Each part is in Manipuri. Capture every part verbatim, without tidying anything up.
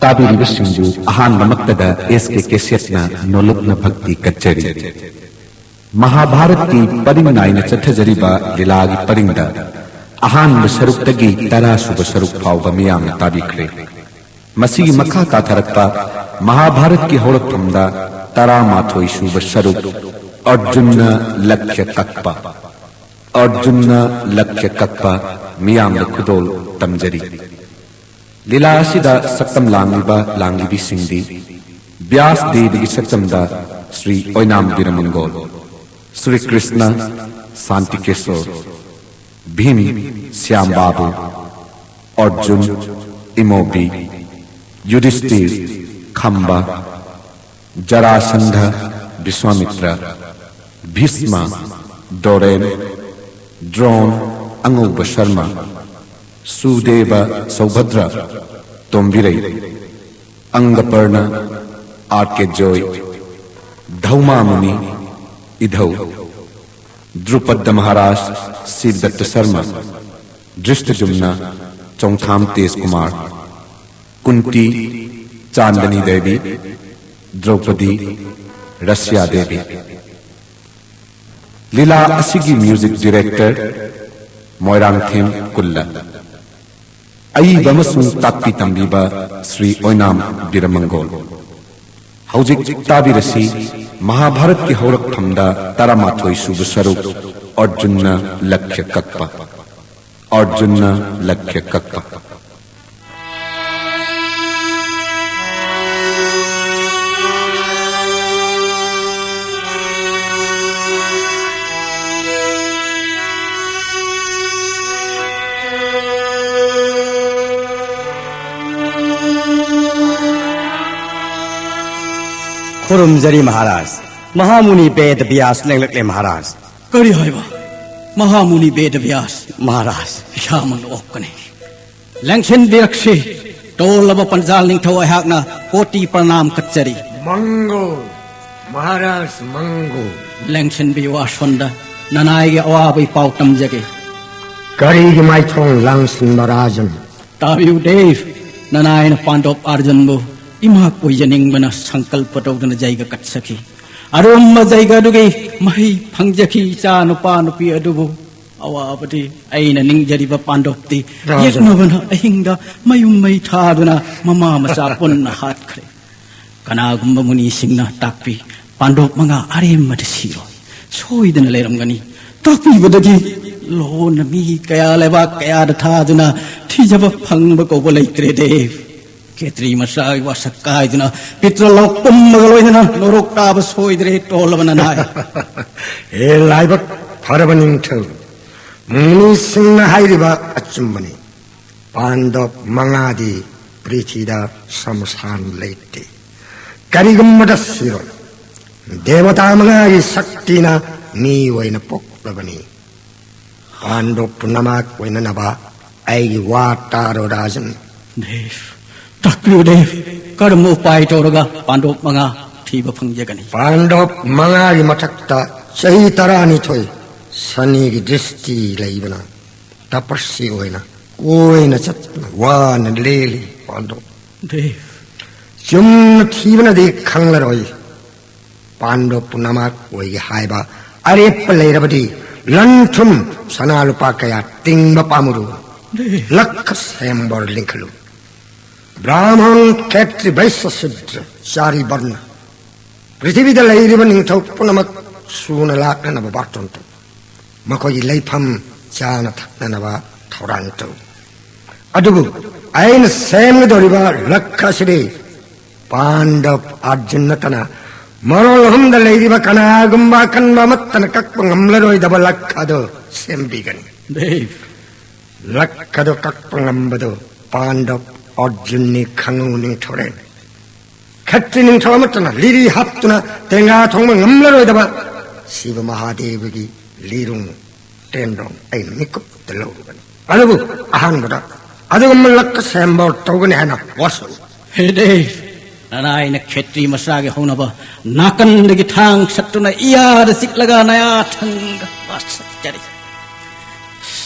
ꯇꯥꯕꯤꯔꯤꯕꯁꯤꯡꯕꯨ ꯑꯍꯥꯟꯕꯃꯛꯇꯗ S K Cassette ꯅ ꯅꯣꯂꯨꯛꯅ ꯚꯛꯇꯤ ꯀꯠꯆꯔꯤ꯫ ꯃꯍꯥꯚꯥꯔꯠꯀꯤ ꯄꯔꯤꯡ ꯅꯥꯏꯅ ꯆꯠꯊꯖꯔꯤꯕ ꯂꯤꯂꯥꯒꯤ ꯄꯔꯤꯡꯗ ꯑꯍꯥꯟꯕ ꯁꯔꯨꯛꯇꯒꯤ ꯇꯔꯥ ꯁꯨꯕ ꯁꯔꯨꯛ ꯐꯥꯎꯕ ꯃꯤꯌꯥꯝꯅ ꯇꯥꯕꯤꯈ꯭ꯔꯦ꯫ ꯃꯁꯤꯒꯤ ꯃꯈꯥ ꯇꯥꯊꯔꯛꯄ ꯃꯍꯥꯚꯥꯔꯠꯀꯤ ꯍꯧꯔꯛꯐꯝꯗ ꯇꯔꯥꯃꯥꯊꯣꯏ ꯁꯨꯕ ꯁꯔꯨꯛ ꯑꯔꯖꯨꯟꯅ ꯂꯛꯈ꯭ꯌ ꯀꯛꯄ, ꯑꯔꯖꯨꯟꯅ ꯂꯛꯈ꯭ꯌ ꯀꯛꯄ ꯃꯤꯌꯥꯝꯗ ꯈꯨꯗꯣꯜ ꯇꯝꯖꯔꯤ꯫ ꯂꯤꯂꯥ ꯑꯁꯤꯗ ꯁꯛꯇꯝ ꯂꯥꯡꯂꯤꯕ ꯂꯥꯡꯂꯤꯕꯤꯁꯤꯡꯗꯤ ꯕ꯭ꯌꯥꯁ ꯗꯦꯕꯒꯤ ꯁꯛꯇꯝꯗ ꯁ꯭ꯔꯤ ꯑꯣꯏꯅꯥꯝ ꯕꯤꯔꯃꯪꯒꯣꯜ, ꯁ꯭ꯔꯤ ꯀ꯭ꯔꯤꯁꯅ ꯁꯥꯟꯇꯤꯀꯦꯁꯣꯔ, ꯚꯤꯝ ꯁ꯭ꯌꯥꯝ ꯕꯥꯕꯨ, ꯑꯔꯖꯨꯟ ꯏꯃꯣꯕꯤ, ꯌꯨꯙꯤꯁꯇꯤꯔ ꯈꯝꯕ, ꯖꯔꯥꯁꯟꯙ ꯕꯤꯁ꯭ꯋꯥꯃꯤꯇ꯭ꯔ, ꯚꯤꯁꯃ ꯗꯣꯔꯦꯟ, ꯗ꯭ꯔꯣꯟ ꯑꯉꯧꯕ ꯁꯔꯃ, ꯁꯨꯗꯦꯕ ꯁꯧꯚꯗ꯭ꯔ ꯇꯣꯝꯕꯤꯔꯩ, ꯑꯪꯒꯄꯔꯅ ꯑꯥꯔ ꯀꯦ ꯖꯣꯏ, ꯙꯧꯃꯥꯃꯨꯅꯤ ꯏꯙꯧ, ꯗ꯭ꯔꯨꯄꯗ ꯃꯍꯥꯔꯥꯖ ꯁꯤꯕꯗꯠꯇ ꯁꯔꯃ, ꯗ꯭ꯔꯤꯁꯇꯖꯨꯝꯅ ꯆꯣꯡꯊꯥꯝ ꯇꯦꯖ ꯀꯨꯃꯥꯔ, ꯀꯨꯟꯇꯤ ꯆꯥꯟꯗꯅꯤ ꯗꯦꯕꯤ, ꯗ꯭ꯔꯧꯄꯗꯤ ꯔꯁꯤꯌꯥ ꯗꯦꯕꯤ꯫ ꯂꯤꯂꯥ ꯑꯁꯤꯒꯤ ꯃ꯭ꯌꯨꯖꯤꯛ ꯗꯤꯔꯦꯛꯇꯔ ꯃꯣꯏꯔꯥꯡꯊꯦꯝ ꯀꯨꯜꯂ꯫ ꯑꯏꯕ ꯑꯃꯁꯨꯡ ꯇꯥꯛꯄꯤ ꯇꯝꯕꯤꯕ ꯁ꯭ꯔꯤ ꯑꯣꯏꯅꯥꯝ ꯕꯤꯔꯃꯪꯒꯣꯜ꯫ ꯍꯧꯖꯤꯛ ꯇꯥꯕꯤꯔꯁꯤ ꯃꯍꯥꯚꯥꯔꯠꯀꯤ ꯍꯧꯔꯛꯐꯝꯗ ꯇꯔꯥꯃꯥꯊꯣꯏ ꯁꯨꯕ ꯁꯔꯨꯛ ꯑꯔꯖꯨꯟꯅ ꯂꯛꯈ꯭ꯌ ꯀꯛꯄ꯫ ꯑꯔꯖꯨꯟꯅ ꯂꯛꯈ꯭ꯌ ꯀꯛꯄ꯫ ꯈꯨꯔꯨꯝꯖꯔꯤ ꯃꯍꯥꯔꯥꯖ꯫ ꯃꯍꯥꯃꯨꯅꯤ ꯕꯦꯗ ꯕ꯭ꯌꯥꯁ ꯂꯦꯡꯂꯛꯂꯦ ꯃꯍꯥꯔꯥꯖ꯫ ꯀꯔꯤ ꯍꯥꯏꯕ? ꯃꯍꯥꯃꯨꯅꯤ ꯕꯦꯗ ꯕ꯭ꯌꯥꯁ꯫ ꯃꯍꯥꯔꯥꯖ꯫ ꯏꯁꯥꯃꯛꯅ ꯑꯣꯛꯀꯅꯤ꯫ ꯂꯦꯡꯁꯤꯟꯕꯤꯔꯛꯁꯤ꯫ ꯇꯣꯜꯂꯕ ꯄꯟꯖꯥꯜ ꯅꯤꯡꯊꯧ ꯑꯩꯍꯥꯛꯅ ꯀꯣꯇꯤ ꯄ꯭ꯔꯅꯥꯝ ꯀꯠꯆꯔꯤ꯫ ꯃꯪꯒꯣ, ꯃꯍꯥꯔꯥꯖ ꯃꯪꯒꯣ꯫ ꯂꯦꯡꯁꯤꯟꯕꯤꯌꯨ ꯑꯁꯣꯟꯗ, ꯅꯅꯥꯏꯒꯤ ꯑꯋꯥꯕꯒꯤ ꯄꯥꯎ ꯇꯝꯖꯒꯦ꯫ ꯀꯔꯤꯒꯤ ꯃꯥꯏꯊꯣꯡ ꯂꯥꯡꯁꯤꯟꯕ ꯔꯥꯖꯟ? ꯇꯥꯕꯤꯌꯨ ꯗꯦꯕ, ꯅꯅꯥꯏꯅ ꯄꯥꯟꯗꯣꯞ ꯑꯥꯔꯖꯨꯟꯕꯨ ꯏꯃꯥ ꯀꯣꯏꯖꯅꯤꯡꯕꯅ ꯁꯪꯀꯜꯄ ꯇꯧꯗꯨꯅ ꯖꯩꯒ ꯀꯠꯆꯈꯤ꯫ ꯑꯔꯨꯝꯕ ꯖꯩꯒ ꯑꯗꯨꯒꯤ ꯃꯍꯩ ꯐꯪꯖꯈꯤ ꯏꯆꯥ ꯅꯨꯄꯥ ꯅꯨꯄꯤ ꯑꯗꯨꯕꯨ꯫ ꯑꯋꯥꯕꯗꯤ ꯑꯩꯅ ꯅꯤꯡꯖꯔꯤꯕ ꯄꯥꯟꯗꯣꯞꯇꯤ ꯔꯥꯖꯟ꯫ ꯌꯦꯛꯅꯕꯅ ꯑꯍꯤꯡꯗ ꯃꯌꯨꯝ ꯃꯩ ꯊꯥꯗꯨꯅ ꯃꯃꯥ ꯃꯆꯥ ꯄꯨꯟꯅ ꯍꯥꯠꯈ꯭ꯔꯦ꯫ ꯀꯅꯥꯒꯨꯝꯕ ꯃꯨꯅꯤꯁꯤꯡꯅ ꯇꯥꯛꯄꯤ, ꯄꯥꯟꯗꯣꯞ ꯃꯉꯥ ꯑꯔꯦꯝꯕꯗ ꯁꯤꯔꯣꯏ, ꯁꯣꯏꯗꯅ ꯂꯩꯔꯝꯒꯅꯤ꯫ ꯇꯥꯛꯄꯤꯕꯗꯒꯤ ꯂꯣꯟꯅ ꯃꯤ ꯀꯌꯥ ꯂꯩꯕꯥꯛ ꯀꯌꯥꯗ ꯊꯥꯗꯨꯅ ꯊꯤꯖꯕ ꯐꯪꯕ ꯀꯧꯕ ꯂꯩꯇ꯭ꯔꯦ ꯗꯦꯕ꯫ ꯈꯦꯇ꯭ꯔꯤ ꯃꯆꯥꯒꯤ ꯋꯥꯁꯛ ꯀꯥꯏꯗꯨꯅ ꯄꯤꯇ꯭ꯔꯂꯣꯛ ꯄꯨꯝꯕꯒ ꯂꯣꯏꯅꯅ ꯅꯣꯔꯣꯛ ꯇꯥꯕ ꯁꯣꯏꯗ꯭ꯔꯦ ꯇꯣꯜꯂꯕ ꯅꯅꯥꯏ꯫ ꯍꯦ ꯂꯥꯏꯕꯛ ꯐꯔꯕ ꯅꯤꯡꯊꯧ, ꯃꯨꯅꯤꯁꯤꯡꯅ ꯍꯥꯏꯔꯤꯕ ꯑꯆꯨꯝꯕꯅꯤ꯫ ꯄꯥꯟꯗꯣꯞ ꯃꯉꯥꯗꯤ ꯄ꯭ꯔꯤꯊꯤꯗ ꯁꯃꯁꯥꯟ ꯂꯩꯇꯦ꯫ ꯀꯔꯤꯒꯨꯝꯕꯗ ꯁꯤꯔꯣꯏ꯫ ꯗꯦꯕꯇꯥ ꯃꯉꯥꯒꯤ ꯁꯛꯇꯤꯅ ꯃꯤ ꯑꯣꯏꯅ ꯄꯣꯛꯂꯕꯅꯤ꯫ ꯄꯥꯟꯗꯣꯞ ꯄꯨꯝꯅꯃꯛ ꯑꯣꯏꯅꯅꯕ ꯑꯩꯒꯤ ꯋꯥ ꯇꯥꯔꯣ ꯔꯥꯖꯟ꯫ ꯗꯦꯕ, ꯇꯥꯛꯄꯤꯌꯨ ꯗꯦꯕ, ꯀꯔꯝꯕ ꯎꯄꯥꯏ ꯇꯧꯔꯒ ꯄꯥꯟꯗꯣꯞ ꯃꯉꯥ ꯊꯤꯕ ꯐꯪꯖꯒꯅꯤ? ꯄꯥꯟꯗꯣꯞ ꯃꯉꯥꯒꯤ ꯃꯊꯛꯇ ꯆꯍꯤ ꯇꯔꯥꯅꯤꯊꯣꯏ ꯁꯅꯤꯒꯤ ꯗ꯭ꯔꯤꯁꯇꯤ ꯂꯩꯕꯅ ꯇꯄꯁꯤ ꯑꯣꯏꯅ ꯀꯣꯏꯅ ꯆꯠꯇꯨꯅ ꯋꯥꯅ ꯂꯦꯜꯂꯤ ꯄꯥꯟꯗꯣꯞ꯫ ꯗꯦꯕ꯫ ꯆꯨꯝꯅ ꯊꯤꯕꯅꯗꯤ ꯈꯪꯂꯔꯣꯏ꯫ ꯄꯥꯟꯗꯣꯞ ꯄꯨꯝꯅꯃꯛ ꯑꯣꯏꯒꯦ ꯍꯥꯏꯕ ꯑꯔꯦꯞꯄ ꯂꯩꯔꯕꯗꯤ ꯂꯟ ꯊꯨꯝ ꯁꯅꯥ ꯂꯨꯄꯥ ꯀꯌꯥ ꯇꯤꯡꯕ ꯄꯥꯝꯃꯨꯔꯨ꯫ ꯗꯦꯕ꯫ ꯂꯛꯈ ꯁꯦꯝꯕꯣꯔ ꯂꯤꯡꯈꯠꯂꯨ꯫ ꯕ꯭ꯔꯥꯍꯃꯟ, ꯈꯦꯇ꯭ꯔꯤ, ꯕꯩꯁ꯭ꯌ, ꯁꯨꯗ꯭ꯔ, ꯆꯥꯔꯤ ꯕꯔꯅ, ꯄ꯭ꯔꯤꯊꯤꯕꯤꯗ ꯂꯩꯔꯤꯕ ꯅꯤꯡꯊꯧ ꯄꯨꯝꯅꯃꯛ ꯁꯨꯅ ꯂꯥꯛꯅꯅꯕ ꯕꯥꯔꯇꯣꯟ ꯇꯧ꯫ ꯃꯈꯣꯏꯒꯤ ꯂꯩꯐꯝ ꯆꯥꯅ ꯊꯛꯅꯅꯕ ꯊꯧꯔꯥꯡ ꯇꯧ꯫ ꯑꯗꯨꯕꯨ ꯑꯩꯅ ꯁꯦꯝꯒꯗꯧꯔꯤꯕ ꯂꯛꯈ ꯑꯁꯤꯗꯤ ꯄꯥꯟꯗꯕ ꯑꯔꯖꯨꯟ ꯅꯠꯇꯅ ꯃꯔꯣꯜ ꯑꯍꯨꯝꯗ ꯂꯩꯔꯤꯕ ꯀꯅꯥꯒꯨꯝꯕ ꯑꯀꯟꯕ ꯑꯃꯠꯇꯅ ꯀꯛꯄ ꯉꯝꯂꯔꯣꯏꯗꯕ ꯂꯛꯈ ꯑꯗꯨ ꯁꯦꯝꯕꯤꯒꯅꯤ꯫ ꯗꯦꯕ꯫ ꯂꯛꯈ ꯑꯗꯨ ꯀꯛꯄ ꯉꯝꯕꯗꯨ ꯄꯥꯟꯗꯕ ꯑꯔꯖꯨꯟꯅꯤ ꯈꯪꯉꯨ ꯅꯤꯡꯊꯧꯔꯦꯜ꯫ ꯈꯠꯇ꯭ꯔꯤ ꯅꯤꯡꯊꯧ ꯑꯃꯠꯇꯅ ꯂꯤꯔꯤ ꯍꯥꯞꯇꯨꯅ ꯇꯦꯡꯒꯥ ꯊꯣꯡꯕ ꯉꯝꯂꯔꯣꯏꯗꯕ ꯁꯤꯕ ꯃꯍꯥꯗꯦꯕꯒꯤ ꯂꯤꯔꯨꯡ ꯇꯦꯟꯗꯣꯡ ꯑꯩꯅ ꯃꯤꯀꯨꯞꯇ ꯂꯧꯔꯨꯕꯅꯤ꯫ ꯑꯗꯨꯕꯨ ꯑꯍꯥꯟꯕꯗ ꯑꯗꯨꯒꯨꯝꯕ ꯂꯛꯈ ꯁꯦꯝꯕ ꯇꯧꯒꯅꯤ ꯍꯥꯏꯅ ꯋꯥꯁꯛꯎ꯫ ꯍꯦ ꯗꯦꯕ, ꯅꯅꯥꯏꯅ ꯈꯦꯇ꯭ꯔꯤ ꯃꯆꯥꯒꯤ ꯍꯧꯅꯕ ꯅꯥꯀꯟꯗꯒꯤ ꯊꯥꯡ ꯁꯠꯇꯨꯅ ꯏꯌꯥꯗ ꯆꯤꯛꯂꯒ ꯅꯌꯥ ꯊꯪꯗ ꯋꯥꯁꯛꯆꯔꯤ꯫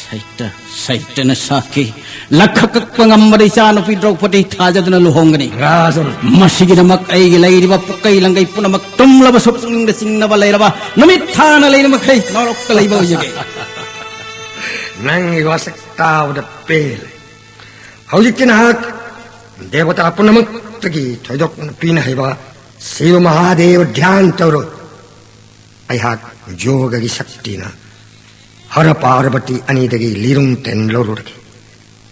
ꯁꯩꯇ ꯁꯩꯇꯅ ꯁꯥꯈꯤ, ꯂꯛꯈ ꯀꯛꯄ ꯉꯝꯕꯗ ꯏꯆꯥꯅꯨꯄꯤ ꯗ꯭ꯔꯧꯄꯗꯤ ꯊꯥꯖꯗꯨꯅ ꯂꯨꯍꯣꯡꯒꯅꯤ꯫ ꯔꯥꯖꯟ꯫ ꯃꯁꯤꯒꯤꯗꯃꯛ ꯑꯩꯒꯤ ꯂꯩꯔꯤꯕ ꯄꯨꯀꯩ ꯂꯪꯒꯩ ꯄꯨꯝꯅꯃꯛ ꯇꯨꯝꯂꯕꯁꯨ ꯄꯨꯛꯅꯤꯡꯗ ꯆꯤꯡꯅꯕ ꯂꯩꯔꯕ ꯅꯨꯃꯤꯠ ꯊꯥꯅ ꯂꯩꯔꯤ ꯃꯈꯩ ꯅꯣꯔꯣꯛꯇ ꯂꯩꯕ ꯑꯣꯏꯖꯒꯦ꯫ ꯅꯪꯒꯤ ꯋꯥꯁꯛ ꯇꯥꯕꯗ ꯄꯦꯜꯂꯦ꯫ ꯍꯧꯖꯤꯛꯇꯤ ꯅꯍꯥꯛ ꯗꯦꯕꯇꯥ ꯄꯨꯝꯅꯃꯛꯇꯒꯤ ꯊꯣꯏꯗꯣꯛꯅ ꯄꯤꯅ ꯍꯩꯕ ꯁꯤꯕ ꯃꯍꯥꯗꯦꯕ ꯙ꯭ꯌꯥꯟ ꯇꯧꯔꯣ꯫ ꯑꯩꯍꯥꯛ ꯌꯣꯒꯒꯤ ꯁꯛꯇꯤꯅ ꯍꯔ ꯄꯥꯔꯕꯇꯤ ꯑꯅꯤꯗꯒꯤ ꯂꯤꯔꯨꯡ ꯇꯦꯟ ꯂꯧꯔꯨꯔꯒꯦ꯫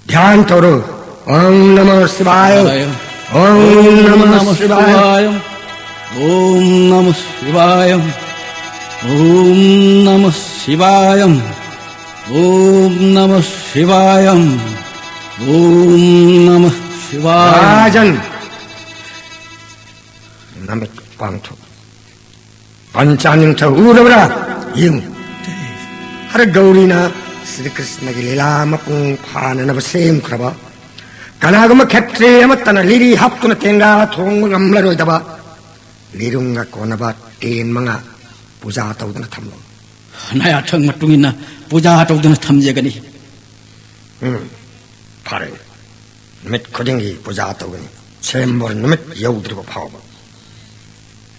ध्यान करो। ओम नमः शिवाय। शिवाय। ओम नमः शिवाय। शिवाय। ओम नमः शिवाय। ओम नमः शिवाय। ओम नमः शिवाय। ओम नमः शिवाय। राजन, ꯅꯃꯤꯠ ꯄꯥꯡꯊꯣꯛ꯫ ꯄꯟꯆꯥ ꯅꯤꯡꯊꯧ ꯎꯔꯕ꯭ꯔꯥ? ꯌꯦꯡꯉꯨ꯫ ꯍꯔ ꯒꯧꯔꯤꯅ ꯁ꯭ꯔꯤ ꯀ꯭ꯔꯤꯁꯅꯒꯤ ꯂꯤꯂꯥ ꯃꯄꯨꯡ ꯐꯥꯅꯅꯕ ꯁꯦꯝꯈ꯭ꯔꯕ ꯀꯅꯥꯒꯨꯝꯕ ꯈꯦꯇ꯭ꯔꯤ ꯑꯃꯠꯇꯅ ꯂꯤꯔꯤ ꯍꯥꯞꯇꯨꯅ ꯇꯦꯡꯒꯥ ꯊꯣꯡꯕ ꯉꯝꯂꯔꯣꯏꯗꯕ ꯂꯤꯔꯨꯡꯒ ꯀꯣꯟꯅꯕ ꯇꯦꯟ ꯃꯉꯥ ꯄꯨꯖꯥ ꯇꯧꯗꯨꯅ ꯊꯝꯂꯣ꯫ ꯅꯥꯌꯥꯊꯪ ꯃꯇꯨꯡ ꯏꯟꯅ ꯄꯨꯖꯥ ꯇꯧꯗꯨꯅ ꯊꯝꯖꯒꯅꯤ꯫ ꯎꯝ, ꯐꯔꯦ꯫ ꯅꯨꯃꯤꯠ ꯈꯨꯗꯤꯡꯒꯤ ꯄꯨꯖꯥ ꯇꯧꯒꯅꯤ, ꯁꯦꯝꯕꯣꯔ ꯅꯨꯃꯤꯠ ꯌꯧꯗ꯭ꯔꯤꯕ ꯐꯥꯎꯕ꯫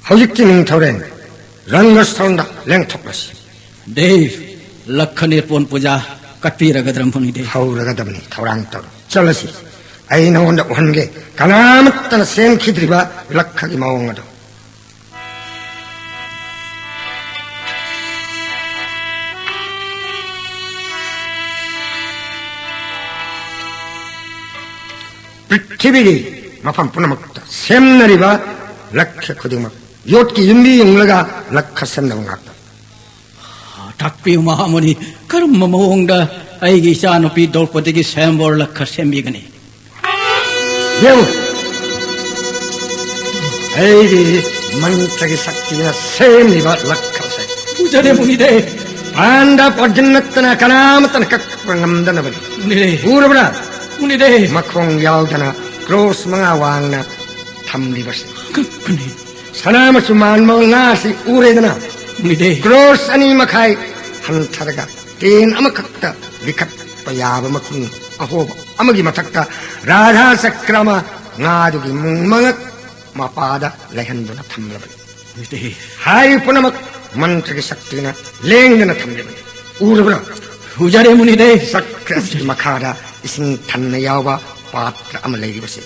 ꯍꯧꯖꯤꯛꯇꯤ ꯅꯤꯡꯊꯧꯔꯦꯜ ꯔꯪꯒꯁ꯭ꯊꯣꯟꯗ ꯂꯦꯡꯊꯣꯛꯂꯁꯤ꯫ ꯗꯦꯕ, ꯂꯛꯈ ꯅꯤꯔꯄꯣꯟ ꯄꯨꯖꯥ ꯀꯠꯄꯤꯔꯒꯗ꯭ꯔ ꯃꯨꯅꯤꯗꯦꯕ? ꯍꯧꯔꯒꯗꯕꯅꯤ, ꯊꯧꯔꯥꯡ ꯇꯧꯔꯣ꯫ ꯆꯠꯂꯁꯤ꯫ ꯑꯩ ꯅꯉꯣꯟꯗ ꯎꯍꯟꯒꯦ, ꯀꯅꯥꯃꯠꯇꯅ ꯁꯦꯝꯈꯤꯗ꯭ꯔꯤꯕ ꯂꯛꯈꯒꯤ ꯃꯑꯣꯡ ꯑꯗꯨ꯫ ꯄ꯭ꯔꯤꯊꯤꯕꯤꯒꯤ ꯃꯐꯝ ꯄꯨꯝꯅꯃꯛꯇ ꯁꯦꯝꯅꯔꯤꯕ ꯂꯛꯈ ꯈꯨꯗꯤꯡꯃꯛ ꯌꯣꯠꯀꯤ ꯌꯨꯝꯕꯤ ꯌꯨꯡꯂꯒ ꯂꯛꯈ ꯁꯦꯝꯅꯕ ꯉꯥꯛꯇ꯫ ꯇꯥꯛꯄꯤꯌꯨ ꯃꯍꯥꯃꯨꯅꯤ, ꯀꯔꯝꯕ ꯃꯑꯣꯡꯗ ꯑꯩꯒꯤ ꯏꯆꯥꯅꯨꯄꯤ ꯗ꯭ꯔꯧꯄꯗꯤꯒꯤ ꯁꯦꯝꯕꯣꯔ ꯂꯛꯈ ꯁꯦꯝꯕꯤꯒꯅꯤ? ꯌꯦꯡꯉꯨ, ꯑꯩꯒꯤ ꯃꯟꯇ꯭ꯔꯒꯤ ꯁꯛꯇꯤꯅ ꯁꯦꯝꯂꯤꯕ ꯂꯛꯈꯁꯦ꯫ ꯎꯖꯔꯦ ꯃꯨꯅꯤꯗꯦ꯫ ꯄꯥꯟꯗꯕ ꯑꯔꯖꯨꯟ ꯅꯠꯇꯅ ꯀꯅꯥꯃꯠꯇꯅ ꯀꯛꯄ ꯉꯝꯗꯅꯕꯅꯤ꯫ ꯃꯨꯅꯤꯗꯦ꯫ ꯎꯔꯕ꯭ꯔꯥ? ꯃꯨꯅꯤꯗꯦ꯫ ꯃꯈꯣꯡ ꯌꯥꯎꯗꯅ ꯀ꯭ꯔꯣꯁ ꯃꯉꯥ ꯋꯥꯡꯅ ꯊꯝꯂꯤꯕꯁꯦ꯫ ꯀꯛꯄꯅꯤ꯫ ꯁꯅꯥ ꯃꯆꯨ ꯃꯥꯟꯕ ꯉꯥꯁꯤ ꯎꯔꯦꯗꯅ? ꯃꯨꯅꯤꯗꯦ꯫ ꯀ꯭ꯔꯣꯁ ꯑꯅꯤ ꯃꯈꯥꯏ ꯍꯟꯊꯔꯒ ꯇꯦꯟ ꯑꯃꯈꯛꯇ ꯂꯤꯈꯠꯄ ꯌꯥꯕ ꯃꯈꯨꯟ ꯑꯍꯣꯕ꯫ ꯑꯃꯒꯤ ꯃꯊꯛꯇ ꯔꯥꯙꯥ ꯆꯀ꯭ꯔ ꯑꯃ ꯉꯥꯗꯨꯒꯤ ꯃꯨꯡ ꯃꯉꯛ ꯃꯄꯥꯗ ꯂꯩꯍꯟꯗꯨꯅ ꯊꯝꯂꯕꯅꯤ꯫ ꯍꯥꯏꯔꯤꯕ ꯄꯨꯝꯅꯃꯛ ꯃꯟꯇ꯭ꯔꯒꯤ ꯁꯛꯇꯤꯅ ꯂꯦꯡꯗꯅ ꯊꯝꯂꯤꯕꯅꯤ꯫ ꯎꯔꯕ꯭ꯔꯥ? ꯎꯖꯔꯦ ꯃꯨꯅꯤꯗꯦ꯫ ꯆꯀ꯭ꯔ ꯑꯁꯤꯒꯤ ꯃꯈꯥꯗ ꯏꯁꯤꯡ ꯊꯟꯅ ꯌꯥꯎꯕ ꯄꯥꯇ꯭ꯔ ꯑꯃ ꯂꯩꯔꯤꯕꯁꯤ,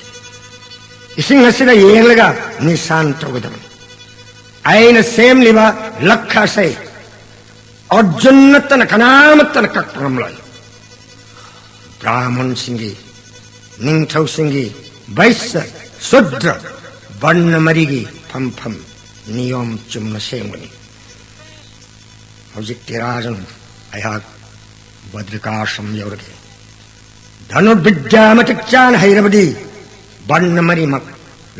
ꯏꯁꯤꯡ ꯑꯁꯤꯗ ꯌꯦꯡꯂꯒ ꯅꯤꯁꯥꯟ ꯇꯧꯒꯗꯕꯅꯤ꯫ ꯑꯩꯅ ꯁꯦꯝꯂꯤꯕ ꯂꯛꯈ ꯑꯁꯤ ꯑꯔꯖꯨꯟ ꯅꯠꯇꯅ ꯀꯅꯥꯃꯠꯇꯅ ꯀꯛꯄ ꯉꯝꯂꯣꯏ꯫ ꯕ꯭ꯔꯥꯍꯃꯟꯁꯤꯡꯒꯤ, ꯅꯤꯡꯊꯧꯁꯤꯡꯒꯤ, ꯕꯩꯁ꯭ꯌ, ꯁꯨꯗ꯭ꯔ, ꯕꯔꯅ ꯃꯔꯤꯒꯤ ꯐꯝꯐꯝ ꯅꯤꯌꯣꯝ ꯆꯨꯝꯅ ꯁꯦꯝꯒꯅꯤ꯫ ꯍꯧꯖꯤꯛꯇꯤ ꯔꯥꯖꯟ, ꯑꯩꯍꯥꯛ ꯕꯗ꯭ꯔꯤꯀꯥꯁ꯭ꯔꯝ ꯌꯧꯔꯒꯦ꯫ ꯙꯅꯨꯔꯕꯤꯗ꯭ꯌꯥ ꯃꯇꯤꯛ ꯆꯥꯅ ꯍꯩꯔꯕꯗꯤ ꯕꯔꯅ ꯃꯔꯤꯃꯛ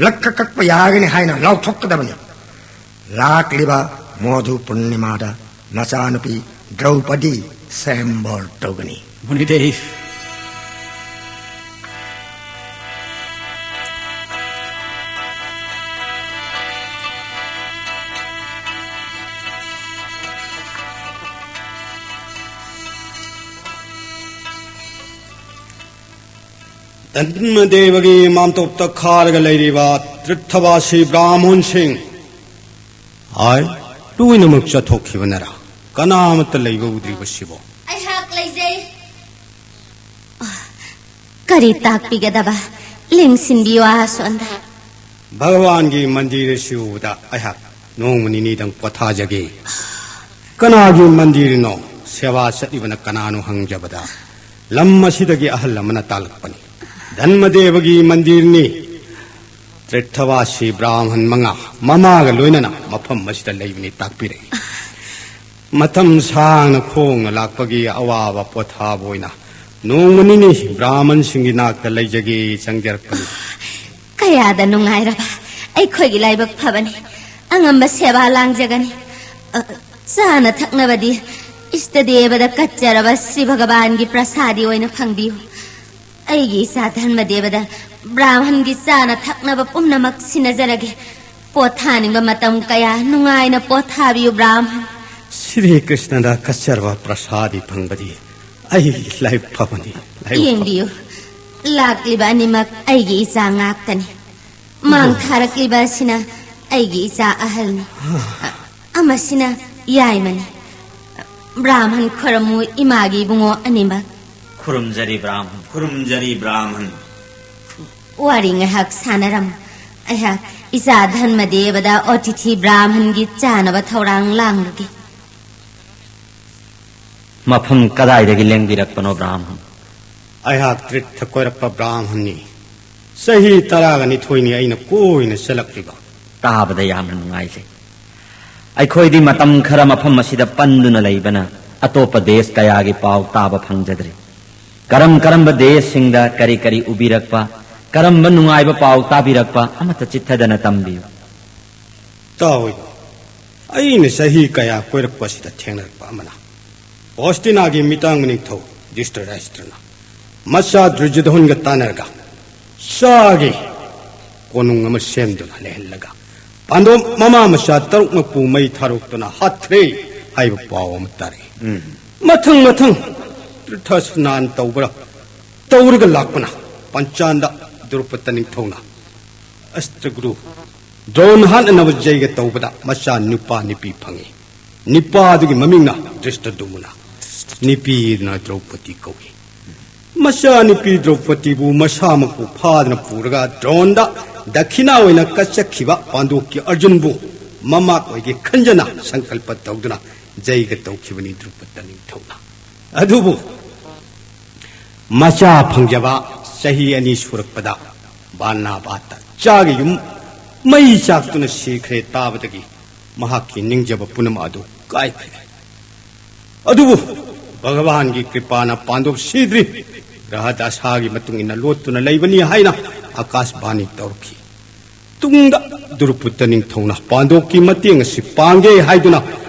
ꯂꯛꯈ ꯀꯛꯄ ꯌꯥꯒꯅꯤ ꯍꯥꯏꯅ ꯂꯥꯎꯊꯣꯛꯀꯗꯕꯅꯤ꯫ ꯂꯥꯛꯂꯤꯕ ꯃꯣꯙꯨ ꯄꯨꯔꯅꯤꯃꯥꯗ ꯃꯆꯥꯅꯨꯄꯤ ꯗ꯭ꯔꯧꯄꯗꯤ ꯁꯦꯝꯕꯣꯔ ꯇꯧꯒꯅꯤ꯫ ꯃꯨꯅꯤꯗꯦ꯫ ꯙꯟꯃꯗꯦꯕꯒꯤ ꯃꯥꯝꯇꯣꯞꯇ ꯈꯥꯔꯒ ꯂꯩꯔꯤꯕ ꯇ꯭ꯔꯤꯊꯕꯥꯁꯤ ꯕ꯭ꯔꯥꯍꯃꯟꯁꯤꯡ꯫ ꯍꯥꯏ, ꯂꯣꯏꯅꯃꯛ ꯆꯠꯊꯣꯛꯈꯤꯕꯅꯔꯥ? ꯀꯅꯥꯃꯠꯇ ꯂꯩꯕ ꯎꯗ꯭ꯔꯤꯕꯁꯤꯕꯣ? ꯑꯩꯍꯥꯛ ꯂꯩꯖꯩ꯫ ꯀꯔꯤ ꯇꯥꯛꯄꯤꯒꯗꯕ? ꯂꯦꯡꯁꯤꯟꯕꯤꯌꯨ ꯑꯥꯁꯣꯟꯗ꯫ ꯚꯒꯋꯥꯟꯒꯤ ꯃꯟꯗꯤꯔ ꯑꯁꯤ ꯎꯕꯗ ꯑꯩꯍꯥꯛ ꯅꯣꯡꯃ ꯅꯤꯅꯤꯗꯪ ꯄꯣꯊꯥꯖꯒꯦ꯫ ꯀꯅꯥꯒꯤ ꯃꯟꯗꯤꯔꯅꯣ? ꯁꯦꯕꯥ ꯆꯠꯂꯤꯕꯅ ꯀꯅꯥꯅꯣ ꯍꯪꯖꯕꯗ, ꯂꯝ ꯑꯁꯤꯗꯒꯤ ꯑꯍꯜ ꯑꯃꯅ ꯇꯥꯛꯂꯛꯄꯅꯤ꯫ ꯙꯟꯃꯗꯦꯕꯒꯤ ꯃꯟꯗꯤꯔꯅꯤ꯫ ꯇ꯭ꯔꯤꯊꯕꯥꯁꯤ ꯕ꯭ꯔꯥꯍꯃꯟ ꯃꯉꯥ ꯃꯃꯥꯒ ꯂꯣꯏꯅꯅ ꯃꯐꯝ ꯑꯁꯤꯗ ꯂꯩꯕꯅꯤ ꯇꯥꯛꯄꯤꯔꯛꯏ꯫ ꯃꯇꯝ ꯁꯥꯡꯅ ꯈꯣꯡꯅ ꯂꯥꯛꯄꯒꯤ ꯑꯋꯥꯕ ꯄꯣꯊꯥꯕ ꯑꯣꯏꯅ ꯅꯣꯡꯃ ꯅꯤꯅꯤ ꯕ꯭ꯔꯥꯍꯃꯟꯁꯤꯡꯒꯤ ꯅꯥꯛꯇ ꯂꯩꯖꯒꯦ ꯆꯪꯖꯔꯛꯄꯅꯤ꯫ ꯀꯌꯥꯗ ꯅꯨꯡꯉꯥꯏꯔꯕ ꯑꯩꯈꯣꯏꯒꯤ ꯂꯥꯏꯕꯛ ꯐꯕꯅꯤ꯫ ꯑꯉꯝꯕ ꯁꯦꯕꯥ ꯂꯥꯡꯖꯒꯅꯤ꯫ ꯑ, ꯆꯥꯅ ꯊꯛꯅꯕꯗꯤ ꯏꯁꯇ ꯗꯦꯕꯗ ꯀꯠꯆꯔꯕ ꯁ꯭ꯔꯤ ꯚꯒꯋꯥꯟꯒꯤ ꯄ꯭ꯔꯁꯥꯗꯤ ꯑꯣꯏꯅ ꯐꯪꯕꯤꯌꯨ꯫ ꯑꯩꯒꯤ ꯏꯆꯥ ꯙꯟꯃꯗꯦꯕꯗ ꯕ꯭ꯔꯥꯍꯃꯟꯒꯤ ꯆꯥꯅ ꯊꯛꯅꯕ ꯄꯨꯝꯅꯃꯛ ꯁꯤꯟꯅꯖꯔꯒꯦ꯫ ꯄꯣꯊꯥꯅꯤꯡꯕ ꯃꯇꯝ ꯀꯌꯥ ꯅꯨꯡꯉꯥꯏꯅ ꯄꯣꯊꯥꯕꯤꯌꯨ ꯕ꯭ꯔꯥꯍꯃꯟ꯫ ꯁ꯭ꯔꯤ ꯀ꯭ꯔꯤꯁꯅꯗ ꯀꯠꯆꯔꯕ ꯄ꯭ꯔꯁꯥꯗꯤ ꯐꯪꯕꯗꯤ ꯑꯩ ꯂꯥꯏꯕꯛ ꯐꯕꯅꯤ, ꯂꯥꯏꯕꯛ ꯐꯕꯅꯤ꯫ ꯌꯦꯡꯕꯤꯌꯨ, ꯂꯥꯛꯂꯤꯕ ꯑꯅꯤꯃꯛ ꯑꯩꯒꯤ ꯏꯆꯥ ꯉꯥꯛꯇꯅꯤ꯫ ꯃꯥꯡ ꯊꯥꯔꯛꯂꯤꯕ ꯑꯁꯤꯅ ꯑꯩꯒꯤ ꯏꯆꯥ ꯑꯍꯜꯅꯤ꯫ ꯑꯃꯁꯤꯅ ꯌꯥꯏꯃꯅꯤ꯫ ꯕ꯭ꯔꯥꯍꯃꯟ ꯈꯣꯏꯔꯝꯃꯨ ꯏꯃꯥꯒꯤ ꯏꯕꯨꯡꯉꯣ ꯑꯅꯤꯃꯛ꯫ ꯈꯨꯔꯨꯝꯖꯔꯤ ꯕ꯭ꯔꯥꯍꯃꯟ꯫ ꯈꯨꯔꯨꯝꯖꯔꯤ ꯕ꯭ꯔꯥꯍꯃꯟ꯫ ꯋꯥꯔꯤ ꯉꯥꯏꯍꯥꯛ ꯁꯥꯟꯅꯔꯝꯃꯨ꯫ ꯑꯩꯍꯥꯛ ꯏꯆꯥ ꯙꯔꯃꯗꯦꯕꯗ ꯑꯣꯇꯤꯊꯤ ꯕ꯭ꯔꯥꯍꯃꯟꯒꯤ ꯆꯥꯅꯕ ꯊꯧꯔꯥꯡ ꯂꯥꯡꯂꯨꯒꯦ꯫ ꯃꯐꯝ ꯀꯗꯥꯏꯗꯒꯤ ꯂꯦꯡꯕꯤꯔꯛꯄꯅꯣ ꯕ꯭ꯔꯥꯍꯃꯟ? ꯑꯩꯍꯥꯛ ꯇꯤꯔꯊ ꯀꯣꯏꯔꯛꯄ ꯕ꯭ꯔꯥꯍꯃꯟꯅꯤ꯫ ꯆꯍꯤ ꯇꯔꯥꯒ ꯅꯤꯊꯣꯏꯅꯤ ꯑꯩꯅ ꯀꯣꯏꯅ ꯆꯠꯂꯛꯂꯤꯕ꯫ ꯇꯥꯕꯗ ꯌꯥꯝꯅ ꯅꯨꯡꯉꯥꯏꯖꯩ꯫ ꯑꯩꯈꯣꯏꯗꯤ ꯃꯇꯝ ꯈꯔ ꯃꯐꯝ ꯑꯁꯤꯗ ꯄꯟꯗꯨꯅ ꯂꯩꯕꯅ ꯑꯇꯣꯞꯄ ꯗꯦꯁ ꯀꯌꯥꯒꯤ ꯄꯥꯎ ꯇꯥꯕ ꯐꯪꯖꯗ꯭ꯔꯤ꯫ ꯀꯔꯝ ꯀꯔꯝꯕ ꯗꯦꯁꯁꯤꯡꯗ ꯀꯔꯤ ꯀꯔꯤ ꯎꯕꯤꯔꯛꯄ, ꯀꯔꯝꯕ ꯅꯨꯡꯉꯥꯏꯕ ꯄꯥꯎ ꯇꯥꯕꯤꯔꯛꯄ ꯑꯃꯠꯇ ꯆꯤꯠꯊꯗꯅ ꯇꯝꯕꯤꯌꯨ꯫ ꯇꯥꯎꯏꯕ, ꯑꯩꯅ ꯆꯍꯤ ꯀꯌꯥ ꯀꯣꯏꯔꯛꯄ ꯑꯁꯤꯗ ꯊꯦꯡꯅꯔꯛꯄ ꯑꯃꯅ, ꯍꯣꯁꯇꯤꯅꯥꯒꯤ ꯃꯤꯇꯥꯡ ꯃꯅꯤꯡꯊꯧ ꯙ꯭ꯔꯤꯇꯔꯥꯁꯇ꯭ꯔꯅ ꯃꯆꯥ ꯗꯨꯔꯖꯣꯙꯟꯒ ꯇꯥꯟꯅꯔꯒ ꯆꯥꯒꯤ ꯀꯣꯅꯨꯡ ꯑꯃ ꯁꯦꯝꯗꯨꯅ ꯂꯩꯍꯜꯂꯒ ꯄꯥꯟꯗꯣꯞ ꯃꯃꯥ ꯃꯆꯥ ꯇꯔꯨꯛꯃꯛꯄꯨ ꯃꯩ ꯊꯥꯔꯣꯛꯇꯨꯅ ꯍꯥꯠꯈ꯭ꯔꯦ ꯍꯥꯏꯕ ꯄꯥꯎ ꯑꯃ ꯇꯥꯔꯛꯏ꯫ ꯎꯝ꯫ ꯃꯊꯪ ꯃꯊꯪ ꯇꯤꯔꯊ ꯁ꯭ꯅꯥꯟ ꯇꯧꯕ꯭ꯔꯥ ꯇꯧꯔꯒ ꯂꯥꯛꯄꯅ ꯄꯟꯆꯥꯟꯗ ꯗ꯭ꯔꯧꯄꯗ ꯅꯤꯡꯊꯧꯅ ꯑꯁꯇ꯭ꯔꯒꯨꯔꯨ ꯗ꯭ꯔꯣꯟ ꯍꯥꯠꯅꯅꯕ ꯖꯩꯒ ꯇꯧꯕꯗ ꯃꯆꯥ ꯅꯨꯄꯥ ꯅꯨꯄꯤ ꯐꯪꯉꯤ꯫ ꯅꯨꯄꯥꯗꯨꯒꯤ ꯃꯃꯤꯡꯅ ꯙ꯭ꯔꯤꯁꯇꯗꯨꯃꯅ, ꯅꯨꯄꯤꯗꯨꯅ ꯗ꯭ꯔꯧꯄꯗꯤ ꯀꯧꯏ꯫ ꯃꯆꯥ ꯅꯨꯄꯤ ꯗ꯭ꯔꯧꯄꯗꯤꯕꯨ ꯃꯁꯥꯃꯛꯄꯨ ꯐꯥꯗꯨꯅ ꯄꯨꯔꯒ ꯗ꯭ꯔꯣꯟꯗ ꯗꯈꯤꯅꯥ ꯑꯣꯏꯅ ꯀꯠꯆꯈꯤꯕ ꯄꯥꯟꯗꯣꯞꯀꯤ ꯑꯔꯖꯨꯟꯕꯨ ꯃꯃꯥꯛ ꯑꯣꯏꯒꯦ ꯈꯟꯖꯅ ꯁꯪꯀꯜꯄ ꯇꯧꯗꯨꯅ ꯖꯩꯒ ꯇꯧꯈꯤꯕꯅꯤ ꯗ꯭ꯔꯧꯄꯗ ꯅꯤꯡꯊꯧꯅ꯫ ꯑꯗꯨꯕꯨ ꯃꯆꯥ ꯐꯪꯖꯕ ꯆꯍꯤ ꯑꯅꯤ ꯁꯨꯔꯛꯄꯗ ꯕꯥꯅꯥꯕꯥꯇ ꯆꯥꯒꯤ ꯌꯨꯝ ꯃꯩ ꯆꯥꯛꯇꯨꯅ ꯁꯤꯈ꯭ꯔꯦ ꯇꯥꯕꯗꯒꯤ ꯃꯍꯥꯛꯀꯤ ꯅꯤꯡꯖꯕ ꯄꯨꯝꯅꯃꯛ ꯑꯗꯨ ꯀꯥꯏꯈ꯭ꯔꯦ꯫ ꯑꯗꯨꯕꯨ ꯚꯒꯕꯥꯟꯒꯤ ꯀ꯭ꯔꯤꯄꯥꯅ ꯄꯥꯟꯗꯣꯞ ꯁꯤꯗ꯭ꯔꯤ꯫ ꯒ꯭ꯔꯍ ꯗꯁꯥꯒꯤ ꯃꯇꯨꯡ ꯏꯟꯅ ꯂꯣꯠꯇꯨꯅ ꯂꯩꯕꯅꯤ ꯍꯥꯏꯅ ꯑꯀꯥꯁꯕꯥꯅꯤ ꯇꯧꯔꯛꯈꯤ꯫ ꯇꯨꯡꯗ ꯗ꯭ꯔꯧꯄꯗ ꯅꯤꯡꯊꯧꯅ ꯄꯥꯟꯗꯣꯞꯀꯤ ꯃꯇꯦꯡ ꯑꯁꯤ ꯄꯥꯡꯒꯦ ꯍꯥꯏꯗꯨꯅ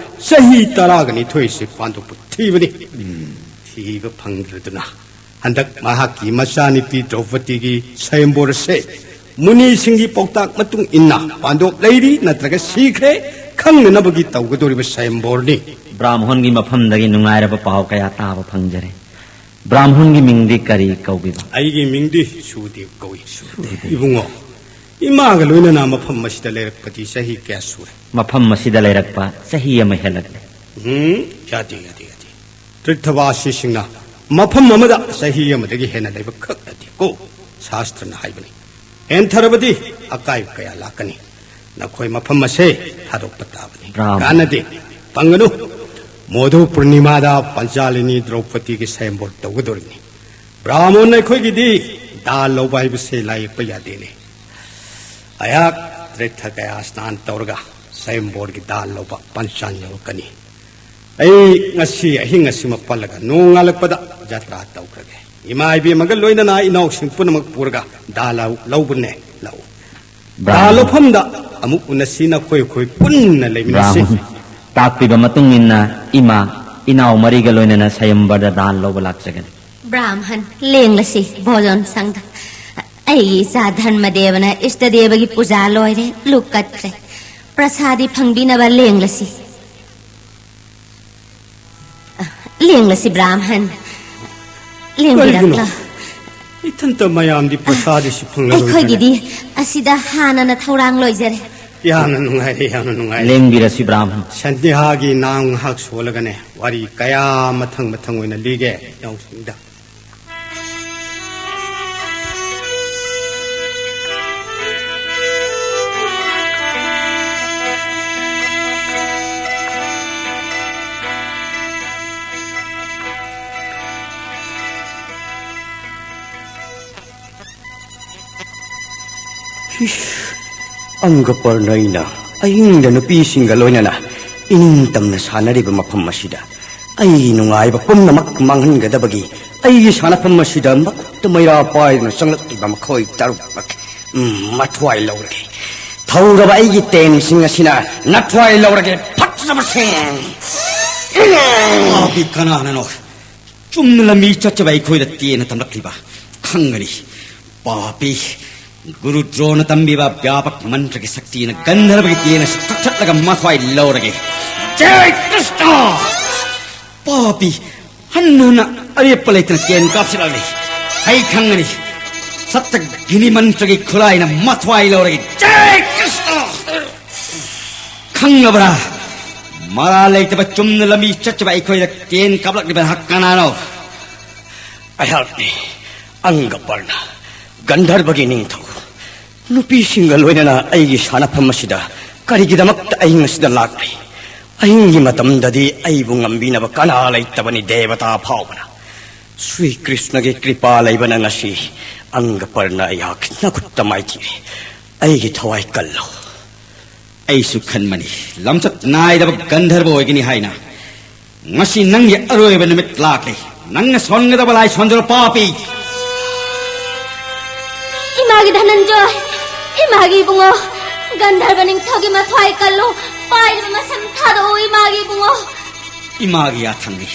ꯆꯍꯤ ꯇꯔꯥꯒ ꯅꯤꯊꯣꯏ ꯑꯁꯤ ꯄꯥꯟꯗꯣꯞꯄꯨ ꯊꯤꯕꯅꯤ꯫ ꯊꯤꯕ ꯐꯪꯗ꯭ꯔꯗꯨꯅ ꯍꯟꯗꯛ ꯃꯍꯥꯛꯀꯤ ꯃꯆꯥꯅꯨꯄꯤ ꯗ꯭ꯔꯧꯄꯗꯤꯒꯤ ꯁꯌꯝꯕꯣꯔ ꯑꯁꯦ ꯃꯨꯅꯤꯁꯤꯡꯒꯤ ꯄꯥꯎꯇꯥꯛ ꯃꯇꯨꯡ ꯏꯟꯅ ꯄꯥꯟꯗꯣꯞ ꯂꯩꯔꯤ ꯅꯠꯇ꯭ꯔꯒ ꯁꯤꯈ꯭ꯔꯦ ꯈꯪꯅꯅꯕꯒꯤ ꯇꯧꯒꯗꯧꯔꯤꯕ ꯁꯌꯝꯕꯣꯔꯅꯤ꯫ ꯕ꯭ꯔꯥꯝꯍꯣꯟꯒꯤ ꯃꯐꯝꯗꯒꯤ ꯅꯨꯡꯉꯥꯏꯔꯕ ꯄꯥꯎ ꯀꯌꯥ ꯇꯥꯕ ꯐꯪꯖꯔꯦ꯫ ꯕ꯭ꯔꯥꯍꯃꯟꯒꯤ ꯃꯤꯡꯗꯤ ꯀꯔꯤ ꯀꯧꯕꯤꯕ? ꯑꯩꯒꯤ ꯃꯤꯡꯗꯤ ꯁꯨꯗꯦꯕ ꯀꯧꯏ꯫ ꯁꯨꯗꯦꯕ꯫ ꯏꯕꯨꯡꯉꯣ, ꯏꯃꯥꯒ ꯂꯣꯏꯅꯅ ꯃꯐꯝ ꯑꯁꯤꯗ ꯂꯩꯔꯛꯄꯗꯤ ꯆꯍꯤ ꯀꯌꯥ ꯁꯨꯔꯦ? ꯃꯐꯝ ꯑꯁꯤꯗ ꯂꯩꯔꯛꯄ ꯆꯍꯤ ꯑꯃ ꯍꯦꯜꯂꯛꯂꯦ꯫ ꯎꯝ, ꯌꯥꯗꯦ, ꯌꯥꯗꯦ, ꯌꯥꯗꯦ꯫ ꯇꯤꯔꯊꯕꯥꯁꯤꯁꯤꯡꯅ ꯃꯐꯝ ꯑꯃꯗ ꯆꯍꯤ ꯑꯃꯗꯒꯤ ꯍꯦꯟꯅ ꯂꯩꯕ ꯈꯛ ꯅꯠꯇꯦ ꯀꯣ꯫ ꯁꯥꯁꯇ꯭ꯔꯅ ꯍꯥꯏꯕꯅꯤ꯫ ꯍꯦꯟꯊꯔꯕꯗꯤ ꯑꯀꯥꯏꯕ ꯀꯌꯥ ꯂꯥꯛꯀꯅꯤ꯫ ꯅꯈꯣꯏ ꯃꯐꯝ ꯑꯁꯦ ꯊꯥꯗꯣꯛꯄ ꯇꯥꯕꯅꯤ꯫ ꯕ꯭ꯔꯥꯍꯃꯟ꯫ ꯀꯥꯟꯅꯗꯦ, ꯐꯪꯒꯅꯨ꯫ ꯃꯣꯙꯨ ꯄꯨꯔꯅꯤꯃꯥꯗ ꯄꯟꯆꯥꯂꯤꯅꯤ ꯗ꯭ꯔꯧꯄꯗꯤꯒꯤ ꯁꯌꯝꯕꯣꯔ ꯇꯧꯒꯗꯧꯔꯤꯕꯅꯤ꯫ ꯕ꯭ꯔꯥꯍꯃꯟ ꯑꯩꯈꯣꯏꯒꯤꯗꯤ ꯗꯥ ꯂꯧꯕ ꯍꯥꯏꯕꯁꯦ ꯂꯥꯏꯌꯦꯛꯄ ꯌꯥꯗꯦꯅꯦ꯫ ꯑꯩꯍꯥꯛ ꯇꯤꯔꯊ ꯀꯌꯥ ꯁ꯭ꯅꯥꯟ ꯇꯧꯔꯒ ꯁꯌꯝꯕꯣꯔꯒꯤ ꯗꯥ ꯂꯧꯕ ꯄꯟꯆꯥꯟ ꯌꯧꯔꯛꯀꯅꯤ꯫ ꯑꯩ ꯉꯁꯤ ꯑꯍꯤꯡ ꯑꯁꯤꯃ ꯄꯜꯂꯒ ꯅꯣꯡꯉꯥꯜꯂꯛꯄꯗ ꯖꯇ꯭ꯔꯥ ꯇꯧꯈ꯭ꯔꯒꯦ꯫ ꯏꯃꯥ ꯏꯕꯦꯝꯃꯒ ꯂꯣꯏꯅꯅ ꯏꯅꯥꯎꯁꯤꯡ ꯄꯨꯝꯅꯃꯛ ꯄꯨꯔꯒ ꯗꯥ ꯂꯧ-, ꯂꯧꯕꯅꯦ ꯂꯥꯛꯎ꯫ ꯗꯥ ꯕ꯭ꯔꯥꯍꯃꯟ꯫ ꯂꯧꯐꯝꯗ ꯑꯃꯨꯛ ꯎꯅꯁꯤ, ꯅꯈꯣꯏ ꯑꯩꯈꯣꯏ ꯄꯨꯟꯅ ꯂꯩꯃꯤꯟꯅꯁꯤ꯫ ꯕ꯭ꯔꯥꯍꯃꯟ꯫ ꯇꯥꯛꯄꯤꯕ ꯃꯇꯨꯡ ꯏꯟꯅ ꯏꯃꯥ ꯏꯅꯥꯎ ꯃꯔꯤꯒ ꯂꯣꯏꯅꯅ ꯁꯌꯝꯕꯔꯗ ꯗꯥ ꯂꯧꯕ ꯂꯥꯛꯆꯒꯅꯤ꯫ ꯕ꯭ꯔꯥꯍꯃꯟ, ꯂꯦꯡꯂꯁꯤ ꯚꯣꯖꯟ ꯁꯪꯗ꯫ ꯑꯩꯒꯤ ꯏꯆꯥ ꯙꯔꯃꯗꯦꯕꯅ ꯏꯁꯇꯗꯦꯕꯒꯤ ꯄꯨꯖꯥ ꯂꯣꯏꯔꯦ, ꯂꯨꯛ ꯀꯠꯈ꯭ꯔꯦ꯫ ꯄ꯭ꯔꯁꯥꯗꯤ ꯐꯪꯕꯤꯅꯕ ꯂꯦꯡꯂꯁꯤ꯫ ꯂꯦꯡꯂꯁꯤ ꯕ꯭ꯔꯥꯍꯃꯟ꯫ ꯂꯦꯡꯕꯤꯔꯛꯂꯣ꯫ ꯀꯔꯤꯒꯤꯅꯣ? ꯏꯊꯟꯇ ꯃꯌꯥꯝꯗꯤ ꯄ꯭ꯔꯁꯥꯗꯤ ꯁꯤ ꯐꯪꯂꯔꯣꯏꯗ꯭ꯔꯅꯦ? ꯑꯩꯈꯣꯏꯒꯤꯗꯤ ꯑꯁꯤꯗ ꯍꯥꯟꯅꯅ ꯊꯧꯔꯥꯡ ꯂꯣꯏꯖꯔꯦ꯫ ꯌꯥꯝꯅ ꯅꯨꯡꯉꯥꯏꯔꯦ, ꯌꯥꯝꯅ ꯅꯨꯡꯉꯥꯏꯔꯦ꯫ ꯂꯦꯡꯕꯤꯔꯁꯤ ꯕ꯭ꯔꯥꯍꯃꯟ꯫ ꯁꯟꯗꯦꯍꯥꯒꯤ ꯅꯥꯡ ꯉꯥꯏꯍꯥꯛ ꯁꯣꯜꯂꯒꯅꯦ, ꯋꯥꯔꯤ ꯀꯌꯥ ꯃꯊꯪ ꯃꯊꯪ ꯑꯣꯏꯅ ꯂꯤꯒꯦ ꯏꯅꯥꯎꯁꯤꯡꯗ꯫ ꯏꯁ, ꯑꯪꯒ ꯄꯔꯅꯩꯅ ꯑꯍꯤꯡꯗ ꯅꯨꯄꯤꯁꯤꯡꯒ ꯂꯣꯏꯅꯅ ꯏꯅꯤꯡꯇꯝꯅ ꯁꯥꯟꯅꯔꯤꯕ ꯃꯐꯝ ꯑꯁꯤꯗ ꯑꯩꯒꯤ ꯅꯨꯡꯉꯥꯏꯕ ꯄꯨꯝꯅꯃꯛ ꯃꯥꯡꯍꯟꯒꯗꯕꯒꯤ ꯑꯩꯒꯤ ꯁꯥꯟꯅꯐꯝ ꯑꯁꯤꯗ ꯃꯈꯨꯠꯇ ꯃꯩꯔꯥ ꯄꯥꯏꯗꯨꯅ ꯆꯪꯂꯛꯂꯤꯕ ꯃꯈꯣꯏ ꯇꯔꯨꯛꯃꯛ, ꯎꯝ, ꯃꯊ꯭ꯋꯥꯏ ꯂꯧꯔꯒꯦ꯫ ꯊꯧꯔꯕ ꯑꯩꯒꯤ ꯇꯦꯡꯁꯤꯡ ꯑꯁꯤꯅ ꯅꯊ꯭ꯋꯥꯏ ꯂꯧꯔꯒꯦ, ꯐꯠꯇ꯭ꯔꯕꯁꯤꯡ! ꯄꯥꯄꯤ ꯀꯅꯥꯅꯅꯣ ꯆꯨꯝꯅ ꯂꯝꯕꯤ ꯆꯠꯆꯕ ꯑꯩꯈꯣꯏꯗ ꯇꯦꯟꯅ ꯇꯝꯂꯛꯂꯤꯕ? ꯈꯪꯒꯅꯤ꯫ ꯄꯥꯄꯤ, ꯒꯨꯔꯨ ꯗ꯭ꯔꯣꯅ ꯇꯝꯕꯤꯕ ꯕ꯭ꯌꯥꯄꯛ ꯃꯟꯇ꯭ꯔꯒꯤ ꯁꯛꯇꯤꯅ ꯒꯟꯙꯔꯕꯒꯤ ꯇꯦꯟ ꯑꯁꯤ ꯀꯛꯊꯠꯂꯒ ꯃꯊ꯭ꯋꯥꯏ ꯂꯧꯔꯒꯦ꯫ ꯖꯦ ꯀ꯭ꯔꯤꯁꯅ! ꯄꯥꯄꯤ, ꯍꯟꯅ ꯍꯟꯅ ꯑꯔꯦꯞꯄ ꯂꯩꯇꯅ ꯇꯦꯟ ꯀꯥꯞꯁꯤꯜꯂꯛꯂꯤ꯫ ꯑꯩ ꯈꯪꯒꯅꯤ꯫ ꯁꯠꯇꯒꯤꯅꯤ ꯃꯟꯇ꯭ꯔꯒꯤ ꯈꯨꯠꯂꯥꯏꯅ ꯃꯊ꯭ꯋꯥꯏ ꯂꯧꯔꯒꯦ꯫ ꯖꯥꯏ ꯀ꯭ꯔꯤꯁꯅ! ꯈꯪꯂꯕ꯭ꯔꯥ? ꯃꯔꯥ ꯂꯩꯇꯕ ꯆꯨꯝꯅ ꯂꯝꯕꯤ ꯆꯠꯆꯕ ꯑꯩꯈꯣꯏꯗ ꯇꯦꯟ ꯀꯥꯞꯂꯛꯂꯤꯕ ꯅꯍꯥꯛ ꯀꯅꯥꯅꯣ? ꯑꯩꯍꯥꯛꯅꯤ, ꯑꯪꯒꯄꯔꯅ, ꯒꯟꯙꯔꯕꯒꯤ ꯅꯤꯡꯊꯧ꯫ ꯅꯨꯄꯤꯁꯤꯡꯒ ꯂꯣꯏꯅꯅ ꯑꯩꯒꯤ ꯁꯥꯟꯅꯐꯝ ꯑꯁꯤꯗ ꯀꯔꯤꯒꯤꯗꯃꯛꯇ ꯑꯍꯤꯡ ꯑꯁꯤꯗ ꯂꯥꯛꯂꯤ? ꯑꯍꯤꯡꯒꯤ ꯃꯇꯝꯗꯗꯤ ꯑꯩꯕꯨ ꯉꯝꯕꯤꯅꯕ ꯀꯅꯥ ꯂꯩꯇꯕꯅꯤ, ꯗꯦꯕꯇꯥ ꯐꯥꯎꯕꯅ꯫ ꯁ꯭ꯔꯤ ꯀ꯭ꯔꯤꯁꯅꯒꯤ ꯀ꯭ꯔꯤꯄꯥ ꯂꯩꯕꯅ ꯉꯁꯤ ꯑꯪꯒꯄꯔꯅ ꯑꯩꯍꯥꯛ ꯅꯈꯨꯠꯇ ꯃꯥꯏꯊꯤꯔꯦ꯫ ꯑꯩꯒꯤ ꯊꯋꯥꯏ ꯀꯜꯂꯣ꯫ ꯑꯩꯁꯨ ꯈꯟꯕꯅꯤ, ꯂꯝꯆꯠ ꯅꯥꯏꯗꯕ ꯒꯟꯙꯔꯕ ꯑꯣꯏꯒꯅꯤ ꯍꯥꯏꯅ꯫ ꯉꯁꯤ ꯅꯪꯒꯤ ꯑꯔꯣꯏꯕ ꯅꯨꯃꯤꯠ ꯂꯥꯛꯂꯦ꯫ ꯅꯪꯅ ꯁꯣꯟꯒꯗꯕ ꯂꯥꯏ ꯁꯣꯟꯖꯔꯣ, ꯄꯥꯄꯤ꯫ ꯏꯃꯥꯒꯤ ꯙꯅꯟꯖꯣꯏ, ꯏꯃꯥꯒꯤ ꯏꯕꯨꯡꯉꯣ, ꯒꯟꯙꯔꯕ ꯅꯤꯡꯊꯧꯒꯤ ꯃꯊ꯭ꯋꯥꯏ ꯀꯜꯂꯨ, ꯄꯥꯏꯔꯤꯕ ꯃꯁꯝ ꯊꯥꯗꯣꯛꯎ, ꯏꯃꯥꯒꯤ ꯏꯕꯨꯡꯉꯣ꯫ ꯏꯃꯥꯒꯤ ꯌꯥꯊꯪꯅꯤ꯫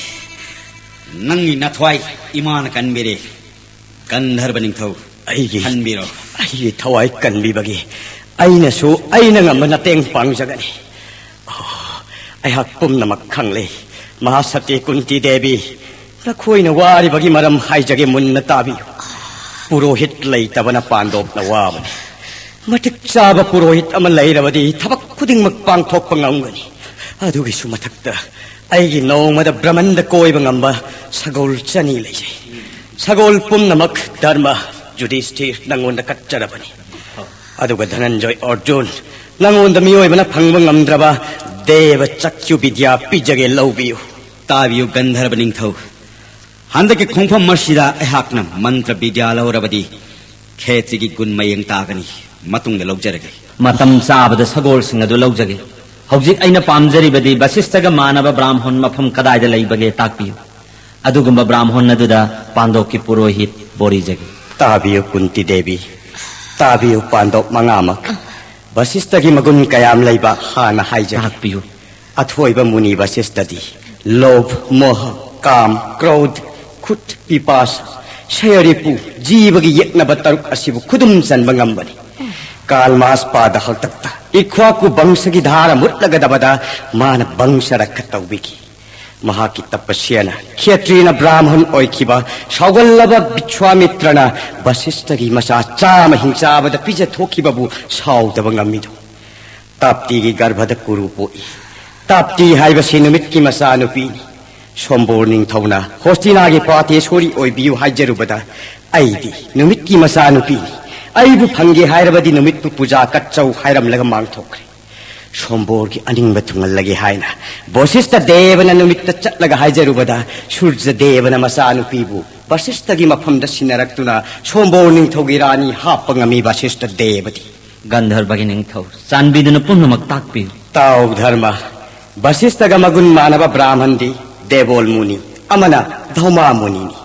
ꯅꯪꯒꯤ ꯅꯊ꯭ꯋꯥꯏ ꯏꯃꯥꯅ ꯀꯟꯕꯤꯔꯦ꯫ ꯒꯟꯙꯔꯕ ꯅꯤꯡꯊꯧ, ꯑꯩꯒꯤ, ꯈꯟꯕꯤꯔꯣ꯫ ꯑꯩꯒꯤ ꯊꯋꯥꯏ ꯀꯟꯕꯤꯕꯒꯤ ꯑꯩꯅꯁꯨ ꯑꯩꯅ ꯉꯝꯕ ꯃꯇꯦꯡ ꯄꯥꯡꯖꯒꯅꯤ꯫ ꯑꯣ, ꯑꯩꯍꯥꯛ ꯄꯨꯝꯅꯃꯛ ꯈꯪꯂꯦ꯫ ꯃꯍꯥꯁꯇꯤ ꯀꯨꯟꯇꯤ ꯗꯦꯕꯤ, ꯅꯈꯣꯏꯅ ꯋꯥꯔꯤꯕꯒꯤ ꯃꯔꯝ ꯍꯥꯏꯖꯒꯦ, ꯃꯨꯟꯅ ꯇꯥꯕꯤꯌꯨ꯫ ꯄꯨꯔꯣꯍꯤꯠ ꯂꯩꯇꯕꯅ ꯄꯥꯟꯗꯣꯞꯅ ꯋꯥꯕꯅꯤ꯫ ꯃꯇꯤꯛ ꯆꯥꯕ ꯄꯨꯔꯣꯍꯤꯠ ꯑꯃ ꯂꯩꯔꯕꯗꯤ ꯊꯕꯛ ꯈꯨꯗꯤꯡꯃꯛ ꯄꯥꯡꯊꯣꯛꯄ ꯉꯝꯒꯅꯤ꯫ ꯑꯗꯨꯒꯤꯁꯨ ꯃꯊꯛꯇ ꯑꯩꯒꯤ ꯅꯣꯡꯃꯗ ꯕ꯭ꯔꯍꯃꯟꯗ ꯀꯣꯏꯕ ꯉꯝꯕ ꯁꯒꯣꯜ ꯆꯅꯤ ꯂꯩꯖꯩ꯫ ꯁꯒꯣꯜ ꯄꯨꯝꯅꯃꯛ ꯙꯔꯃ ꯌꯨꯙꯤꯁꯊꯤꯔ ꯅꯪꯉꯣꯟꯗ ꯀꯠꯆꯔꯕꯅꯤ꯫ ꯑꯗꯨꯒ ꯙꯅꯟꯖꯣꯏ ꯑꯔꯖꯨꯟ, ꯅꯪꯉꯣꯟꯗ ꯃꯤꯑꯣꯏꯕꯅ ꯐꯪꯕ ꯉꯝꯗ꯭ꯔꯕ ꯗꯦꯕ ꯆꯛꯈ꯭ꯌꯨ ꯕꯤꯗ꯭ꯌꯥ ꯄꯤꯖꯒꯦ, ꯂꯧꯕꯤꯌꯨ꯫ ꯇꯥꯕꯤꯌꯨ ꯒꯟꯙꯔꯕ ꯅꯤꯡꯊꯧ, ꯍꯟꯗꯛꯀꯤ ꯈꯣꯡꯐꯝ ꯑꯁꯤꯗ ꯑꯩꯍꯥꯛꯅ ꯃꯟꯇ꯭ꯔ ꯕꯤꯗ꯭ꯌꯥ ꯂꯧꯔꯕꯗꯤ ꯈꯦꯇ꯭ꯔꯤꯒꯤ ꯒꯨꯟ ꯃꯌꯦꯡ ꯇꯥꯒꯅꯤ꯫ ꯃꯇꯨꯡꯗ ꯂꯧꯖꯔꯒꯦ꯫ ꯃꯇꯝ ꯆꯥꯕꯗ ꯁꯒꯣꯜꯁꯤꯡ ꯑꯗꯨ ꯂꯧꯖꯒꯦ꯫ ꯍꯧꯖꯤꯛ ꯑꯩꯅ ꯄꯥꯝꯖꯔꯤꯕꯗꯤ ꯕꯁꯤꯁꯇꯒ ꯃꯥꯟꯅꯕ ꯕ꯭ꯔꯥꯝꯍꯣꯟ ꯃꯐꯝ ꯀꯗꯥꯏꯗ ꯂꯩꯕꯒꯦ ꯇꯥꯛꯄꯤꯌꯨ꯫ ꯑꯗꯨꯒꯨꯝꯕ ꯕ꯭ꯔꯥꯝꯍꯣꯟ ꯑꯗꯨꯗ ꯄꯥꯟꯗꯣꯞꯀꯤ ꯄꯨꯔꯣꯍꯤꯠ ꯕꯣꯔꯤꯖꯒꯦ꯫ ꯇꯥꯕꯤꯌꯨ ꯀꯨꯟꯇꯤ ꯗꯦꯕꯤ, ꯇꯥꯕꯤꯌꯨ ꯄꯥꯟꯗꯣꯞ ꯃꯉꯥꯃꯛ꯫ ꯕꯁꯤꯁꯇꯒꯤ ꯃꯒꯨꯟ ꯀꯌꯥꯝ ꯂꯩꯕ ꯍꯥꯟꯅ ꯍꯥꯏꯖꯒꯦ꯫ ꯇꯥꯛꯄꯤꯌꯨ꯫ ꯑꯊꯣꯏꯕ ꯃꯨꯅꯤ ꯕꯁꯤꯁꯇꯗꯤ ꯂꯣꯚ, ꯃꯣꯍ, ꯀꯥꯝ, ꯀ꯭ꯔꯣꯙ, ꯈꯨꯠ, ꯄꯤꯄꯥꯁ, ꯁꯌꯔꯤꯄꯨ, ꯖꯤꯕꯒꯤ ꯌꯦꯛꯅꯕ ꯇꯔꯨꯛ ꯑꯁꯤꯕꯨ ꯈꯨꯗꯨꯝ ꯆꯟꯕ ꯉꯝꯕꯅꯤ꯫ ꯀꯥꯜꯃꯥꯁ ꯄꯥꯗ ꯍꯥꯛꯇꯛꯇ ꯏꯈ꯭ꯋꯥꯀꯨ ꯕꯪꯁꯒꯤ ꯙꯥꯔꯥ ꯃꯨꯠꯂꯒꯗꯕꯗ ꯃꯥꯅ ꯕꯪꯁ ꯔꯛꯈ ꯇꯧꯕꯤꯈꯤ꯫ ꯃꯍꯥꯛꯀꯤ ꯇꯄꯁ꯭ꯌꯥꯅ ꯈꯦꯇ꯭ꯔꯤꯅ ꯕ꯭ꯔꯥꯍꯃꯟ ꯑꯣꯏꯈꯤꯕ ꯁꯥꯎꯒꯜꯂꯕ ꯕꯤꯁ꯭ꯋꯥꯃꯤꯇ꯭ꯔꯅ ꯕꯁꯤꯁ꯭ꯊꯒꯤ ꯃꯆꯥ ꯆꯥꯝꯃ ꯍꯤꯡꯆꯥꯕꯗ ꯄꯤꯖꯊꯣꯛꯈꯤꯕꯕꯨ ꯁꯥꯎꯗꯕ ꯉꯝꯃꯤꯗꯣ꯫ ꯇꯥꯞꯇꯤꯒꯤ ꯒꯔꯚꯗ ꯀꯨꯔꯨ ꯄꯣꯛꯏ꯫ ꯇꯥꯞꯇꯤ ꯍꯥꯏꯕꯁꯤ ꯅꯨꯃꯤꯠꯀꯤ ꯃꯆꯥꯅꯨꯄꯤꯅꯤ꯫ ꯁꯣꯝꯕꯣꯔ ꯅꯤꯡꯊꯧꯅ ꯍꯣꯁꯇꯤꯅꯥꯒꯤ ꯄꯥꯇꯦꯁꯣꯔꯤ ꯑꯣꯏꯕꯤꯌꯨ ꯍꯥꯏꯖꯔꯨꯕꯗ, "ꯑꯩꯗꯤ ꯅꯨꯃꯤꯠꯀꯤ ꯃꯆꯥꯅꯨꯄꯤꯅꯤ, ꯑꯩꯕꯨ ꯐꯪꯒꯦ ꯍꯥꯏꯔꯕꯗꯤ ꯅꯨꯃꯤꯠꯄꯨ ꯄꯨꯖꯥ ꯀꯠꯆꯧ" ꯍꯥꯏꯔꯝꯂꯒ ꯃꯥꯡꯊꯣꯛꯈ꯭ꯔꯦ꯫ ꯁꯣꯝꯕꯣꯔꯒꯤ ꯑꯅꯤꯡꯕ ꯊꯨꯡꯍꯜꯂꯒꯦ ꯍꯥꯏꯅ ꯕꯣꯁꯤꯁꯇ ꯗꯦꯕꯅ ꯅꯨꯃꯤꯠꯇ ꯆꯠꯂꯒ ꯍꯥꯏꯖꯔꯨꯕꯗ, ꯁꯨꯔꯖ ꯗꯦꯕꯅ ꯃꯆꯥꯅꯨꯄꯤꯕꯨ ꯕꯁꯤꯁꯇꯒꯤ ꯃꯐꯝꯗ ꯁꯤꯟꯅꯔꯛꯇꯨꯅ ꯁꯣꯝꯕꯣꯔ ꯅꯤꯡꯊꯧꯒꯤ ꯔꯥꯅꯤ ꯍꯥꯞꯄ ꯉꯝꯃꯤ ꯕꯁꯤꯁꯇ ꯗꯦꯕꯗꯤ꯫ ꯒꯟꯙꯔꯕꯒꯤ ꯅꯤꯡꯊꯧ, ꯆꯥꯟꯕꯤꯗꯨꯅ ꯄꯨꯝꯅꯃꯛ ꯇꯥꯛꯄꯤꯌꯨ꯫ ꯇꯥꯎ ꯙꯔꯃ, ꯕꯁꯤꯁꯇꯒ ꯃꯒꯨꯟ ꯃꯥꯟꯅꯕ ꯕ꯭ꯔꯥꯍꯃꯟꯗꯤ ꯗꯦꯕꯣꯜ ꯃꯨꯅꯤ ꯑꯃꯅ ꯙꯧꯃꯥ ꯃꯨꯅꯤꯅꯤ꯫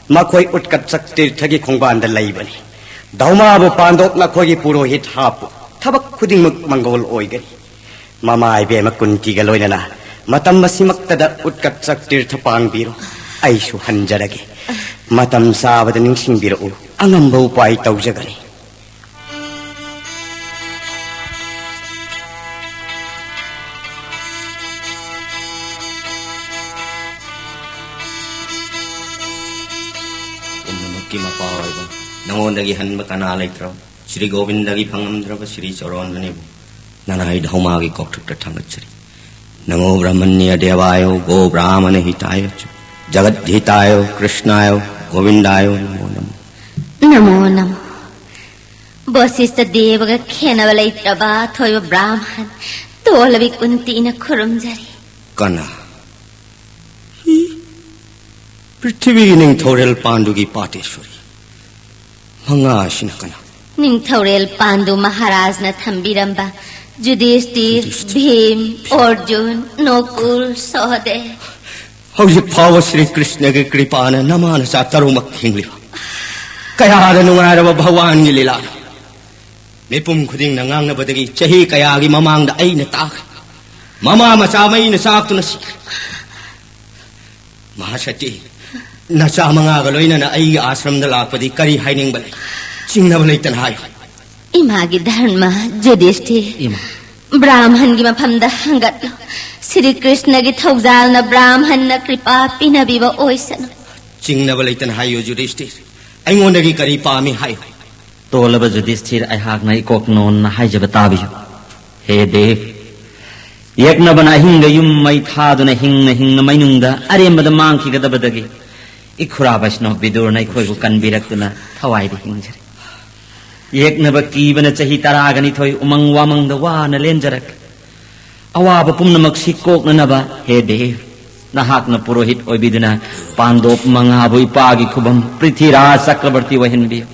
ꯃꯈꯣꯏ ꯎꯠꯀꯠꯆꯛ ꯇꯤꯔꯊꯒꯤ ꯈꯣꯡꯕꯥꯟꯗ ꯂꯩꯕꯅꯤ꯫ ꯙꯧꯃꯥꯕꯨ ꯄꯥꯟꯗꯣꯛ ꯅꯈꯣꯏꯒꯤ ꯄꯨꯔꯣꯍꯤꯠ ꯍꯥꯞꯄꯨ꯫ ꯊꯕꯛ ꯈꯨꯗꯤꯡꯃꯛ ꯃꯪꯒꯣꯜ ꯑꯣꯏꯒꯅꯤ꯫ ꯃꯃꯥ ꯏꯕꯦꯝꯃ ꯀꯨꯟꯇꯤꯒ ꯂꯣꯏꯅꯅ ꯃꯇꯝ ꯑꯁꯤꯃꯛꯇꯗ ꯎꯠꯀꯠꯆꯛ ꯇꯤꯔꯊ ꯄꯥꯡꯕꯤꯔꯣ꯫ ꯑꯩꯁꯨ ꯍꯟꯖꯔꯒꯦ꯫ ꯃꯇꯝ ꯆꯥꯕꯗ ꯅꯤꯡꯁꯤꯡꯕꯤꯔꯛꯎ꯫ ꯑꯉꯝꯕ ꯎꯄꯥꯏ ꯇꯧꯖꯒꯅꯤ꯫ ꯄꯨꯝꯅꯃꯛꯀꯤ ꯃꯄꯥ ꯑꯣꯏꯕ, ꯅꯉꯣꯟꯗꯒꯤ ꯍꯟꯕ ꯀꯅꯥ ꯂꯩꯇ꯭ꯔꯕ, ꯁ꯭ꯔꯤ ꯒꯣꯕꯤꯟꯗꯒꯤ ꯐꯪꯉꯝꯗ꯭ꯔꯕ ꯁ꯭ꯔꯤ ꯆꯔꯣꯟꯗꯅꯤꯕꯨ ꯅꯅꯥꯏ ꯙꯧꯃꯥꯒꯤ ꯀꯣꯛꯊꯛꯇ ꯊꯥꯡꯒꯠꯆꯔꯤ꯫ ꯅꯃꯣ ꯕ꯭ꯔꯍꯃꯅ꯭ꯌ ꯗꯦꯕꯥꯌꯣ ꯒꯣ ꯕ꯭ꯔꯥꯍꯃꯅ ꯍꯤꯇꯥꯌ ꯆ ꯖꯒꯠ ꯍꯤꯇꯥꯌꯣ ꯀ꯭ꯔꯤꯁ꯭ꯅꯥꯌꯣ ꯒꯣꯕꯤꯟꯗꯥꯌꯣ ꯅꯃꯣ ꯅꯃꯣ꯫ ꯅꯃꯣ ꯅꯃꯣ꯫ ꯕꯣꯁꯤꯁꯇ ꯗꯦꯕꯒ ꯈꯦꯟꯅꯕ ꯂꯩꯇ꯭ꯔꯕ ꯑꯊꯣꯏꯕ ꯕ꯭ꯔꯥꯍꯃꯟ ꯇꯣꯜꯂꯕꯤ ꯀꯨꯟꯇꯤꯅ ꯈꯨꯔꯨꯝꯖꯔꯤ꯫ ꯀꯅꯥ? ꯍꯤ? ꯄ꯭ꯔꯤꯊꯤꯕꯤꯒꯤ ꯅꯤꯡꯊꯧꯔꯦꯜ ꯄꯥꯟꯗꯨꯒꯤ ꯄꯥꯇꯦꯁꯣꯔꯤ꯫ ꯃꯉꯥ ꯑꯁꯤꯅ ꯀꯅꯥ? ꯅꯤꯡꯊꯧꯔꯦꯜ ꯄꯥꯟꯗꯨ ꯃꯍꯥꯔꯥꯖꯅ ꯊꯝꯕꯤꯔꯝꯕ ꯖꯨꯗꯤꯁꯇꯤꯔ, ꯖꯨꯗꯤꯁꯇꯤꯔ, ꯚꯤꯝ, ꯑꯔꯖꯨꯟ, ꯅꯣꯀꯨꯜ, ꯁꯍꯗꯦꯕ꯫ ꯍꯧꯖꯤꯛ ꯐꯥꯎꯕ ꯁ꯭ꯔꯤ ꯀ꯭ꯔꯤꯁ꯭ꯅꯒꯤ ꯀ꯭ꯔꯤꯄꯥꯅ ꯅꯃꯥ ꯅꯆꯥ ꯇꯔꯨꯛꯃꯛ ꯍꯤꯡꯂꯤꯕ꯫ ꯀꯌꯥꯗ ꯅꯨꯡꯉꯥꯏꯔꯕ ꯚꯒꯋꯥꯟꯒꯤ ꯂꯤꯂꯥꯅꯣ! ꯃꯤꯄꯨꯝ ꯈꯨꯗꯤꯡꯅ ꯉꯥꯡꯅꯕꯗꯒꯤ ꯆꯍꯤ ꯀꯌꯥꯒꯤ ꯃꯃꯥꯡꯗ ꯑꯩꯅ ꯇꯥꯈ꯭ꯔꯦ꯫ ꯃꯃꯥ ꯃꯆꯥ ꯃꯩꯅ ꯆꯥꯛꯇꯨꯅ ꯁꯤꯈ꯭ꯔꯦ꯫ ꯃꯍꯥꯁꯇꯤ, ꯅꯆꯥ ꯃꯉꯥꯒ ꯂꯣꯏꯅꯅ ꯑꯩꯒꯤ ꯑꯥꯁ꯭ꯔꯝꯗ ꯂꯥꯛꯄꯗꯤ ꯀꯔꯤ ꯍꯥꯏꯅꯤꯡꯕ ꯂꯩ? ꯆꯤꯡꯅꯕ ꯂꯩꯇꯅ ꯍꯥꯏꯌꯨ꯫ ꯏꯃꯥꯒꯤ ꯙꯔꯃ, ꯖꯨꯗꯤꯁꯇꯤꯔ꯫ ꯏꯃꯥ꯫ ꯕ꯭ꯔꯥꯍꯃꯟꯒꯤ ꯃꯐꯝꯗ ꯍꯪꯒꯠꯂꯨ꯫ ꯁ꯭ꯔꯤ ꯀ꯭ꯔꯤꯁꯅꯒꯤ ꯊꯧꯖꯥꯜꯅ ꯕ꯭ꯔꯥꯍꯃꯟꯅ ꯀ꯭ꯔꯤꯄꯥ ꯄꯤꯅꯕꯤꯕ ꯑꯣꯏꯁꯅꯨ꯫ ꯆꯤꯡꯅꯕ ꯂꯩꯇꯅ ꯍꯥꯏꯌꯨ ꯌꯨꯙꯤꯁꯇꯤꯔ, ꯑꯩꯉꯣꯟꯗꯒꯤ ꯀꯔꯤ ꯄꯥꯝꯃꯤ ꯍꯥꯏꯌꯨ꯫ ꯇꯣꯜꯂꯕ ꯌꯨꯙꯤꯁꯇꯤꯔ, ꯑꯩꯍꯥꯛꯅ ꯏꯀꯣꯛ ꯅꯣꯟꯅ ꯍꯥꯏꯖꯕ ꯇꯥꯕꯤꯌꯨ꯫ ꯍꯦ ꯗꯦꯕ, ꯌꯦꯛꯅꯕꯅ ꯑꯍꯤꯡꯗ ꯌꯨꯝ ꯃꯩ ꯊꯥꯗꯨꯅ ꯍꯤꯡꯅ ꯍꯤꯡꯅ ꯃꯩꯅꯨꯡꯗ ꯑꯔꯦꯝꯕꯗ ꯃꯥꯡꯈꯤꯒꯗꯕꯗꯒꯤ ꯏꯈꯨꯔꯥ ꯕꯩꯁꯅꯣ ꯕꯤꯗꯨꯔꯅ ꯑꯩꯈꯣꯏꯕꯨ ꯀꯟꯕꯤꯔꯛꯇꯨꯅ ꯊꯋꯥꯏꯗ ꯍꯤꯡꯖꯔꯤ꯫ ꯌꯦꯛꯅꯕ ꯀꯤꯕꯅ ꯆꯍꯤ ꯇꯔꯥꯒ ꯅꯤꯊꯣꯏ ꯎꯃꯪ ꯋꯥꯃꯪꯗ ꯋꯥꯅ ꯂꯦꯟꯖꯔꯛꯈꯤ꯫ ꯑꯋꯥꯕ ꯄꯨꯝꯅꯃꯛꯁꯤ ꯀꯣꯛꯅꯅꯕ, ꯍꯦ ꯗꯦꯕ, ꯅꯍꯥꯛꯅ ꯄꯨꯔꯣꯍꯤꯠ ꯑꯣꯏꯕꯤꯗꯨꯅ ꯄꯥꯟꯗꯣꯞ ꯃꯉꯥꯕꯨ ꯏꯄꯥꯒꯤ ꯈꯨꯕꯝ ꯄ꯭ꯔꯤꯊꯤꯔꯥꯖ ꯆꯀ꯭ꯔꯕꯔꯇꯤ ꯑꯣꯏꯍꯟꯕꯤꯌꯨ꯫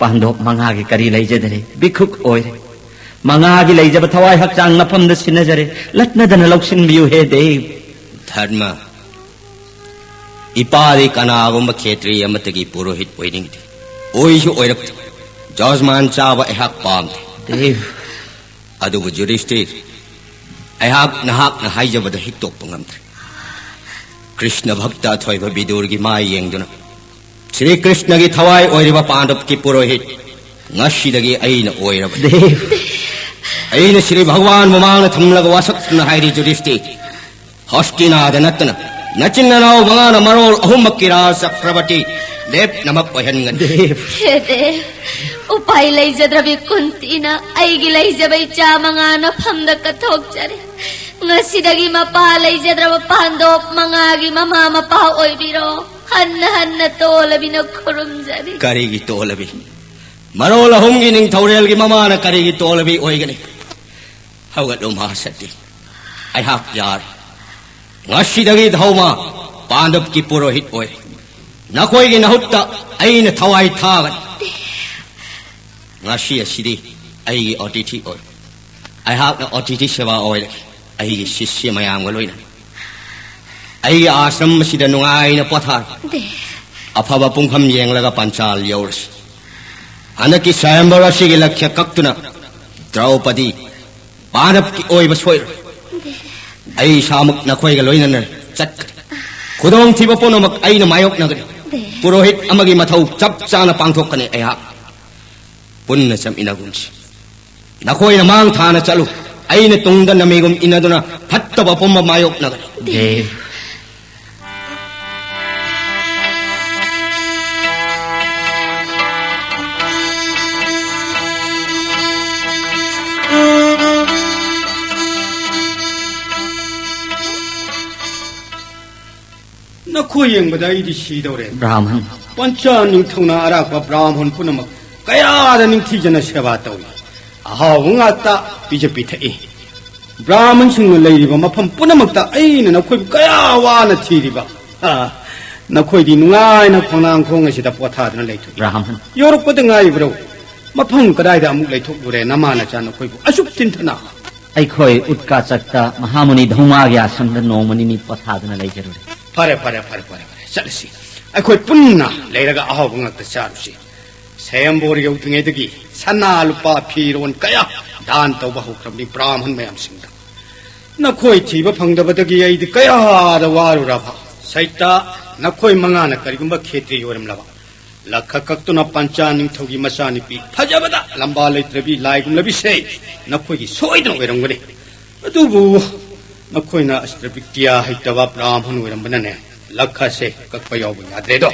ꯄꯥꯟꯗꯣꯞ ꯃꯉꯥꯒꯤ ꯀꯔꯤ ꯂꯩꯖꯗꯔꯦ? ꯚꯤꯈꯨꯛ ꯑꯣꯏꯔꯦ꯫ ꯃꯉꯥꯒꯤ ꯂꯩꯖꯕ ꯊꯋꯥꯏ ꯍꯛꯆꯥꯡ ꯅꯐꯝꯗ ꯁꯤꯟꯅꯖꯔꯦ꯫ ꯂꯠꯅꯗꯅ ꯂꯧꯁꯤꯟꯕꯤꯌꯨ, ꯍꯦ ꯗꯦꯕ꯫ ꯙꯔꯃ, ꯏꯄꯥꯗꯤ ꯀꯅꯥꯒꯨꯝꯕ ꯈꯦꯇ꯭ꯔꯤ ꯑꯃꯠꯇꯒꯤ ꯄꯨꯔꯣꯍꯤꯠ ꯑꯣꯏꯅꯤꯡꯗꯦ꯫ ꯑꯣꯏꯁꯨ ꯑꯣꯏꯔꯛꯇꯦ꯫ ꯖꯖꯃꯥꯟ ꯆꯥꯕ ꯑꯩꯍꯥꯛ ꯄꯥꯝꯗꯦ꯫ ꯗꯦꯕ꯫ ꯑꯗꯨꯕꯨ ꯌꯨꯙꯤꯁꯇꯤꯔ, ꯑꯩꯍꯥꯛ ꯅꯍꯥꯛꯅ ꯍꯥꯏꯖꯕꯗ ꯍꯤꯛꯇꯣꯛꯄ ꯉꯝꯗ꯭ꯔꯦ꯫ ꯀ꯭ꯔꯤꯁꯅ ꯚꯛꯇ ꯑꯊꯣꯏꯕ ꯕꯤꯗꯨꯔꯒꯤ ꯃꯥꯏ ꯌꯦꯡꯗꯨꯅ, ꯁ꯭ꯔꯤ ꯀ꯭ꯔꯤꯁꯅꯒꯤ ꯊꯋꯥꯏ ꯑꯣꯏꯔꯤꯕ ꯄꯥꯟꯗꯕꯀꯤ ꯄꯨꯔꯣꯍꯤꯠ ꯉꯁꯤꯗꯒꯤ ꯑꯩꯅ ꯑꯣꯏꯔꯕꯅꯤ꯫ ꯗꯦꯕ꯫ ꯑꯩꯅ ꯁ꯭ꯔꯤ ꯚꯒꯋꯥꯟ ꯃꯃꯥꯡꯗ ꯊꯝꯂꯒ ꯋꯥꯁꯛꯇꯨꯅ ꯍꯥꯏꯔꯤ ꯌꯨꯙꯤꯁꯇꯤꯔ, ꯍꯁꯇꯤꯅꯥꯗ ꯅꯠꯇꯅ ꯅꯆꯤꯟ ꯅꯅꯥꯎ ꯃꯉꯥꯅ ꯃꯔꯣꯜ ꯑꯍꯨꯝꯃꯛꯀꯤ ꯔꯥꯖ ꯆꯀ꯭ꯔꯕꯔꯇꯤ ꯂꯦꯞꯅꯃꯛ ꯑꯣꯏꯍꯟꯒꯅꯤ꯫ ꯗꯦꯕ꯫ ꯍꯦ ꯗꯦꯕ, ꯎꯄꯥꯏ ꯂꯩꯖꯗ꯭ꯔꯕꯤ ꯀꯨꯟꯇꯤꯅ ꯑꯩꯒꯤ ꯂꯩꯖꯕ ꯏꯆꯥ ꯃꯉꯥ ꯅꯐꯝꯗ ꯀꯠꯊꯣꯛꯆꯔꯤ꯫ ꯉꯁꯤꯗꯒꯤ ꯃꯄꯥ ꯂꯩꯖꯗ꯭ꯔꯕ ꯄꯥꯟꯗꯣꯞ ꯃꯉꯥꯒꯤ ꯃꯃꯥ ꯃꯄꯥ ꯑꯣꯏꯕꯤꯔꯣ꯫ ꯍꯟꯅ ꯍꯟꯅ ꯇꯣꯂꯕꯤꯅ ꯈꯨꯔꯨꯝꯖꯔꯤ꯫ ꯀꯔꯤꯒꯤ ꯇꯣꯂꯕꯤ? ꯃꯔꯣꯜ ꯑꯍꯨꯝꯒꯤ ꯅꯤꯡꯊꯧꯔꯦꯜꯒꯤ ꯃꯃꯥꯅ ꯀꯔꯤꯒꯤ ꯇꯣꯂꯕꯤ ꯑꯣꯏꯒꯅꯤ? ꯍꯧꯒꯠꯂꯨ ꯃꯍꯥꯁꯛꯇꯤ, ꯑꯩꯍꯥꯛ ꯌꯥꯔꯦ꯫ ꯉꯁꯤꯗꯒꯤ ꯙꯧꯃ ꯄꯥꯟꯗꯕꯀꯤ ꯄꯨꯔꯣꯍꯤꯠ ꯑꯣꯏꯔꯦ꯫ ꯅꯈꯣꯏꯒꯤ ꯅꯍꯨꯠꯇ ꯑꯩꯅ ꯊꯋꯥꯏ ꯊꯥꯒꯅꯤ꯫ ꯉꯁꯤ ꯑꯁꯤꯗꯤ ꯑꯩꯒꯤ ꯑꯣꯇꯤꯊꯤ ꯑꯣꯏ꯫ ꯑꯩꯍꯥꯛꯅ ꯑꯣꯇꯤꯊꯤ ꯁꯦꯕꯥ ꯑꯣꯏꯔꯦ꯫ ꯑꯩꯒꯤ ꯁꯤꯁ꯭ꯌ ꯃꯌꯥꯝꯒ ꯂꯣꯏꯅ ꯑꯩꯒꯤ ꯑꯥꯁ꯭ꯔꯝ ꯑꯁꯤꯗ ꯅꯨꯡꯉꯥꯏꯅ ꯄꯣꯊꯥꯔꯣ꯫ ꯗꯦꯕ꯫ ꯑꯐꯕ ꯄꯨꯡꯐꯝ ꯌꯦꯡꯂꯒ ꯄꯟꯆꯥꯜ ꯌꯧꯔꯁꯤ꯫ ꯍꯟꯗꯛꯀꯤ ꯁ꯭ꯋꯥꯌꯝꯚꯔ ꯑꯁꯤꯒꯤ ꯂꯛꯈ꯭ꯌ ꯀꯛꯇꯨꯅ ꯗ꯭ꯔꯧꯄꯗꯤ ꯄꯥꯟꯗꯕꯀꯤ ꯑꯣꯏꯕ ꯁꯣꯏꯔꯣꯏ꯫ ꯑꯩ ꯏꯁꯥꯃꯛ ꯅꯈꯣꯏꯒ ꯂꯣꯏꯅꯅ ꯆꯠꯀꯅꯤ꯫ ꯈꯨꯗꯣꯡꯊꯤꯕ ꯄꯨꯝꯅꯃꯛ ꯑꯩꯅ ꯃꯥꯌꯣꯛꯅꯒꯅꯤ꯫ ꯄꯨꯔꯣꯍꯤꯠ ꯑꯃꯒꯤ ꯃꯊꯧ ꯆꯞ ꯆꯥꯅ ꯄꯥꯡꯊꯣꯛꯀꯅꯤ ꯑꯩꯍꯥꯛ꯫ ꯄꯨꯟꯅ ꯆꯠꯃꯤꯟꯅꯒꯨꯝꯁꯤ꯫ ꯅꯈꯣꯏꯅ ꯃꯥꯡ ꯊꯥꯅ ꯆꯠꯂꯨ꯫ ꯑꯩꯅ ꯇꯨꯡꯗ ꯅꯃꯤꯒꯨꯝ ꯏꯟꯅꯗꯨꯅ ꯐꯠꯇꯕ ꯄꯨꯝꯕ ꯃꯥꯌꯣꯛꯅꯒꯅꯤ꯫ ꯗꯦꯕ꯫ ꯅꯈꯣꯏ ꯌꯦꯡꯕꯗ ꯑꯩꯗꯤ ꯁꯤꯗꯧꯔꯦ꯫ ꯕ꯭ꯔꯥꯍꯃꯟ꯫ ꯄꯟꯆꯥ ꯅꯤꯡꯊꯧꯅ ꯑꯔꯥꯛꯄ ꯕ꯭ꯔꯥꯍꯃꯟ ꯄꯨꯝꯅꯃꯛ ꯀꯌꯥꯗ ꯅꯤꯡꯊꯤꯖꯅ ꯁꯦꯕꯥ ꯇꯧꯏ꯫ ꯑꯍꯥꯎꯕ ꯉꯥꯛꯇ ꯄꯤꯖ ꯄꯤꯊꯛꯏ꯫ ꯕ꯭ꯔꯥꯍꯃꯟꯁꯤꯡꯅ ꯂꯩꯔꯤꯕ ꯃꯐꯝ ꯄꯨꯝꯅꯃꯛꯇ ꯑꯩꯅ ꯅꯈꯣꯏꯕꯨ ꯀꯌꯥ ꯋꯥꯅ ꯊꯤꯔꯤꯕ꯫ ꯑꯥ, ꯅꯈꯣꯏꯗꯤ ꯅꯨꯡꯉꯥꯏꯅ ꯈꯣꯡꯅꯥꯡ ꯈꯣꯡ ꯑꯁꯤꯗ ꯄꯣꯊꯥꯗꯨꯅ ꯂꯩꯊꯣꯛꯏ꯫ ꯕ꯭ꯔꯥꯍꯃꯟ꯫ ꯌꯧꯔꯛꯄꯗ ꯉꯥꯏꯔꯤꯕ꯭ꯔꯣ? ꯃꯐꯝ ꯀꯗꯥꯏꯗ ꯑꯃꯨꯛ ꯂꯩꯊꯣꯛꯂꯨꯔꯦ ꯅꯃꯥ ꯅꯆꯥ ꯅꯈꯣꯏꯕꯨ ꯑꯁꯨꯛ ꯆꯤꯟꯊꯅ? ꯑꯩꯈꯣꯏ ꯎꯠꯀꯥꯆꯛꯇ ꯃꯍꯥꯃꯨꯅꯤ ꯙꯧꯃꯥꯒꯤ ꯑꯥꯁ꯭ꯔꯝꯗ ꯅꯣꯡꯃ ꯅꯤꯅꯤ ꯄꯣꯊꯥꯗꯨꯅ ꯂꯩꯖꯔꯨꯔꯦ꯫ ꯐꯔꯦ, ꯐꯔꯦ, ꯐꯔꯦ, ꯐꯔꯦ, ꯐꯔꯦ, ꯆꯠꯂꯁꯤ꯫ ꯑꯩꯈꯣꯏ ꯄꯨꯟꯅ ꯂꯩꯔꯒ ꯑꯍꯥꯎꯕ ꯉꯥꯛꯇ ꯆꯥꯔꯨꯁꯤ꯫ ꯁ꯭ꯋꯌꯝꯕꯣꯔ ꯌꯧꯗ꯭ꯔꯤꯉꯩꯗꯒꯤ ꯁꯅꯥ ꯂꯨꯄꯥ ꯐꯤꯔꯣꯟ ꯀꯌꯥ ꯗꯥꯟ ꯇꯧꯕ ꯍꯧꯈ꯭ꯔꯕꯅꯤ ꯕ꯭ꯔꯥꯍꯃꯟ ꯃꯌꯥꯝꯁꯤꯡꯗ꯫ ꯅꯈꯣꯏ ꯊꯤꯕ ꯐꯪꯗꯕꯗꯒꯤ ꯑꯩꯗꯤ ꯀꯌꯥꯗ ꯋꯥꯔꯨꯔꯕ꯫ ꯁꯩꯇ, ꯅꯈꯣꯏ ꯃꯉꯥꯅ ꯀꯔꯤꯒꯨꯝꯕ ꯈꯦꯇ꯭ꯔꯤ ꯑꯣꯏꯔꯝꯂꯕ, ꯂꯛꯈ ꯀꯛꯇꯨꯅ ꯄꯟꯆꯥ ꯅꯤꯡꯊꯧꯒꯤ ꯃꯆꯥꯅꯨꯄꯤ ꯐꯖꯕꯗ ꯂꯝꯕꯥ ꯂꯩꯇ꯭ꯔꯕꯤ ꯂꯥꯏꯒꯨꯝꯂꯕꯤꯁꯦ ꯅꯈꯣꯏꯒꯤ ꯁꯣꯏꯗꯅ ꯑꯣꯏꯔꯝꯒꯅꯤ꯫ ꯑꯗꯨꯕꯨ ꯅꯈꯣꯏꯅ ꯑꯁꯇ꯭ꯔꯕꯤꯗ꯭ꯌꯥ ꯍꯩꯇꯕ ꯕ꯭ꯔꯥꯍꯃꯟ ꯑꯣꯏꯔꯝꯕꯅꯅꯦ ꯂꯛꯈꯁꯦ ꯀꯛꯄ ꯌꯥꯎꯕ ꯌꯥꯗ꯭ꯔꯦꯗꯣ꯫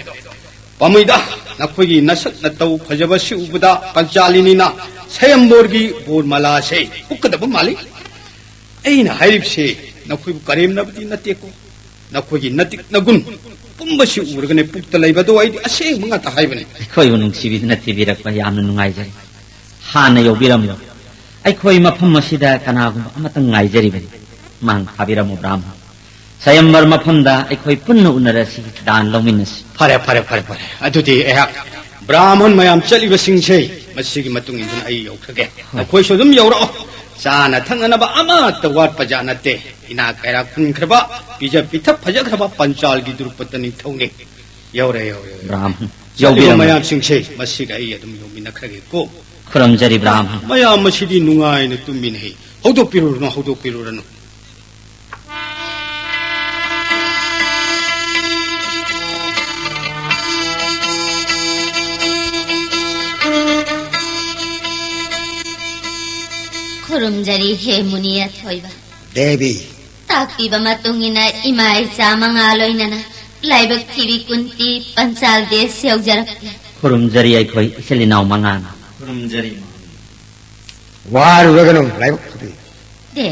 ꯄꯥꯝꯃꯨꯏꯗ, ꯅꯈꯣꯏꯒꯤ ꯅꯁꯛ ꯅꯇꯧ ꯐꯖꯕꯁꯤ ꯎꯕꯗ ꯄꯟꯆꯥꯂꯤꯅꯤꯅ ꯁꯌꯝꯕꯣꯔꯒꯤ ꯕꯣꯔꯃꯥꯂꯥꯁꯦ ꯎꯞꯀꯗꯕ ꯃꯥꯜꯂꯤ꯫ ꯑꯩꯅ ꯍꯥꯏꯔꯤꯕꯁꯦ ꯅꯈꯣꯏꯕꯨ ꯀꯔꯦꯝꯅꯕꯗꯤ ꯅꯠꯇꯦꯀꯣ꯫ ꯅꯈꯣꯏꯒꯤ ꯅꯇꯤꯛ ꯅꯒꯨꯟ ꯄꯨꯝꯕꯁꯤ ꯎꯔꯒꯅꯦ ꯄꯨꯛꯇ ꯂꯩꯕꯗꯣ ꯑꯩꯗꯤ ꯑꯁꯦꯡꯕ ꯉꯥꯛꯇ ꯍꯥꯏꯕꯅꯤ꯫ ꯑꯩꯈꯣꯏꯕꯨ ꯅꯨꯡꯁꯤꯕꯤꯗꯨꯅ ꯊꯤꯕꯤꯔꯛꯄ ꯌꯥꯝꯅ ꯅꯨꯡꯉꯥꯏꯖꯔꯦ꯫ ꯍꯥꯟꯅ ꯌꯧꯕꯤꯔꯝꯂꯣ꯫ ꯑꯩꯈꯣꯏ ꯃꯐꯝ ꯑꯁꯤꯗ ꯀꯅꯥꯒꯨꯝꯕ ꯑꯃꯇꯪ ꯉꯥꯏꯖꯔꯤꯕꯅꯤ꯫ ꯃꯥꯡ ꯊꯥꯕꯤꯔꯝꯃꯨ ꯕ꯭ꯔꯥꯍꯃꯟ꯫ ꯁ꯭ꯋꯌꯝꯕꯔ ꯃꯐꯝꯗ ꯑꯩꯈꯣꯏ ꯄꯨꯟꯅ ꯎꯅꯔꯁꯤ, ꯗꯥꯟ ꯂꯧꯃꯤꯟꯅꯁꯤ꯫ ꯐꯔꯦ, ꯐꯔꯦ, ꯐꯔꯦ, ꯐꯔꯦ꯫ ꯑꯗꯨꯗꯤ ꯑꯩꯍꯥꯛ ꯕ꯭ꯔꯥꯍꯃꯟ ꯃꯌꯥꯝ ꯆꯠꯂꯤꯕꯁꯤꯡꯁꯦ ꯃꯁꯤꯒꯤ ꯃꯇꯨꯡ ꯏꯟꯗꯨꯅ ꯑꯩ ꯌꯧꯈ꯭ꯔꯒꯦ꯫ ꯍꯣꯏ꯫ ꯅꯈꯣꯏꯁꯨ ꯑꯗꯨꯝ ꯌꯧꯔꯛꯑꯣ꯫ ꯆꯥꯅ ꯊꯛꯅꯅꯕ ꯑꯃꯠꯇ ꯋꯥꯠꯄ ꯖꯥꯠ ꯅꯠꯇꯦ꯫ ꯏꯅꯥꯛ ꯀꯩꯔꯥꯛ ꯈꯨꯟꯈ꯭ꯔꯕ, ꯄꯤꯖ ꯄꯤꯊꯛ ꯐꯖꯈ꯭ꯔꯕ ꯄꯟꯆꯥꯜꯒꯤ ꯗ꯭ꯔꯨꯄꯗ ꯅꯤꯡꯊꯧꯅꯤ꯫ ꯌꯧꯔꯦ, ꯌꯧꯔꯦ, ꯌꯧꯔꯦ꯫ ꯕ꯭ꯔꯥꯍꯃꯟ, ꯆꯠꯂꯤꯕ ꯌꯧꯕꯤꯔꯝꯃꯨ꯫ ꯃꯌꯥꯝꯁꯤꯡꯁꯦ ꯃꯁꯤꯒ ꯑꯩ ꯑꯗꯨꯝ ꯌꯧꯃꯤꯟꯅꯈ꯭ꯔꯒꯦꯀꯣ꯫ ꯈꯨꯔꯨꯝꯖꯔꯤ ꯕ꯭ꯔꯥꯍꯃꯟ꯫ ꯃꯌꯥꯝ ꯃꯁꯤꯗꯤ ꯅꯨꯡꯉꯥꯏꯅ ꯇꯨꯝꯃꯤꯟꯅꯩ꯫ ꯍꯧꯗꯣꯛꯄꯤꯔꯨꯔꯅꯨ, ꯍꯧꯗꯣꯛꯄꯤꯔꯨꯔꯅꯨ꯫ ꯈꯨꯔꯨꯝꯖꯔꯤ ꯍꯦ ꯃꯨꯅꯤ ꯑꯊꯣꯏꯕ꯫ ꯗꯦꯕꯤ꯫ ꯇꯥꯛꯄꯤꯕ ꯃꯇꯨꯡ ꯏꯟꯅ ꯏꯃꯥ ꯏꯆꯥ ꯃꯉꯥ ꯂꯣꯏꯅꯅ ꯂꯥꯏꯕꯛ ꯊꯤꯕꯤ ꯀꯨꯟꯇꯤ ꯄꯟꯆꯥꯜ ꯗꯦꯁ ꯌꯧꯖꯔꯛꯂꯦ꯫ ꯈꯨꯔꯨꯝꯖꯔꯤ ꯑꯩꯈꯣꯏ ꯏꯆꯤꯜ ꯏꯅꯥꯎ ꯃꯉꯥꯅ꯫ ꯈꯨꯔꯨꯝꯖꯔꯤ꯫ ꯋꯥꯔꯨꯔꯒꯅꯨ ꯂꯥꯏꯕꯛ ꯐꯕꯤ꯫ ꯗꯦ꯫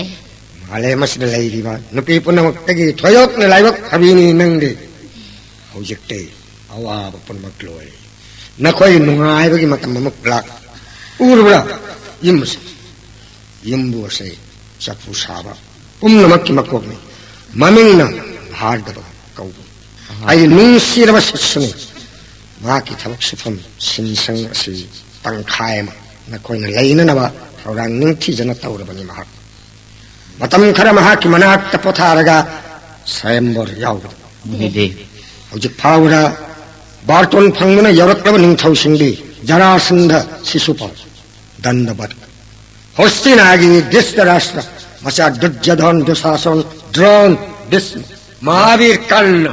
ꯃꯥꯂꯦꯝ ꯑꯁꯤꯗ ꯂꯩꯔꯤꯕ ꯅꯨꯄꯤ ꯄꯨꯝꯅꯃꯛꯇꯒꯤ ꯊꯣꯏꯗꯣꯛꯅ ꯂꯥꯏꯕꯛ ꯐꯕꯤꯅꯤ ꯅꯪꯗꯤ꯫ ꯍꯧꯖꯤꯛꯇꯤ ꯑꯋꯥꯕ ꯄꯨꯝꯅꯃꯛ ꯂꯣꯏꯔꯦ꯫ ꯅꯈꯣꯏ ꯅꯨꯡꯉꯥꯏꯕꯒꯤ ꯃꯇꯝ ꯑꯃꯨꯛ ꯂꯥꯛ꯫ ꯎꯔꯕ꯭ꯔꯥ? ꯌꯨꯝ ꯑꯁꯤ꯫ ꯌꯨꯝꯕꯨ ꯑꯁꯤ ꯆꯐꯨ ꯁꯥꯕ ꯄꯨꯝꯅꯃꯛꯀꯤ ꯃꯀꯣꯛꯅꯤ꯫ ꯃꯃꯤꯡꯅ ꯚꯥꯔꯗꯕ ꯀꯧꯕ꯫ ꯑꯩ ꯅꯨꯡꯁꯤꯔꯕ ꯁꯤꯁꯨꯅꯤ꯫ ꯃꯍꯥꯛꯀꯤ ꯊꯕꯛ ꯁꯨꯐꯝ ꯁꯤꯟꯁꯪ ꯑꯁꯤ ꯇꯪꯈꯥꯏ ꯑꯃ ꯅꯈꯣꯏꯅ ꯂꯩꯅꯅꯕ ꯊꯧꯔꯥꯡ ꯅꯤꯡꯊꯤꯖꯅ ꯇꯧꯔꯕꯅꯤ ꯃꯍꯥꯛ꯫ ꯃꯇꯝ ꯈꯔ ꯃꯍꯥꯛꯀꯤ ꯃꯅꯥꯛꯇ ꯄꯣꯊꯥꯔꯒ ꯁ꯭ꯋꯥꯌꯝꯕꯔ ꯌꯥꯎꯕꯗ꯫ ꯃꯨꯅꯤꯗꯦ꯫ ꯍꯧꯖꯤꯛ ꯐꯥꯎꯕꯗ ꯕꯥꯔꯇꯣꯟ ꯐꯪꯗꯨꯅ ꯌꯧꯔꯛꯂꯕ ꯅꯤꯡꯊꯧꯁꯤꯡꯗꯤ ꯖꯔꯥꯁꯟꯙ, ꯁꯤꯁꯨꯄꯥꯜ, ꯗꯟꯗꯕꯠ, ꯍꯣꯁꯇꯤꯅꯥꯒꯤ ꯙ꯭ꯔꯤꯇꯔꯥꯁꯇ꯭ꯔ, ꯃꯆꯥ ꯗꯨꯔꯖꯣꯙꯟ, ꯗꯨꯁꯥꯁꯟ, ꯗ꯭ꯔꯣꯟ, ꯚꯤꯁꯃ, ꯃꯍꯥꯕꯤꯔ ꯀꯔꯅ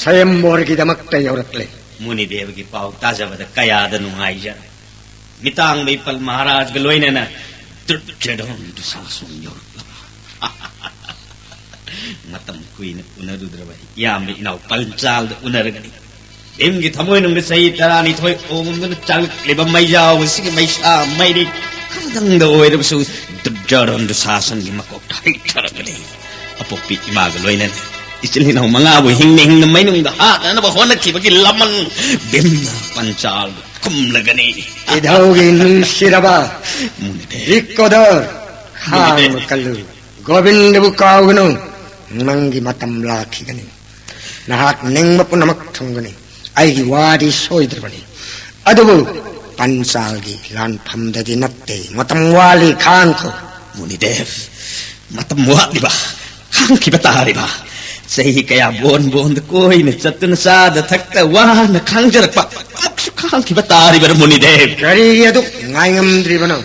ꯁ꯭ꯋꯥꯌꯝꯕꯔꯒꯤꯗꯃꯛꯇ ꯌꯧꯔꯛꯂꯦ꯫ ꯃꯨꯅꯤꯗꯦꯕꯒꯤ ꯄꯥꯎ ꯇꯥꯖꯕꯗ ꯀꯌꯥꯗ ꯅꯨꯡꯉꯥꯏꯖꯔꯦ꯫ ꯃꯤꯇꯥꯡꯕ ꯏꯄꯜ ꯃꯍꯥꯔꯥꯖꯒ ꯂꯣꯏꯅꯅ ꯗꯨꯔꯖꯣꯙꯟ ꯗꯨꯁꯥꯁꯟ ꯌꯧꯔꯛꯂꯕ꯫ ꯃꯇꯝ ꯀꯨꯏꯅ ꯎꯅꯔꯨꯗ꯭ꯔꯕ ꯏꯌꯥꯝꯕ ꯏꯅꯥꯎ ꯄꯟꯆꯥꯜꯗ ꯎꯅꯔꯒꯅꯤ꯫ ꯚꯤꯝꯒꯤ ꯊꯃꯣꯏꯅꯨꯡꯗ ꯆꯍꯤ ꯇꯔꯥꯅꯤꯊꯣꯏ ꯑꯣꯝꯗꯨꯅ ꯆꯥꯛꯂꯛꯂꯤꯕ ꯃꯩꯖꯥꯎ ꯑꯁꯤꯒꯤ ꯃꯩꯁꯥ ꯃꯩꯔꯤ ꯈꯪꯗꯪꯗ ꯑꯣꯏꯔꯕꯁꯨ ꯗꯨꯔꯖꯣꯙꯟ ꯗꯨꯁꯥꯁꯟꯒꯤ ꯃꯀꯣꯛꯇ ꯍꯩꯊꯔꯒꯅꯤ꯫ ꯑꯄꯣꯛꯄꯤ ꯏꯃꯥꯒ ꯂꯣꯏꯅꯅ ꯏꯆꯤꯜ ꯏꯅꯥꯎ ꯃꯉꯥꯕꯨ ꯍꯤꯡꯅ ꯍꯤꯡꯅ ꯃꯩꯅꯨꯡꯗ ꯍꯥꯠꯅꯅꯕ ꯍꯣꯠꯅꯈꯤꯕꯒꯤ ꯂꯃꯟ ꯚꯤꯝꯅ ꯄꯟꯆꯥꯜꯕꯨ ꯈꯨꯝꯂꯒꯅꯤ꯫ ꯏꯙꯧꯒꯤ ꯅꯨꯡꯁꯤꯔꯕ ꯃꯨꯅꯤꯗꯦ꯫ ꯔꯤꯛꯀꯣꯗꯔ, ꯈꯥꯡꯕ ꯀꯜꯂꯨ꯫ ꯒꯣꯕꯤꯟꯗꯕꯨ ꯀꯥꯎꯒꯅꯨ꯫ ꯅꯪꯒꯤ ꯃꯇꯝ ꯂꯥꯛꯈꯤꯒꯅꯤ꯫ ꯅꯍꯥꯛ ꯅꯤꯡꯕ ꯄꯨꯝꯅꯃꯛ ꯊꯨꯡꯒꯅꯤ꯫ ꯑꯩꯒꯤ ꯋꯥꯗꯤ ꯁꯣꯏꯗ꯭ꯔꯕꯅꯤ꯫ ꯑꯗꯨꯕꯨ ꯄꯟꯆꯥꯜꯒꯤ ꯂꯥꯟꯐꯝꯗꯗꯤ ꯅꯠꯇꯦ꯫ ꯃꯇꯝ ꯋꯥꯠꯂꯤ, ꯈꯥꯡꯈꯣ꯫ ꯃꯨꯅꯤꯗꯦꯕ, ꯃꯇꯝ ꯋꯥꯠꯂꯤꯕ, ꯈꯥꯡꯈꯤꯕ ꯇꯥꯔꯤꯕ꯫ ꯆꯍꯤ ꯀꯌꯥ ꯕꯣꯟ ꯕꯣꯟꯗ ꯀꯣꯏꯅ ꯆꯠꯇꯨꯅ ꯆꯥꯗ ꯊꯛꯇ ꯋꯥꯅ ꯈꯥꯡꯖꯔꯛꯄ ꯑꯃꯨꯛꯁꯨ ꯈꯥꯡꯈꯤꯕ ꯇꯥꯔꯤꯕꯔ ꯃꯨꯅꯤꯗꯦꯕ? ꯀꯔꯤꯒꯤ ꯑꯗꯨꯛ ꯉꯥꯏꯉꯝꯗ꯭ꯔꯤꯕꯅꯣ?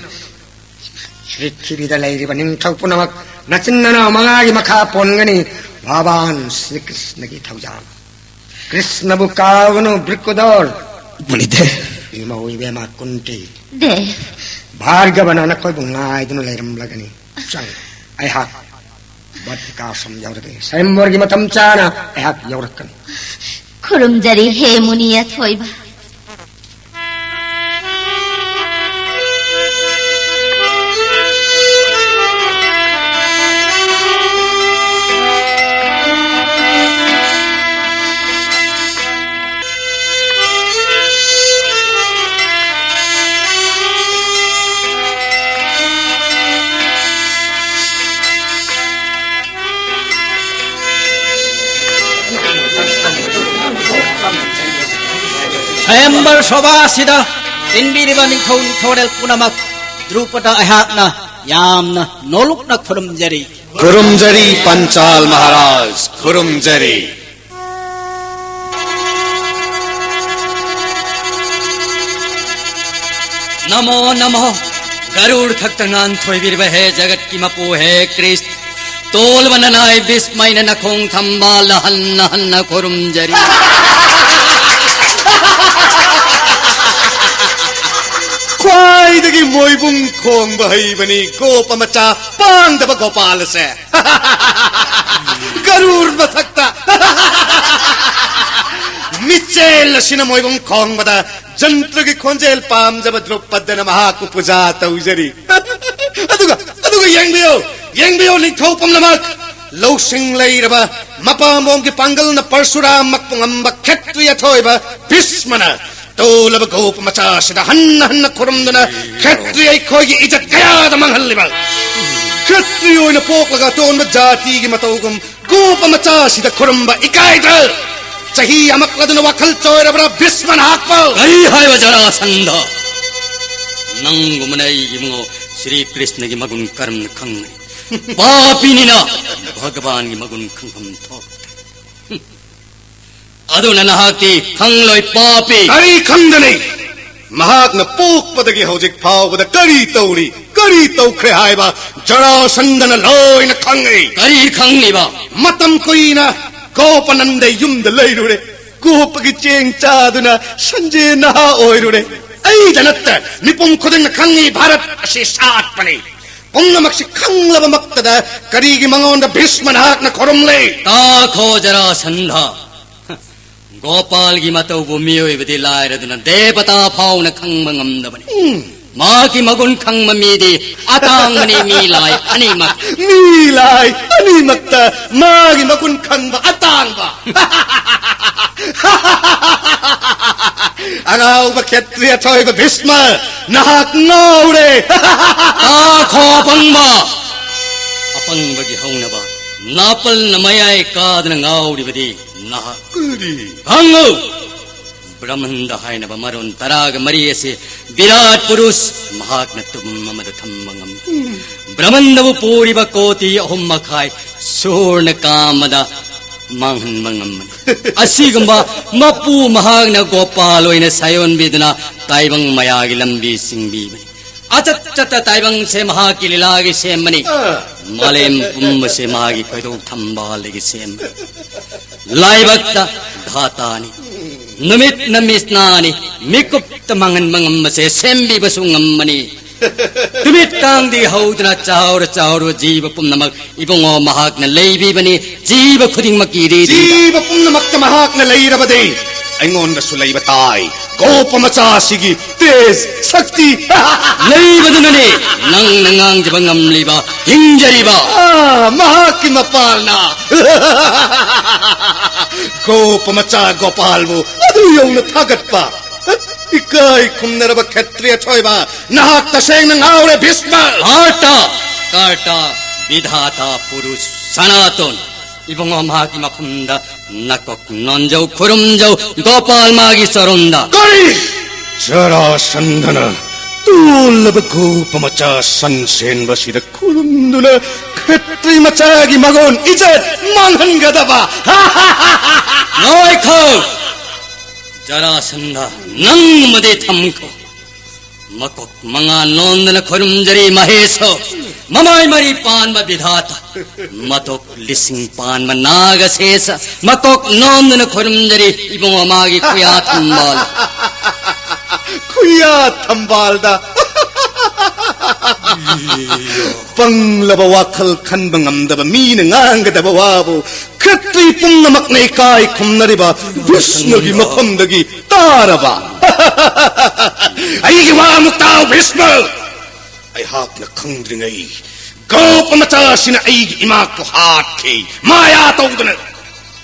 ꯄ꯭ꯔꯤꯊꯤꯕꯤꯗ ꯂꯩꯔꯤꯕ ꯅꯤꯡꯊꯧ ꯄꯨꯝꯅꯃꯛ ꯅꯆꯤꯟ ꯅꯅꯥꯎ ꯃꯉꯥꯒꯤ ꯃꯈꯥ ꯄꯣꯟꯒꯅꯤ꯫ ꯚꯒꯋꯥꯟ ꯁ꯭ꯔꯤ ꯀ꯭ꯔꯤꯁꯅꯒꯤ ꯊꯧꯖꯥꯜ꯫ ꯀ꯭ꯔꯤꯁꯅꯕꯨ ꯀꯥꯎꯒꯅꯨ, ꯕ꯭ꯔꯤꯀꯨꯗꯣꯔ꯫ ꯃꯨꯅꯤꯗꯦꯕ꯫ ꯏꯃꯧ ꯏꯕꯦꯝꯃ ꯀꯨꯟꯇꯤ꯫ ꯗꯦ꯫ ꯚꯥꯔꯒꯕꯅ ꯅꯈꯣꯏꯕꯨ ꯉꯥꯏꯗꯨꯅ ꯂꯩꯔꯝꯂꯒꯅꯤ꯫ ꯆꯪ, ꯑꯩꯍꯥꯛ ꯕꯠ ꯕꯤꯀꯥꯁ ꯌꯧꯔꯒꯦ꯫ ꯁ꯭ꯋꯌꯝꯕꯔꯒꯤ ꯃꯇꯝ ꯆꯥꯅ ꯑꯩꯍꯥꯛ ꯌꯧꯔꯛꯀꯅꯤ꯫ ꯈꯨꯔꯨꯝꯖꯔꯤ ꯍꯦ ꯃꯨꯅꯤ ꯑꯊꯣꯏꯕ꯫ ꯁ꯭ꯋꯌꯝꯕꯔ ꯁꯣꯚꯥꯁꯤꯗ ꯇꯤꯟꯕꯤꯔꯤꯕ ꯅꯤꯡꯊꯧ ꯅꯤꯡꯊꯧꯔꯦꯜ ꯄꯨꯝꯅꯃꯛ, ꯗ꯭ꯔꯨꯄꯗ ꯑꯩꯍꯥꯛꯅ ꯌꯥꯝꯅ ꯅꯣꯂꯨꯛꯅ ꯈꯨꯔꯨꯝꯖꯔꯤ꯫ ꯈꯨꯔꯨꯝꯖꯔꯤ ꯄꯟꯆꯥꯜ ꯃꯍꯥꯔꯥꯖ, ꯈꯨꯔꯨꯝꯖꯔꯤ꯫ नमो नमो। गरुड़ थक तंगान थोई बिरबहे जगत की मपो है कृष्ण। ꯇꯣꯜꯂꯕ ꯅꯅꯥꯏ ꯚꯤꯁꯃ ꯑꯩꯅ ꯅꯈꯣꯡ ꯊꯝꯕꯥꯜ ꯍꯟꯅ ꯍꯟꯅ ꯈꯨꯔꯨꯝꯖꯔꯤ꯫ ꯈ꯭ꯋꯥꯏꯗꯒꯤ ꯃꯣꯏꯕꯨꯡ ꯈꯣꯡꯕ ꯍꯩꯕꯅꯤ ꯒꯣꯄ ꯃꯆꯥ ꯄꯥꯡꯗꯕ ꯒꯣꯄꯥꯜ ꯑꯁꯦ꯫ ꯒꯔꯨꯔ ꯃꯊꯛꯇ ꯃꯤꯆꯦꯜ ꯑꯁꯤꯅ ꯃꯣꯏꯕꯨꯡ ꯈꯣꯡꯕꯗ ꯖꯟꯇ꯭ꯔꯒꯤ ꯈꯣꯟꯖꯦꯜ ꯄꯥꯝꯖꯕ ꯗ꯭ꯔꯨꯄꯗꯅ ꯃꯍꯥꯛꯄꯨ ꯄꯨꯖꯥ ꯇꯧꯖꯔꯤ꯫ ꯑꯗꯨꯒ, ꯑꯗꯨꯒ ꯌꯦꯡꯕꯤꯌꯨ, ꯌꯦꯡꯕꯤꯌꯨ ꯅꯤꯡꯊꯧ ꯄꯨꯝꯅꯃꯛ, ꯂꯧꯁꯤꯡ ꯂꯩꯔꯕ ꯃꯄꯥꯝꯕꯣꯝꯒꯤ ꯄꯥꯡꯒꯜꯅ ꯄꯔꯁꯨꯔꯥꯝꯃꯛꯄꯨ ꯉꯝꯕ ꯈꯦꯇ꯭ꯔꯤ ꯑꯊꯣꯏꯕ ꯚꯤꯁꯃꯅ ꯇꯣꯜꯂꯕ ꯒꯣꯄ ꯃꯆꯥꯁꯤꯗ ꯍꯟꯅ ꯍꯟꯅ ꯈꯨꯔꯨꯝꯗꯨꯅ ꯈꯦꯇ꯭ꯔꯤ ꯑꯩꯈꯣꯏꯒꯤ ꯏꯖꯠ ꯀꯌꯥꯗ ꯃꯥꯡꯍꯜꯂꯤꯕ꯫ ꯈꯦꯇ꯭ꯔꯤ ꯑꯣꯏꯅ ꯄꯣꯛꯂꯒ ꯑꯇꯣꯟꯕ ꯖꯥꯇꯤꯒꯤ ꯃꯇꯧꯒꯨꯝ ꯒꯣꯄ ꯃꯆꯥꯁꯤꯗ ꯈꯨꯔꯨꯝꯕ ꯏꯀꯥꯏꯗ꯭ꯔꯥ? ꯆꯍꯤ ꯌꯥꯝꯂꯛꯂꯗꯨꯅ ꯋꯥꯈꯜ ꯆꯣꯏꯔꯕ꯭ꯔꯥ ꯚꯤꯁꯃ ꯅꯍꯥꯛꯄꯨ? ꯀꯔꯤ ꯍꯥꯏꯕ ꯖꯔꯥꯁꯟꯙ? ꯅꯪꯒꯨꯝꯕꯅ ꯑꯩꯒꯤ ꯏꯕꯨꯡꯉꯣ ꯁ꯭ꯔꯤ ꯀ꯭ꯔꯤꯁꯅꯒꯤ ꯃꯒꯨꯟ ꯀꯔꯝꯅ ꯈꯪꯒꯅꯤ? ꯄꯥꯄꯤꯅꯤꯅ ꯚꯒꯕꯥꯟꯒꯤ ꯃꯒꯨꯟ ꯈꯪꯐꯝ ꯊꯣꯛ꯫ ꯑꯗꯨꯅ ꯅꯍꯥꯛꯇꯤ ꯈꯪꯂꯣꯏ, ꯄꯥꯄꯤ꯫ ꯀꯔꯤ ꯈꯪꯒꯅꯤ? ꯃꯍꯥꯛꯅ ꯄꯣꯛꯄꯗꯒꯤ ꯍꯧꯖꯤꯛ ꯐꯥꯎꯕꯗ ꯀꯔꯤ ꯇꯧꯔꯤ, ꯀꯔꯤ ꯇꯧꯈ꯭ꯔꯦ ꯍꯥꯏꯕ ꯖꯔꯥꯁꯟꯙꯅ ꯂꯣꯏꯅ ꯈꯪꯏ꯫ ꯀꯔꯤ ꯈꯪꯂꯤꯕ? ꯃꯇꯝ ꯀꯨꯏꯅ ꯒꯣꯄꯅꯟꯗ ꯌꯨꯝꯗ ꯂꯩꯔꯨꯔꯦ꯫ ꯒꯣꯄꯒꯤ ꯆꯦꯡ ꯆꯥꯗꯨꯅ ꯁꯟꯖꯦ ꯅꯍꯥ ꯑꯣꯏꯔꯨꯔꯦ꯫ ꯑꯩꯗ ꯅꯠꯇꯦ, ꯃꯤꯄꯨꯝ ꯈꯨꯗꯤꯡꯅ ꯈꯪꯉꯤ, ꯚꯥꯔꯠ ꯑꯁꯤ ꯁꯥꯠꯄꯅꯤ꯫ ꯄꯨꯝꯅꯃꯛꯁꯤ ꯈꯪꯂꯕꯃꯛꯇꯗ ꯀꯔꯤꯒꯤ ꯃꯉꯣꯟꯗ ꯚꯤꯁꯃ ꯅꯍꯥꯛꯅ ꯈꯨꯔꯨꯝꯂꯤ? ꯇꯥꯈꯣ ꯖꯔꯥꯁꯟꯙ, ꯒꯣꯄꯥꯜꯒꯤ ꯃꯇꯧꯕꯨ ꯃꯤꯑꯣꯏꯕꯗꯤ ꯂꯥꯏꯔꯗꯨꯅ ꯗꯦꯕꯇꯥ ꯐꯥꯎꯅ ꯈꯪꯕ ꯉꯝꯗꯕꯅꯤ꯫ ꯎꯝ꯫ ꯃꯍꯥꯛꯀꯤ ꯃꯒꯨꯟ ꯈꯪꯕ ꯃꯤꯗꯤ ꯑꯇꯥꯡꯕꯅꯤ, ꯃꯤ ꯂꯥꯏ ꯑꯅꯤꯃꯛ꯫ ꯃꯤ ꯂꯥꯏ ꯑꯅꯤꯃꯛꯇ ꯃꯥꯒꯤ ꯃꯒꯨꯟ ꯈꯪꯕ ꯑꯇꯥꯡꯕ꯫ ꯑꯉꯥꯎꯕ ꯈꯦꯇ꯭ꯔꯤ ꯑꯊꯣꯏꯕ ꯚꯤꯁꯃ, ꯅꯍꯥꯛ ꯉꯥꯎꯔꯦ꯫ ꯇꯥꯈꯣ ꯑꯄꯪꯕ! ꯑꯄꯪꯕꯒꯤ ꯍꯧꯅꯕ ꯅꯥꯄꯜꯅ ꯃꯌꯥꯏ ꯀꯥꯗꯅ ꯉꯥꯎꯔꯤꯕꯗꯤ ꯅꯍꯥꯛ꯫ ꯀꯔꯤ? ꯈꯪꯉꯨ! ꯕ꯭ꯔꯍꯃꯟꯗ ꯍꯥꯏꯅꯕ ꯃꯔꯣꯟ ꯇꯔꯥꯒ ꯃꯔꯤ ꯑꯁꯤ ꯕꯤꯔꯥꯠ ꯄꯨꯔꯨꯁ ꯃꯍꯥꯛꯅ ꯇꯨꯝ ꯑꯃꯗ ꯊꯝꯕ ꯉꯝꯃꯤ꯫ ꯕ꯭ꯔꯍꯃꯟꯗꯕꯨ ꯄꯨꯔꯤꯕ ꯀꯣꯇꯤ ꯑꯍꯨꯝ ꯃꯈꯥꯏ ꯁꯨꯔꯅ ꯀꯥ ꯑꯃꯗ ꯃꯥꯡꯍꯟꯕ ꯉꯝꯕꯅꯤ꯫ ꯑꯁꯤꯒꯨꯝꯕ ꯃꯄꯨ ꯃꯍꯥꯛꯅ ꯒꯣꯄꯥꯜ ꯑꯣꯏꯅ ꯁꯥꯌꯣꯟꯕꯤꯗꯨꯅ ꯇꯥꯏꯕꯪ ꯃꯌꯥꯒꯤ ꯂꯝꯕꯤ ꯆꯤꯡꯕꯤꯕꯅꯤ꯫ ꯑꯆꯠ ꯆꯠꯇ ꯇꯥꯏꯕꯪꯁꯦ ꯃꯍꯥꯛꯀꯤ ꯂꯤꯂꯥꯒꯤ ꯁꯦꯝꯕꯅꯤ꯫ ꯑꯥ꯫ ꯃꯥꯂꯦꯝ ꯄꯨꯝꯕꯁꯦ ꯃꯥꯒꯤ ꯈꯣꯏꯗꯧ ꯊꯝꯕꯥꯜꯗꯒꯤ ꯁꯦꯝꯕꯅꯤ꯫ ꯂꯥꯏꯕꯛꯇ ꯙꯥꯇꯥꯅꯤ꯫ ꯅꯨꯃꯤꯠꯅ ꯃꯤꯠꯅꯥꯅꯤ꯫ ꯃꯤꯀꯨꯞꯇ ꯃꯥꯡꯍꯟꯕ ꯉꯝꯕꯁꯦ ꯁꯦꯝꯕꯤꯕꯁꯨ ꯉꯝꯕꯅꯤ꯫ ꯅꯨꯃꯤꯠ ꯀꯥꯡꯗꯤ ꯍꯧꯗꯨꯅ ꯆꯥꯎꯔ ꯆꯥꯎꯔꯕ ꯖꯤꯕ ꯄꯨꯝꯅꯃꯛ ꯏꯕꯨꯡꯉꯣ ꯃꯍꯥꯛꯅ ꯂꯩꯕꯤꯕꯅꯤ꯫ ꯖꯤꯕ ꯈꯨꯗꯤꯡꯃꯛꯀꯤ ꯏꯔꯤꯗꯤ꯫ ꯖꯤꯕ ꯄꯨꯝꯅꯃꯛꯇ ꯃꯍꯥꯛꯅ ꯂꯩꯔꯕꯗꯤ ꯑꯩꯉꯣꯟꯗꯁꯨ ꯂꯩꯕ ꯇꯥꯏ꯫ ꯒꯣꯄ ꯃꯆꯥꯁꯤꯒꯤ ꯇꯦꯖ, ꯁꯛꯇꯤ꯫ ꯂꯩꯕꯗꯨꯅꯅꯦ ꯅꯪꯅ ꯉꯥꯡꯖꯕ ꯉꯝꯂꯤꯕ, ꯍꯤꯡꯖꯔꯤꯕ꯫ ꯑꯥ, ꯃꯍꯥꯛꯀꯤ ꯃꯄꯥꯜꯅ꯫ ꯒꯣꯄ ꯃꯆꯥ ꯒꯣꯄꯥꯜꯕꯨ ꯑꯗꯨ ꯌꯧꯅ ꯊꯥꯒꯠꯄ꯫ ꯏꯀꯥꯏ ꯈꯨꯝꯅꯔꯕ ꯈꯦꯇ꯭ꯔꯤ ꯑꯊꯣꯏꯕ, ꯅꯍꯥꯛ ꯇꯁꯦꯡꯅ ꯉꯥꯎꯔꯦ, ꯚꯤꯁꯃ꯫ ꯀꯥꯔꯇꯥ, ꯀꯥꯔꯇꯥ, ꯕꯤꯙꯥꯇꯥ, ꯄꯨꯔꯨꯁ, ꯁꯅꯥꯇꯣꯟ꯫ ꯏꯕꯨꯡꯉꯣ, ꯃꯍꯥꯛꯀꯤ ꯃꯐꯝꯗ ꯅꯀꯣꯛ ꯅꯣꯟꯖꯧ, ꯈꯨꯔꯨꯝꯖꯧ, ꯒꯣꯄꯥꯜ ꯃꯥꯒꯤ ꯆꯔꯣꯟꯗ꯫ ꯀꯔꯤ? ꯖꯔꯥꯁꯟꯙꯅ ꯇꯣꯜꯂꯕ ꯒꯣꯄ ꯃꯆꯥ ꯁꯟ ꯁꯦꯟꯕꯁꯤꯗ ꯈꯨꯔꯨꯝꯗꯨꯅ ꯈꯦꯇ꯭ꯔꯤ ꯃꯆꯥꯒꯤ ꯃꯒꯨꯟ ꯏꯖꯠ ꯃꯥꯡꯍꯟꯒꯗꯕ? ꯉꯥꯏꯈꯣ! ꯖꯔꯥꯁꯟꯙ, ꯅꯪ ꯑꯃꯗꯤ ꯊꯝꯈꯣ꯫ ꯃꯀꯣꯛ ꯃꯉꯥ ꯅꯣꯟꯗꯅ ꯈꯨꯔꯨꯝꯖꯔꯤ ꯃꯍꯦꯁꯣ, ꯃꯃꯥꯏ ꯃꯔꯤ ꯄꯥꯟꯕ ꯕꯤꯙꯥꯇ, ꯃꯇꯣꯛ ꯂꯤꯁꯤꯡ ꯄꯥꯟꯕ ꯅꯥꯒꯁꯦꯁ, ꯃꯀꯣꯛ ꯅꯣꯟꯗꯨꯅ ꯈꯨꯔꯨꯝꯖꯔꯤ ꯏꯕꯨꯡꯉꯣ ꯃꯥꯒꯤ ꯈꯨꯌꯥ ꯊꯝꯕꯥꯜ꯫ ꯈꯨꯌꯥ ꯊꯝꯕꯥꯜꯗ꯫ ꯄꯪꯂꯕ ꯋꯥꯈꯜ ꯈꯟꯕ ꯉꯝꯗꯕ ꯃꯤꯅ ꯉꯥꯡꯒꯗꯕ ꯋꯥꯕꯨ ꯈꯇ꯭ꯔꯤ ꯄꯨꯝꯅꯃꯛꯅ ꯏꯀꯥꯏ ꯈꯨꯝꯅꯔꯤꯕ ꯚꯤꯁꯃꯒꯤ ꯃꯐꯝꯗꯒꯤ ꯇꯥꯔꯕ꯫ ꯑꯩꯒꯤ ꯋꯥ ꯑꯃꯨꯛ ꯇꯥꯎ, ꯚꯤꯁꯃ꯫ ꯑꯩꯍꯥꯛꯅ ꯈꯪꯗ꯭ꯔꯤꯉꯩ ꯒꯣꯄ ꯃꯆꯥꯁꯤꯅ ꯑꯩꯒꯤ ꯏꯃꯥꯛꯄꯨ ꯍꯥꯠꯈꯤ, ꯃꯥꯌꯥ ꯇꯧꯗꯨꯅ꯫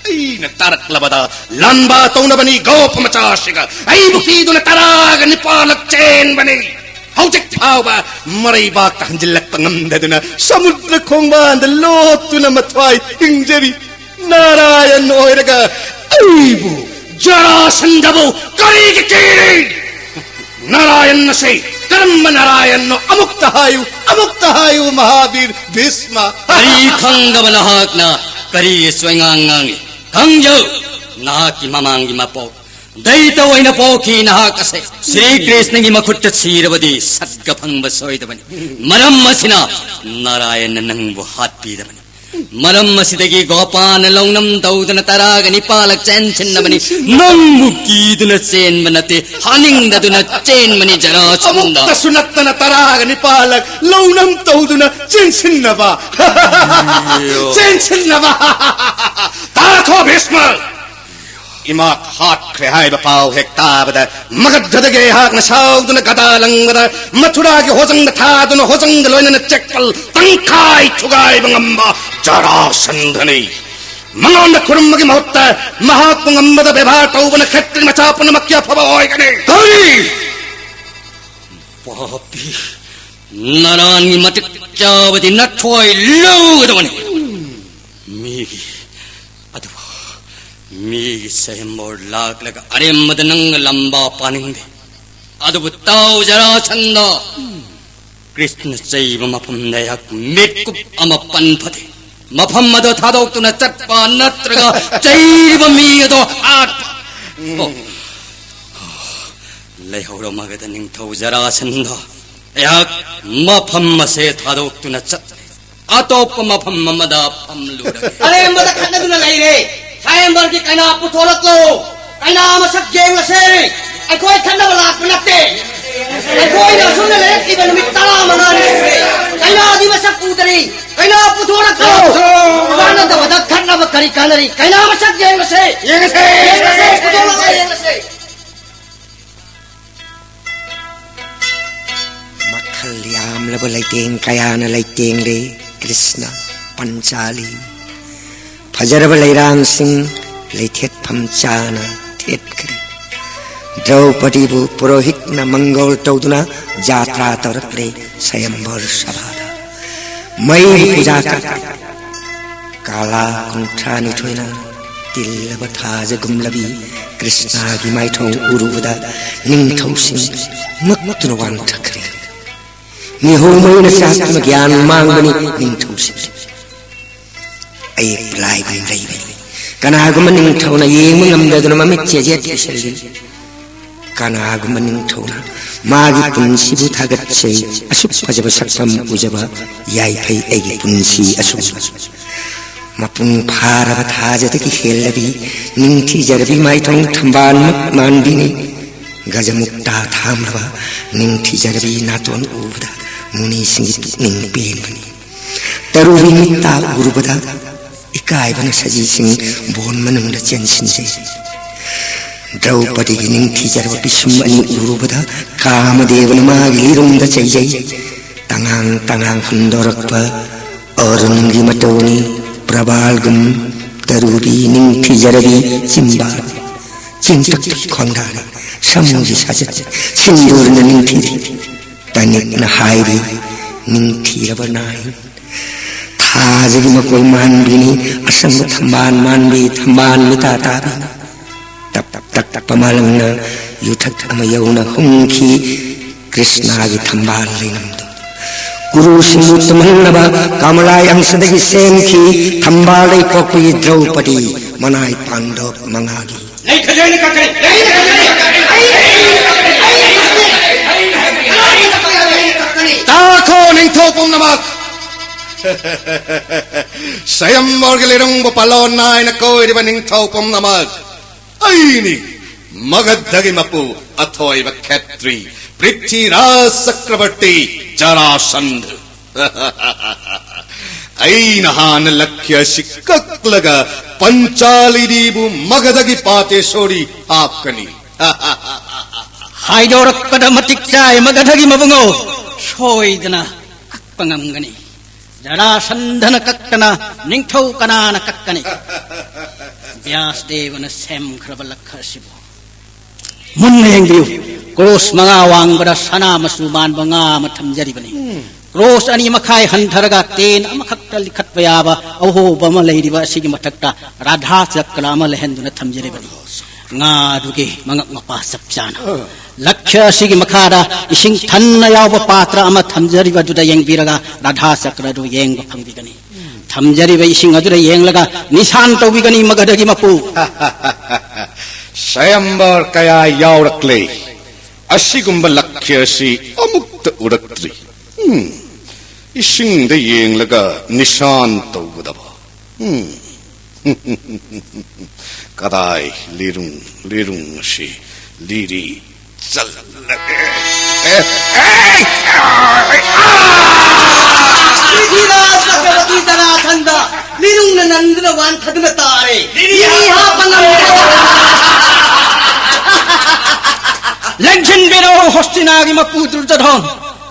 ꯑꯩꯅ ꯇꯥꯔꯛꯂꯕꯗ ꯂꯥꯟꯕ ꯇꯧꯅꯕꯅꯤ ꯒꯣꯄ ꯃꯆꯥꯁꯤꯒ꯫ ꯑꯩꯕꯨ ꯀꯤꯗꯨꯅ ꯇꯔꯥꯒ ꯅꯤꯄꯥꯜꯂꯛ ꯆꯦꯟꯕꯅꯤ꯫ ꯍꯧꯖꯤꯛ ꯐꯥꯎꯕ ꯃꯔꯩꯕꯥꯛꯇ ꯍꯟꯖꯤꯜꯂꯛꯄ ꯉꯝꯗꯗꯨꯅ ꯁꯃꯨꯗ꯭ꯔ ꯈꯣꯡꯕꯥꯟꯗ ꯂꯣꯠꯇꯨꯅ ꯃꯊ꯭ꯋꯥꯏ ꯍꯤꯡꯖꯔꯤ꯫ ꯅꯥꯔꯥꯌꯟ ꯑꯣꯏꯔꯒ ꯑꯩꯕꯨ, ꯖꯔꯥꯁꯟꯙꯕꯨ ꯀꯔꯤꯒꯤ ꯀꯤꯔꯤ? ꯅꯥꯔꯥꯌꯟ ꯑꯁꯤ ꯀꯔꯝꯕ ꯅꯥꯔꯥꯌꯟꯅꯣ? ꯑꯃꯨꯛꯇ ꯍꯥꯏꯌꯨ, ꯑꯃꯨꯛꯇ ꯍꯥꯏꯌꯨ, ꯃꯍꯥꯕꯤꯔ ꯚꯤꯁꯃ꯫ ꯀꯔꯤ ꯈꯪꯗꯕ ꯅꯍꯥꯛꯅ ꯀꯔꯤꯒꯤ ꯁꯣꯏꯉꯥꯡ ꯉꯥꯡꯉꯤ? ꯈꯪꯖꯧ, ꯅꯍꯥꯛꯀꯤ ꯃꯃꯥꯡꯒꯤ ꯃꯄꯣꯛ ꯗꯩꯇ ꯑꯣꯏꯅ ꯄꯣꯛꯈꯤ ꯅꯍꯥꯛ ꯑꯁꯦ꯫ ꯁ꯭ꯔꯤ ꯀ꯭ꯔꯤꯁꯅꯒꯤ ꯃꯈꯨꯠꯇ ꯁꯤꯔꯕꯗꯤ ꯁꯠꯒ ꯐꯪꯕ ꯁꯣꯏꯗꯕꯅꯤ꯫ ꯃꯔꯝ ꯑꯁꯤꯅ ꯅꯥꯔꯥꯌꯟꯅ ꯅꯪꯕꯨ ꯍꯥꯠꯄꯤꯗꯕꯅꯤ꯫ ꯃꯔꯝ ꯑꯁꯤꯗꯒꯤ ꯒꯣꯄꯥꯅ ꯂꯧꯅꯝ ꯇꯧꯗꯨꯅ ꯇꯔꯥꯒ ꯅꯤꯄꯥꯜꯂꯛ ꯆꯦꯟꯁꯤꯟꯅꯕꯅꯤ꯫ ꯅꯪꯕꯨ ꯀꯤꯗꯨꯅ ꯆꯦꯟꯕ ꯅꯠꯇꯦ, ꯍꯥꯅꯤꯡꯗꯗꯨꯅ ꯆꯦꯟꯕꯅꯤ, ꯖꯔꯥꯁꯟꯙ꯫ ꯑꯃꯨꯛꯇꯁꯨ ꯅꯠꯇꯅ ꯇꯔꯥꯒ ꯅꯤꯄꯥꯜꯂꯛ ꯂꯧꯅꯝ ꯇꯧꯗꯨꯅ ꯆꯦꯟꯁꯤꯟꯅꯕ꯫ ꯆꯦꯟꯁꯤꯟꯅꯕ꯫ ꯇꯥꯈꯣ, ꯚꯤꯁꯃ! ꯏꯃꯥ ꯍꯥꯠꯈ꯭ꯔꯦ ꯍꯥꯏꯕ ꯄꯥꯎ ꯍꯦꯛ ꯇꯥꯕꯗ, ꯃꯒꯙꯗꯒꯤ ꯑꯩꯍꯥꯛꯅ ꯁꯥꯎꯗꯨꯅ ꯒꯗꯥ ꯂꯪꯕꯗ, ꯃꯊꯨꯔꯥꯒꯤ ꯍꯣꯖꯪꯗ ꯊꯥꯗꯨꯅ, ꯍꯣꯖꯪꯗ ꯂꯣꯏꯅꯅ ꯆꯦꯛꯄꯜ ꯇꯪꯈꯥꯏ ꯊꯨꯒꯥꯏꯕ ꯉꯝꯕ ꯖꯔꯥꯁꯟꯙꯅꯤ꯫ ꯃꯉꯣꯟꯗ ꯈꯨꯔꯨꯝꯕꯒꯤ ꯃꯍꯨꯠꯇ ꯃꯍꯥꯛꯄꯨ ꯉꯝꯕꯗ ꯕꯦꯕꯥꯔ ꯇꯧꯕꯅ ꯈꯦꯇ꯭ꯔꯤ ꯃꯆꯥ ꯄꯨꯝꯅꯃꯛꯀꯤ ꯑꯐꯕ ꯑꯣꯏꯒꯅꯤ꯫ ꯀꯔꯤ? ꯄꯥꯄꯤ, ꯅꯥꯔꯥꯌꯟꯒꯤ ꯃꯇꯤꯛ ꯆꯥꯕꯗꯤ ꯅꯊ꯭ꯋꯥꯏ ꯂꯧꯒꯗꯕꯅꯤ꯫ ꯃꯤꯒꯤ ꯑꯗꯨꯕꯨ ꯃꯤꯒꯤ ꯁ꯭ꯋꯥꯌꯝꯚꯔ ꯂꯥꯛꯂꯒ ꯑꯔꯦꯝꯕꯗ ꯅꯪꯅ ꯂꯥꯟꯕ ꯄꯥꯅꯤꯡꯗꯦ꯫ ꯑꯗꯨꯕꯨ ꯇꯥꯎ, ꯖꯔꯥꯁꯟꯙ, ꯀ꯭ꯔꯤꯁꯅ ꯆꯩꯕ ꯃꯐꯝꯗ ꯑꯩꯍꯥꯛ ꯃꯤꯠꯀꯨꯞ ꯑꯃ ꯄꯟ ꯐꯗꯦ꯫ ꯃꯐꯝ ꯑꯗꯨ ꯊꯥꯗꯣꯛꯇꯨꯅ ꯆꯠꯄ ꯅꯠꯇ꯭ꯔꯒ ꯆꯩꯔꯤꯕ ꯃꯤ ꯑꯗꯨ ꯍꯥꯠꯄ꯫ ꯑꯣ, ꯂꯩꯍꯧꯔ ꯃꯒꯙ ꯅꯤꯡꯊꯧ ꯖꯔꯥꯁꯟꯙ, ꯑꯩꯍꯥꯛ ꯃꯐꯝ ꯑꯁꯦ ꯊꯥꯗꯣꯛꯇꯨꯅ ꯆꯠꯂꯦ꯫ ꯑꯇꯣꯞꯄ ꯃꯐꯝ ꯑꯃꯗ ꯐꯝꯂꯨꯔꯒꯦ꯫ ꯑꯔꯦꯝꯕꯗ ꯈꯠꯅꯗꯨꯅ ꯂꯩꯔꯦ꯫ ꯁ꯭ꯋꯥꯌꯝꯚꯔꯒꯤ ꯀꯩꯅꯥ ꯄꯨꯊꯣꯔꯛꯂꯣ꯫ ꯀꯩꯅꯥ ꯃꯁꯛ ꯌꯦꯡꯂꯁꯦ꯫ ꯑꯩꯈꯣꯏ ꯈꯠꯅꯕ ꯂꯥꯛꯄ ꯅꯠꯇꯦ꯫ ꯑꯩꯈꯣꯏꯅ ꯑꯁꯨꯝꯅ ꯂꯩꯔꯛꯂꯤꯕ ꯅꯨꯃꯤꯠ ꯇꯔꯥꯃꯉꯥꯅꯤ ꯁꯨꯔꯦ꯫ ꯀꯩꯅꯥꯗꯤ ꯃꯁꯛ ꯎꯗꯔꯤ꯫ ꯀꯩꯅꯥ ꯄꯨꯊꯣꯔꯛꯈ꯭ꯔꯣ꯫ ꯀꯥꯟꯅꯗꯕꯗ ꯈꯠꯅꯕ ꯀꯔꯤ ꯀꯥꯟꯅꯔꯤ? ꯀꯩꯅꯥ ꯃꯁꯛ ꯌꯦꯡꯉꯁꯦ꯫ ꯌꯦꯡꯉꯁꯦ꯫ ꯌꯦꯡꯉꯁꯦ꯫ ꯄꯨꯊꯣꯔꯛꯑꯣ, ꯌꯦꯡꯉꯁꯦ꯫ ꯃꯈꯜ ꯌꯥꯝꯂꯕ ꯂꯩꯇꯦꯡ ꯀꯌꯥꯅ ꯂꯩꯇꯦꯡꯂꯦ ꯀ꯭ꯔꯤꯁꯅ ꯄꯟꯆꯥꯂꯤ꯫ ꯐꯖꯔꯕ ꯂꯩꯔꯥꯡꯁꯤꯡ ꯂꯩꯊꯦꯠꯐꯝ ꯆꯥꯅ ꯊꯦꯠꯈ꯭ꯔꯦ꯫ ꯗ꯭ꯔꯧꯄꯗꯤꯕꯨ ꯄꯨꯔꯣꯍꯤꯠꯅ ꯃꯪꯒꯣꯜ ꯇꯧꯗꯨꯅ ꯖꯥꯇ꯭ꯔꯥ ꯇꯧꯔꯛꯂꯦ ꯁꯌꯝꯚꯔ ꯁꯚꯥꯗ꯫ ꯃꯩ ꯄꯨꯖꯥ ꯀꯠꯈ꯭ꯔꯦ꯫ ꯀꯥꯂꯥ ꯀꯨꯟꯊ꯭ꯔꯥꯅꯤꯊꯣꯏꯅ ꯇꯤꯜꯂꯕ ꯊꯥꯖꯒꯨꯝꯂꯕꯤ ꯀ꯭ꯔꯤꯁꯅꯥꯒꯤ ꯃꯥꯏꯊꯣꯡ ꯎꯔꯨꯕꯗ ꯅꯤꯡꯊꯧꯁꯤꯡ ꯉꯛꯇꯨꯅ ꯋꯥꯟꯊꯈ꯭ꯔꯦ꯫ ꯃꯤꯍꯧ ꯃꯩꯅ ꯆꯥꯛꯇꯨꯅ ꯒ꯭ꯌꯥꯟ ꯃꯥꯡꯕꯅꯤ ꯅꯤꯡꯊꯧꯁꯤꯡ꯫ ꯑꯌꯦꯛꯄ ꯂꯥꯏꯒꯨꯝ ꯂꯩꯕꯅꯤ꯫ ꯀꯅꯥꯒꯨꯝꯕ ꯅꯤꯡꯊꯧꯅ ꯌꯦꯡꯕ ꯉꯝꯗꯗꯨꯅ ꯃꯃꯤꯠ ꯆꯦꯖꯦꯠ ꯎꯏꯁꯤꯜꯂꯤ꯫ ꯀꯅꯥꯒꯨꯝꯕ ꯅꯤꯡꯊꯧꯅ ꯃꯥꯒꯤ ꯄꯨꯟꯁꯤꯕꯨ ꯊꯥꯒꯠꯆꯩ꯫ ꯑꯁꯨꯛ ꯐꯖꯕ ꯁꯛꯇꯝ ꯎꯖꯕ ꯌꯥꯏꯐꯩ ꯑꯩꯒꯤ ꯄꯨꯟꯁꯤ ꯑꯁꯨꯝꯅ꯫ ꯃꯄꯨꯡ ꯐꯥꯔꯕ ꯊꯥꯖꯗꯒꯤ ꯍꯦꯜꯂꯕꯤ ꯅꯤꯡꯊꯤꯖꯔꯕꯤ ꯃꯥꯏꯊꯣꯡ ꯊꯝꯕꯥꯜꯃꯛ ꯃꯥꯟꯕꯤꯅꯤ꯫ ꯒꯖꯃꯨꯛꯇꯥ ꯊꯥꯝꯂꯕ ꯅꯤꯡꯊꯤꯖꯔꯕꯤ ꯅꯥꯇꯣꯟ ꯎꯕꯗ ꯃꯨꯅꯤꯁꯤꯡꯒꯤ ꯄꯨꯛꯅꯤꯡ ꯄꯦꯟꯕꯅꯤ꯫ ꯇꯔꯨꯕꯤ ꯃꯤꯠꯇ ꯎꯔꯨꯕꯗ ꯏꯀꯥꯏꯕꯅ ꯁꯖꯤꯁꯤꯡ ꯕꯣꯟ ꯃꯅꯨꯡꯗ ꯆꯦꯟꯁꯤꯟꯖꯩ꯫ ꯗ꯭ꯔꯧꯄꯗꯤꯒꯤ ꯅꯤꯡꯊꯤꯖꯔꯕ ꯄꯤꯁꯨꯝ ꯑꯅꯤ ꯎꯔꯨꯕꯗ ꯀꯥꯃꯗꯦꯕꯅ ꯃꯥꯒꯤ ꯂꯤꯔꯨꯝꯗ ꯆꯩꯖꯩ꯫ ꯇꯉꯥꯡ ꯇꯉꯥꯡ ꯍꯨꯟꯗꯣꯔꯛꯄ ꯑꯔꯨꯟꯒꯤ ꯃꯇꯧꯅꯤ꯫ ꯄ꯭ꯔꯕꯥꯜꯒꯨꯝ ꯇꯔꯨꯕꯤ ꯅꯤꯡꯊꯤꯖꯔꯕꯤ ꯆꯤꯝꯕꯥꯜ ꯆꯦꯡꯇꯛꯄꯤ ꯈꯣꯡꯗꯥꯅꯤ꯫ ꯁꯃꯨꯒꯤ ꯁꯥꯖꯠ ꯁꯤꯟꯗꯨꯔꯅ ꯅꯤꯡꯊꯤꯔꯤ꯫ ꯇꯅꯤꯛꯅ ꯍꯥꯏꯔꯤ ꯅꯤꯡꯊꯤꯔꯕ ꯅꯥꯏ꯫ ꯊꯥꯖꯒꯤ ꯃꯀꯣꯏ ꯃꯥꯟꯕꯤꯅꯤ꯫ ꯑꯁꯪꯕ ꯊꯝꯕꯥꯜ ꯃꯥꯟꯕꯤ ꯊꯝꯕꯥꯜ ꯃꯤꯇꯥ ꯇꯥꯕꯤꯅꯤ꯫ ꯇꯞ ꯇꯞ ꯇꯞ ꯇꯞꯄ ꯃꯥꯂꯪꯅ ꯌꯨꯊꯛ ꯑꯃ ꯌꯧꯅ ꯍꯨꯝꯈꯤ꯫ ꯀ꯭ꯔꯤꯁꯅꯥꯒꯤ ꯊꯝꯕꯥꯜ ꯂꯩꯅꯝꯗꯨ ꯀꯨꯔꯨꯁꯤꯡꯕꯨ ꯇꯨꯝꯍꯟꯅꯕ ꯀꯃꯂꯥ ꯑꯪꯁꯗꯒꯤ ꯁꯦꯝꯈꯤ꯫ ꯊꯝꯕꯥꯜ ꯂꯩꯄꯣꯛꯄꯒꯤ ꯗ꯭ꯔꯧꯄꯗꯤ ꯃꯅꯥꯏ ꯄꯥꯟꯗꯣꯞ ꯃꯉꯥꯒꯤ ꯂꯩ ꯈꯖꯥꯏꯅ ꯀꯛꯀꯅꯤ꯫ ꯂꯩ ꯈꯖꯥꯏꯅ ꯀꯛꯀꯅꯤ꯫ ꯂꯩ ꯈꯖꯥꯏꯅ ꯀꯛꯀꯅꯤ꯫ ꯂꯩ ꯈꯖꯥꯏꯅ ꯀꯛꯀꯅꯤ꯫ ꯇꯥꯈꯣ ꯅꯤꯡꯊꯧ ꯄꯨꯝꯅꯃꯛ꯫ ꯁꯌꯝꯕꯔꯒꯤ ꯂꯩꯔꯨꯡꯕ ꯄꯥꯂꯣꯟ ꯅꯥꯏꯅ ꯀꯣꯏꯔꯤꯕ ꯅꯤꯡꯊꯧ ꯄꯨꯝꯅꯃꯛ꯫ ꯑꯩꯅꯤ꯫ ꯃꯒꯙꯒꯤ ꯃꯄꯨ ꯑꯊꯣꯏꯕ ꯈꯦꯇ꯭ꯔꯤ ꯄ꯭ꯔꯤꯊꯤꯔꯥꯖ ꯆꯀ꯭ꯔꯕꯔꯇꯤ ꯖꯔꯥꯁꯟꯙ꯫ ꯑꯩꯅ ꯍꯥꯟꯅ ꯂꯛꯈ꯭ꯌ ꯑꯁꯤ ꯀꯛꯂꯒ ꯄꯟꯆꯥꯂꯤꯅꯤꯕꯨ ꯃꯒꯙꯒꯤ ꯄꯥꯇꯦꯁꯣꯔꯤ ꯍꯥꯞꯀꯅꯤ꯫ ꯍꯥꯏꯗꯣꯔꯛꯄꯗ ꯃꯇꯤꯛ ꯆꯥꯏ ꯃꯒꯙꯒꯤ ꯃꯕꯨꯡꯉꯣ꯫ ꯁꯣꯏꯗꯅ ꯀꯛꯄ ꯉꯝꯒꯅꯤ꯫ ꯖꯔꯥꯁꯟꯙꯅ ꯀꯛꯇꯅ ꯅꯤꯡꯊꯧ ꯀꯅꯥꯅ ꯀꯛꯀꯅꯤ? ꯕ꯭ꯌꯥꯁꯗꯦꯕꯅ ꯁꯦꯝꯈ꯭ꯔꯕ ꯂꯛꯈ ꯑꯁꯤꯕꯨ ꯃꯨꯟꯅ ꯌꯦꯡꯕꯤꯌꯨ꯫ ꯀ꯭ꯔꯣꯁ ꯃꯉꯥ ꯋꯥꯡꯕꯗ ꯁꯅꯥ ꯃꯆꯨ ꯃꯥꯟꯕ ꯉꯥ ꯑꯃ ꯊꯝꯖꯔꯤꯕꯅꯤ꯫ ꯀ꯭ꯔꯣꯁ ꯑꯅꯤ ꯃꯈꯥꯏ ꯍꯟꯊꯔꯒ ꯇꯦꯟ ꯑꯃꯈꯛꯇ ꯂꯤꯈꯠꯄ ꯌꯥꯕ ꯑꯍꯣꯕ ꯑꯃ ꯂꯩꯔꯤꯕ ꯑꯁꯤꯒꯤ ꯃꯊꯛꯇ ꯔꯥꯙꯥ ꯆꯀ꯭ꯔ ꯑꯃ ꯂꯩꯍꯟꯗꯨꯅ ꯊꯝꯖꯔꯤꯕꯅꯤ꯫ ꯉꯥ ꯑꯗꯨꯒꯤ ꯃꯉꯛ ꯃꯄꯥ ꯆꯞ ꯆꯥꯅ ꯂꯛꯈ꯭ꯌ ꯑꯁꯤꯒꯤ ꯃꯈꯥꯗ ꯏꯁꯤꯡ ꯊꯟꯅ ꯌꯥꯎꯕ ꯄꯥꯇ꯭ꯔ ꯑꯃ ꯊꯝꯖꯔꯤꯕ ꯑꯗꯨꯗ ꯌꯦꯡꯕꯤꯔꯒ ꯔꯥꯙꯥ ꯆꯀ꯭ꯔ ꯑꯗꯨ ꯌꯦꯡꯕ ꯐꯪꯕꯤꯒꯅꯤ꯫ ꯊꯝꯖꯔꯤꯕ ꯏꯁꯤꯡ ꯑꯗꯨꯗ ꯌꯦꯡꯂꯒ ꯅꯤꯁꯥꯟ ꯇꯧꯕꯤꯒꯅꯤ ꯃꯒꯙꯒꯤ ꯃꯄꯨ꯫ ꯁ꯭ꯋꯌꯝꯕꯔ ꯀꯌꯥ ꯌꯥꯎꯔꯛꯂꯦ꯫ ꯑꯁꯤꯒꯨꯝꯕ ꯂꯛꯈ꯭ꯌ ꯑꯁꯤ ꯑꯃꯨꯛꯇ ꯎꯔꯛꯇ꯭ꯔꯤ꯫ ꯎꯝ, ꯏꯁꯤꯡꯗ ꯌꯦꯡꯂꯒ ꯅꯤꯁꯥꯟ ꯇꯧꯒꯗꯕ꯫ ꯎꯝ꯫ ꯀꯗꯥꯏ ꯂꯤꯔꯨꯡ, ꯂꯤꯔꯨꯡ ꯑꯁꯤ ꯂꯤꯔꯤ ꯆꯜꯂꯒꯦ꯫ ꯑꯦ, ꯑꯦ, ꯑꯥ! ꯄ꯭ꯔꯤꯊꯤꯔꯥꯖ ꯆꯀ꯭ꯔꯕꯔꯇꯤ ꯖꯔꯥꯁꯟꯙ ꯂꯤꯔꯨꯡꯅ ꯅꯟꯗꯨꯅ ꯋꯥꯟꯊꯗꯨꯅ ꯇꯥꯔꯦ꯫ ꯂꯤꯔꯤ ꯍꯥꯞꯄ ꯉꯝꯗ꯭ꯔꯦ꯫ ꯂꯦꯡꯁꯤꯟꯕꯤꯔꯣ ꯍꯣꯁꯇꯤꯅꯥꯒꯤ ꯃꯄꯨ ꯗꯨꯔꯖꯣꯙꯣꯟ꯫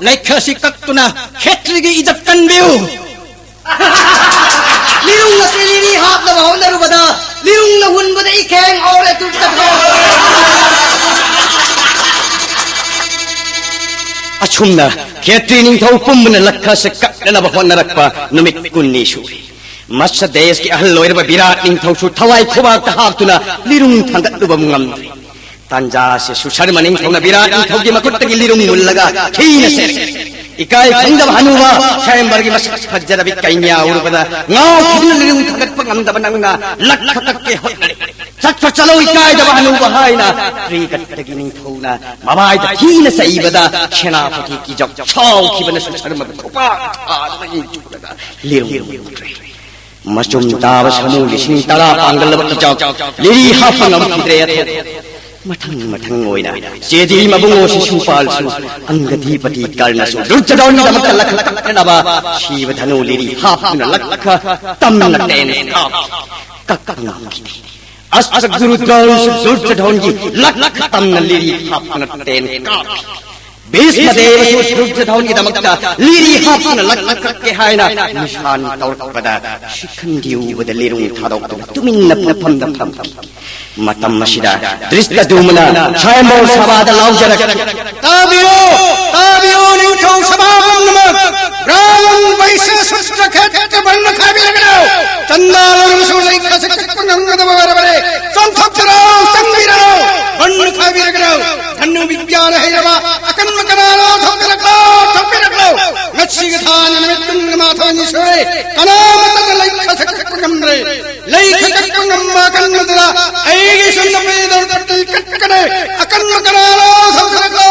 ꯂꯛꯈ꯭ꯌ ꯑꯁꯤ ꯀꯛꯇꯨꯅ ꯈꯦꯇ꯭ꯔꯤꯒꯤ ꯏꯖꯠ ꯀꯟꯕꯤꯌꯨ꯫ ꯂꯤꯔꯨꯡ ꯑꯁꯤ ꯂꯤꯔꯤ ꯍꯥꯞꯅꯕ ꯍꯣꯠꯅꯔꯨꯕꯗ ꯂꯤꯔꯨꯡꯅ ꯍꯨꯟꯕꯗ ꯏꯈꯦꯡ ꯍꯧꯔꯦ ꯗꯨꯔꯖꯣꯙꯣꯟ꯫ ꯑꯁꯨꯝꯅ ꯈꯦꯇ꯭ꯔꯤ ꯅꯤꯡꯊꯧ ꯄꯨꯝꯕꯅ ꯂꯛꯈ꯭ꯌ ꯑꯁꯤ ꯀꯛꯅꯅꯕ ꯍꯣꯠꯅꯔꯛꯄ ꯅꯨꯃꯤꯠ ꯀꯨꯟꯅꯤ ꯁꯨꯔꯦ꯫ ꯃꯠꯁ ꯗꯦꯁꯀꯤ ꯑꯍꯜ ꯑꯣꯏꯔꯕ ꯕꯤꯔꯥꯠ ꯅꯤꯡꯊꯧꯁꯨ ꯊꯋꯥꯏ ꯈꯨꯕꯥꯛꯇ ꯍꯥꯞꯇꯨꯅ ꯂꯤꯔꯨꯡ ꯊꯥꯡꯒꯠꯂꯨꯕ ꯉꯝꯗ꯭ꯔꯦ꯫ ꯇꯥꯟꯖꯥ ꯑꯁꯤ ꯁꯨꯁꯔꯃ ꯅꯤꯡꯊꯧꯅ ꯕꯤꯔꯥꯠ ꯅꯤꯡꯊꯧꯒꯤ ꯃꯈꯨꯠꯇꯒꯤ ꯂꯤꯔꯨꯡ ꯃꯨꯜꯂꯒ ꯊꯤꯅ ꯁꯦꯠꯈꯤ꯫ ꯏꯀꯥꯏ ꯈꯪꯗꯕ ꯍꯅꯨꯕ ꯁ꯭ꯋꯌꯝꯕꯔꯒꯤ ꯃꯁꯛ ꯐꯖꯔꯕꯤ ꯀꯩꯅ꯭ꯌꯥ ꯎꯔꯨꯕꯗ ꯉꯥꯎꯈꯤꯗꯨꯅ ꯂꯤꯔꯨꯡ ꯊꯥꯡꯒꯠꯄ ꯉꯝꯗꯕ ꯅꯪꯅ ꯂꯛꯈ꯭ꯌ ꯀꯛꯀꯦ ꯍꯣꯠꯅꯔꯦ꯫ ꯆꯠꯈ꯭ꯔꯣ ꯆꯠꯂꯣ ꯏꯀꯥꯏꯗꯕ ꯍꯅꯨꯕ ꯍꯥꯏꯅ ꯇ꯭ꯔꯤꯒꯠꯇꯒꯤ ꯅꯤꯡꯊꯧꯅ ꯃꯃꯥꯏꯗ ꯊꯤꯅ ꯆꯩꯕꯗ ꯁꯦꯅꯥꯄꯇꯤ ꯀꯤꯖꯧ ꯁꯥꯎꯈꯤꯕꯅ ꯁꯨꯁꯔꯃꯕꯨ ꯈꯨꯄꯥꯛ ꯊꯥꯗꯨꯅ ꯏꯟꯊꯨꯔꯒ ꯂꯤꯔꯨꯡ ꯃꯨꯠꯈ꯭ꯔꯦ꯫ ꯃꯆꯨꯝ ꯇꯥꯕ ꯁꯥꯃꯨ ꯂꯤꯁꯤꯡ ꯇꯔꯥ ꯄꯥꯡꯒꯜꯂꯕ ꯀꯤꯖꯧ ꯂꯤꯔꯤ ꯍꯥꯞꯄ ꯉꯝꯈꯤꯗ꯭ꯔꯦ꯫ ꯑꯊꯣꯛ ꯃꯊꯪ ꯃꯊꯪ ꯑꯣꯏꯅ ꯆꯦꯗꯤ ꯃꯕꯨꯡꯉꯣ ꯁꯤꯁꯨꯄꯥꯜꯁꯨ, ꯑꯪꯒꯗꯤꯄꯇꯤ ꯀꯔꯅꯁꯨ ꯗꯨꯔꯖꯣꯙꯟꯒꯤꯗꯃꯛꯇ ꯂꯛꯈ ꯀꯛꯅꯅꯕ ꯁꯤꯕ ꯙꯅꯨ ꯂꯤꯔꯤ ꯍꯥꯞꯇꯨꯅ ꯂꯛꯈ ꯇꯝꯅ ꯇꯦꯟ ꯀꯥꯞꯈꯤ꯫ ꯀꯛꯄ ꯉꯝꯈꯤꯗꯦ꯫ ꯑꯁꯇ ꯒꯨꯔꯨ ꯗ꯭ꯔꯣꯟꯁꯨ ꯗꯨꯔꯖꯣꯙꯟꯒꯤ ꯂꯛꯈ ꯇꯝꯅ ꯂꯤꯔꯤ ꯍꯥꯞꯇꯨꯅ ꯇꯦꯟ ꯀꯥꯞꯈꯤ꯫ ꯚꯤꯁꯃ ꯗꯦꯕꯁꯨ ꯗꯨꯔꯖꯣꯙꯟꯒꯤꯗꯃꯛꯇ ꯂꯤꯔꯤ ꯍꯥꯞꯇꯨꯅ ꯂꯛꯈ ꯀꯛꯀꯦ ꯍꯥꯏꯅ ꯅꯤꯁꯥꯟ ꯇꯧꯔꯛꯄꯗ ꯁꯤꯈꯟꯗꯤ ꯎꯕꯗ ꯂꯤꯔꯨꯡ ꯊꯥꯗꯣꯛꯇꯨꯅ ꯇꯨꯃꯤꯟꯅ ꯃꯐꯝꯗ ꯐꯝꯈꯤ꯫ ꯃꯇꯝ ꯑꯁꯤꯗ ꯙ꯭ꯔꯤꯁꯇꯗ꯭ꯌꯨꯝꯅ ꯁ꯭ꯋꯥꯌꯝꯚꯔ ꯁꯚꯥꯗ ꯂꯥꯎꯖꯔꯛꯈꯤ꯫ ꯇꯥꯕꯤꯌꯨ, ꯇꯥꯕꯤꯌꯨ, ꯅꯤꯡꯊꯧ ꯁꯚꯥ ꯄꯨꯝꯅꯃꯛ! ꯕ꯭ꯔꯥꯍꯃꯟ ꯚꯩꯁ꯭ꯌ ꯁꯨꯗ꯭ꯔ ꯈꯦꯇ꯭ꯔ ꯕꯟꯙ ꯈꯥꯏꯕꯤꯔꯒꯅꯨ! ꯆꯟꯗꯥ ꯂꯧꯔꯕꯁꯨ ꯂꯩꯈꯥꯁꯦ ꯀꯛꯄ ꯉꯝꯒꯗꯕ ꯑꯣꯏꯔꯕꯅꯤ꯫ ꯆꯣꯡꯊꯣꯛꯄꯤꯔꯣ, ꯆꯪꯕꯤꯔꯣ! ꯕꯟꯙ ꯈꯥꯏꯕꯤꯔꯒꯅꯨ! ꯙꯅꯨ ꯕꯤꯗ꯭ꯌꯥꯅ ꯍꯩꯔꯕ ꯑꯀꯟꯕ ꯀꯅꯥꯅꯣ ꯊꯣꯛꯄꯤꯔꯛꯂꯣ, ꯊꯣꯛꯄꯤꯔꯛꯂꯣ! ꯉꯁꯤꯒꯤ ꯊꯥꯅ ꯅꯨꯃꯤꯠ ꯀꯨꯟꯒ ꯃꯥꯊꯣꯏꯅꯤ ꯁꯨꯔꯦ, ꯀꯅꯥꯃꯠꯇꯅ ꯂꯩꯈꯥꯁꯦ ꯀꯛꯄ ꯉꯝꯗ꯭ꯔꯦ꯫ ꯂꯩꯈꯥ ꯀꯛꯄ ꯉꯝꯕ ꯑꯀꯟꯕꯗꯨꯗ ꯑꯩꯒꯤ ꯁꯣꯝꯗ ꯄꯤꯗꯧ ꯄꯠꯇꯤ ꯀꯛꯀꯅꯤ꯫ ꯑꯀꯟꯕ ꯀꯅꯥꯅꯣ ꯊꯣꯛꯄꯤꯔꯛꯂꯣ,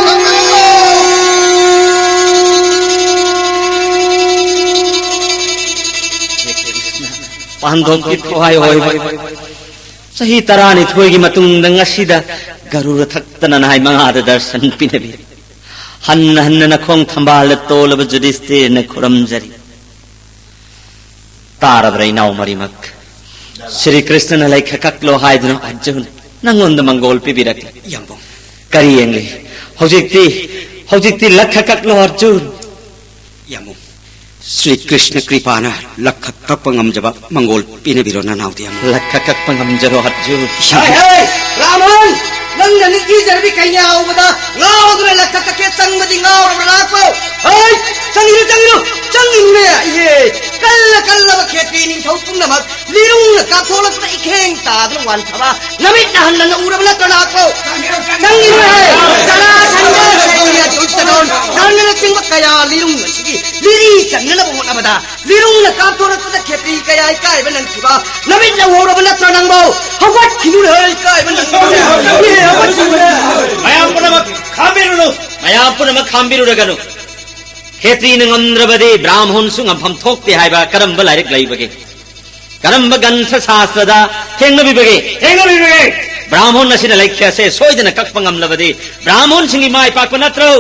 ꯊꯣꯛꯄꯤꯔꯛꯂꯣ! ꯄꯥꯟꯗꯣꯞꯀꯤ ꯊꯋꯥꯏ ꯑꯣꯏꯕ, ꯆꯍꯤ ꯇꯔꯥꯅꯤꯊꯣꯏꯒꯤ ꯃꯇꯨꯡꯗ ꯉꯁꯤꯗ ꯒꯔꯨꯔ ꯊꯛꯇꯅ ꯅꯍꯥꯏ ꯃꯉꯥꯗ ꯗꯔꯁꯟ ꯄꯤꯅꯕꯤ꯫ ꯍꯟꯅ ꯍꯟꯅ ꯅꯈꯣꯡ ꯊꯝꯕꯥꯜꯗ ꯇꯣꯜꯂꯕ ꯖꯨꯗꯤꯁꯇꯤꯔꯅ ꯈꯨꯔꯨꯝꯖꯔꯤ꯫ ꯇꯥꯔꯕ꯭ꯔꯥ ꯏꯅꯥꯎ ꯃꯔꯤꯃꯛ? ꯁ꯭ꯔꯤ ꯀ꯭ꯔꯤꯁꯅꯅ ꯂꯩꯈ ꯀꯛꯂꯣ ꯍꯥꯏꯗꯨꯅ ꯑꯔꯖꯨꯟ ꯅꯪꯉꯣꯟꯗ ꯃꯪꯒꯣꯜ ꯄꯤꯕꯤꯔꯛꯂꯤ꯫ ꯌꯥꯝꯕꯨꯡ꯫ ꯀꯔꯤ ꯌꯦꯡꯂꯤ? ꯍꯧꯖꯤꯛꯇꯤ, ꯍꯧꯖꯤꯛꯇꯤ ꯂꯛꯈ ꯀꯛꯂꯣ ꯑꯔꯖꯨꯟ꯫ ꯌꯥꯝꯕꯨꯡ꯫ ꯁ꯭ꯔꯤ ꯀ꯭ꯔꯤꯁꯅ ꯀ꯭ꯔꯤꯄꯥꯅ ꯂꯛꯈ ꯀꯛꯄ ꯉꯝꯖꯕ ꯃꯪꯒꯣꯜ ꯄꯤꯅꯕꯤꯔꯣ ꯅꯅꯥꯎꯗꯤ ꯌꯥꯝꯕꯨꯡ꯫ ꯂꯛꯈ ꯀꯛꯄ ꯉꯝꯖꯔꯣ ꯑꯔꯖꯨꯟ꯫ ꯍꯩ, ꯍꯩ, ꯕ꯭ꯔꯥꯍꯃꯟ! ꯅꯪꯅ ꯅꯤꯡꯊꯤꯖꯔꯕꯤ ꯀꯩꯅꯥ ꯎꯕꯗ ꯉꯥꯎꯗꯨꯅ ꯂꯛꯈ ꯀꯛꯀꯦ ꯆꯪꯕꯗꯤ ꯉꯥꯎꯔꯕ꯭ꯔꯥ ꯂꯥꯛꯄꯧ? ꯍꯩ! ꯆꯪꯉꯤꯅꯨ, ꯆꯪꯉꯤꯅꯨ! ꯆꯪꯉꯤꯅꯨꯅꯦ! ꯏꯍꯦ! ꯀꯜꯂ ꯀꯜꯂꯕ ꯈꯦꯇ꯭ꯔꯤ ꯅꯤꯡꯊꯧ ꯄꯨꯝꯅꯃꯛ ꯂꯤꯔꯨꯡꯅ ꯀꯥꯞꯊꯣꯛꯂꯛꯄꯗ ꯏꯈꯦꯡ ꯇꯥꯗꯨꯅ ꯋꯥꯟꯊꯕ ꯅꯃꯤꯠꯅ ꯍꯟꯅ ꯎꯔꯕ ꯅꯠꯇ꯭ꯔꯣ ꯂꯥꯛꯄꯧ? ꯆꯪꯉꯤꯅꯨ ꯍꯦ! ꯖꯔꯥꯁꯟꯙ, ꯁꯩꯅ꯭ꯌ, ꯗꯨꯁꯇꯗꯣꯟ, ꯀꯔꯅꯅꯆꯤꯡꯕ ꯀꯌꯥ ꯂꯤꯔꯨꯡ ꯑꯁꯤꯒꯤ ꯂꯤꯔꯤ ꯆꯟꯅꯅꯕ ꯍꯣꯠꯅꯕꯗ ꯂꯤꯔꯨꯡꯅ ꯀꯥꯞꯊꯣꯔꯛꯄꯗ ꯈꯦꯇ꯭ꯔꯤ ꯀꯌꯥ ꯏꯀꯥꯏꯕ ꯅꯪꯈꯤꯕ ꯅꯃꯤꯠꯅ ꯎꯍꯧꯔꯕ ꯅꯠꯇ꯭ꯔꯣ ꯅꯪꯕꯣ? ꯍꯧꯒꯠꯈꯤꯅꯨꯅꯦ ꯍꯦ, ꯏꯀꯥꯏꯕ ꯅꯪꯈꯤꯕ꯫ ꯏꯍꯦ, ꯍꯧꯒꯠꯈꯤꯅꯨꯅꯦ꯫ ꯃꯌꯥꯝ ꯄꯨꯝꯅꯃꯛ ꯈꯥꯝꯕꯤꯔꯨꯅꯨ꯫ ꯃꯌꯥꯝ ꯄꯨꯝꯅꯃꯛ ꯈꯥꯝꯕꯤꯔꯨꯔꯒꯅꯨ꯫ ꯈꯦꯇ꯭ꯔꯤꯅ ꯉꯝꯗ꯭ꯔꯕꯗꯤ ꯕ꯭ꯔꯥꯍꯃꯣꯟꯁꯨ ꯉꯝꯐꯝ ꯊꯣꯛꯇꯦ ꯍꯥꯏꯕ ꯀꯔꯝꯕ ꯂꯥꯏꯔꯤꯛ ꯂꯩꯕꯒꯦ? ꯀꯔꯝꯕ ꯒ꯭ꯔꯟꯊ ꯁꯥꯁꯇ꯭ꯔꯗ ꯊꯦꯡꯅꯕꯤꯕꯒꯦ? ꯊꯦꯡꯅꯕꯤꯕꯒꯦ? ꯕ꯭ꯔꯥꯍꯃꯣꯟ ꯑꯁꯤꯅ ꯂꯩꯈ꯭ꯌꯥꯁꯦ ꯁꯣꯏꯗꯅ ꯀꯛꯄ ꯉꯝꯂꯕꯗꯤ ꯕ꯭ꯔꯥꯍꯃꯣꯟꯁꯤꯡꯒꯤ ꯃꯥꯏ ꯄꯥꯛꯄ ꯅꯠꯇ꯭ꯔꯣ?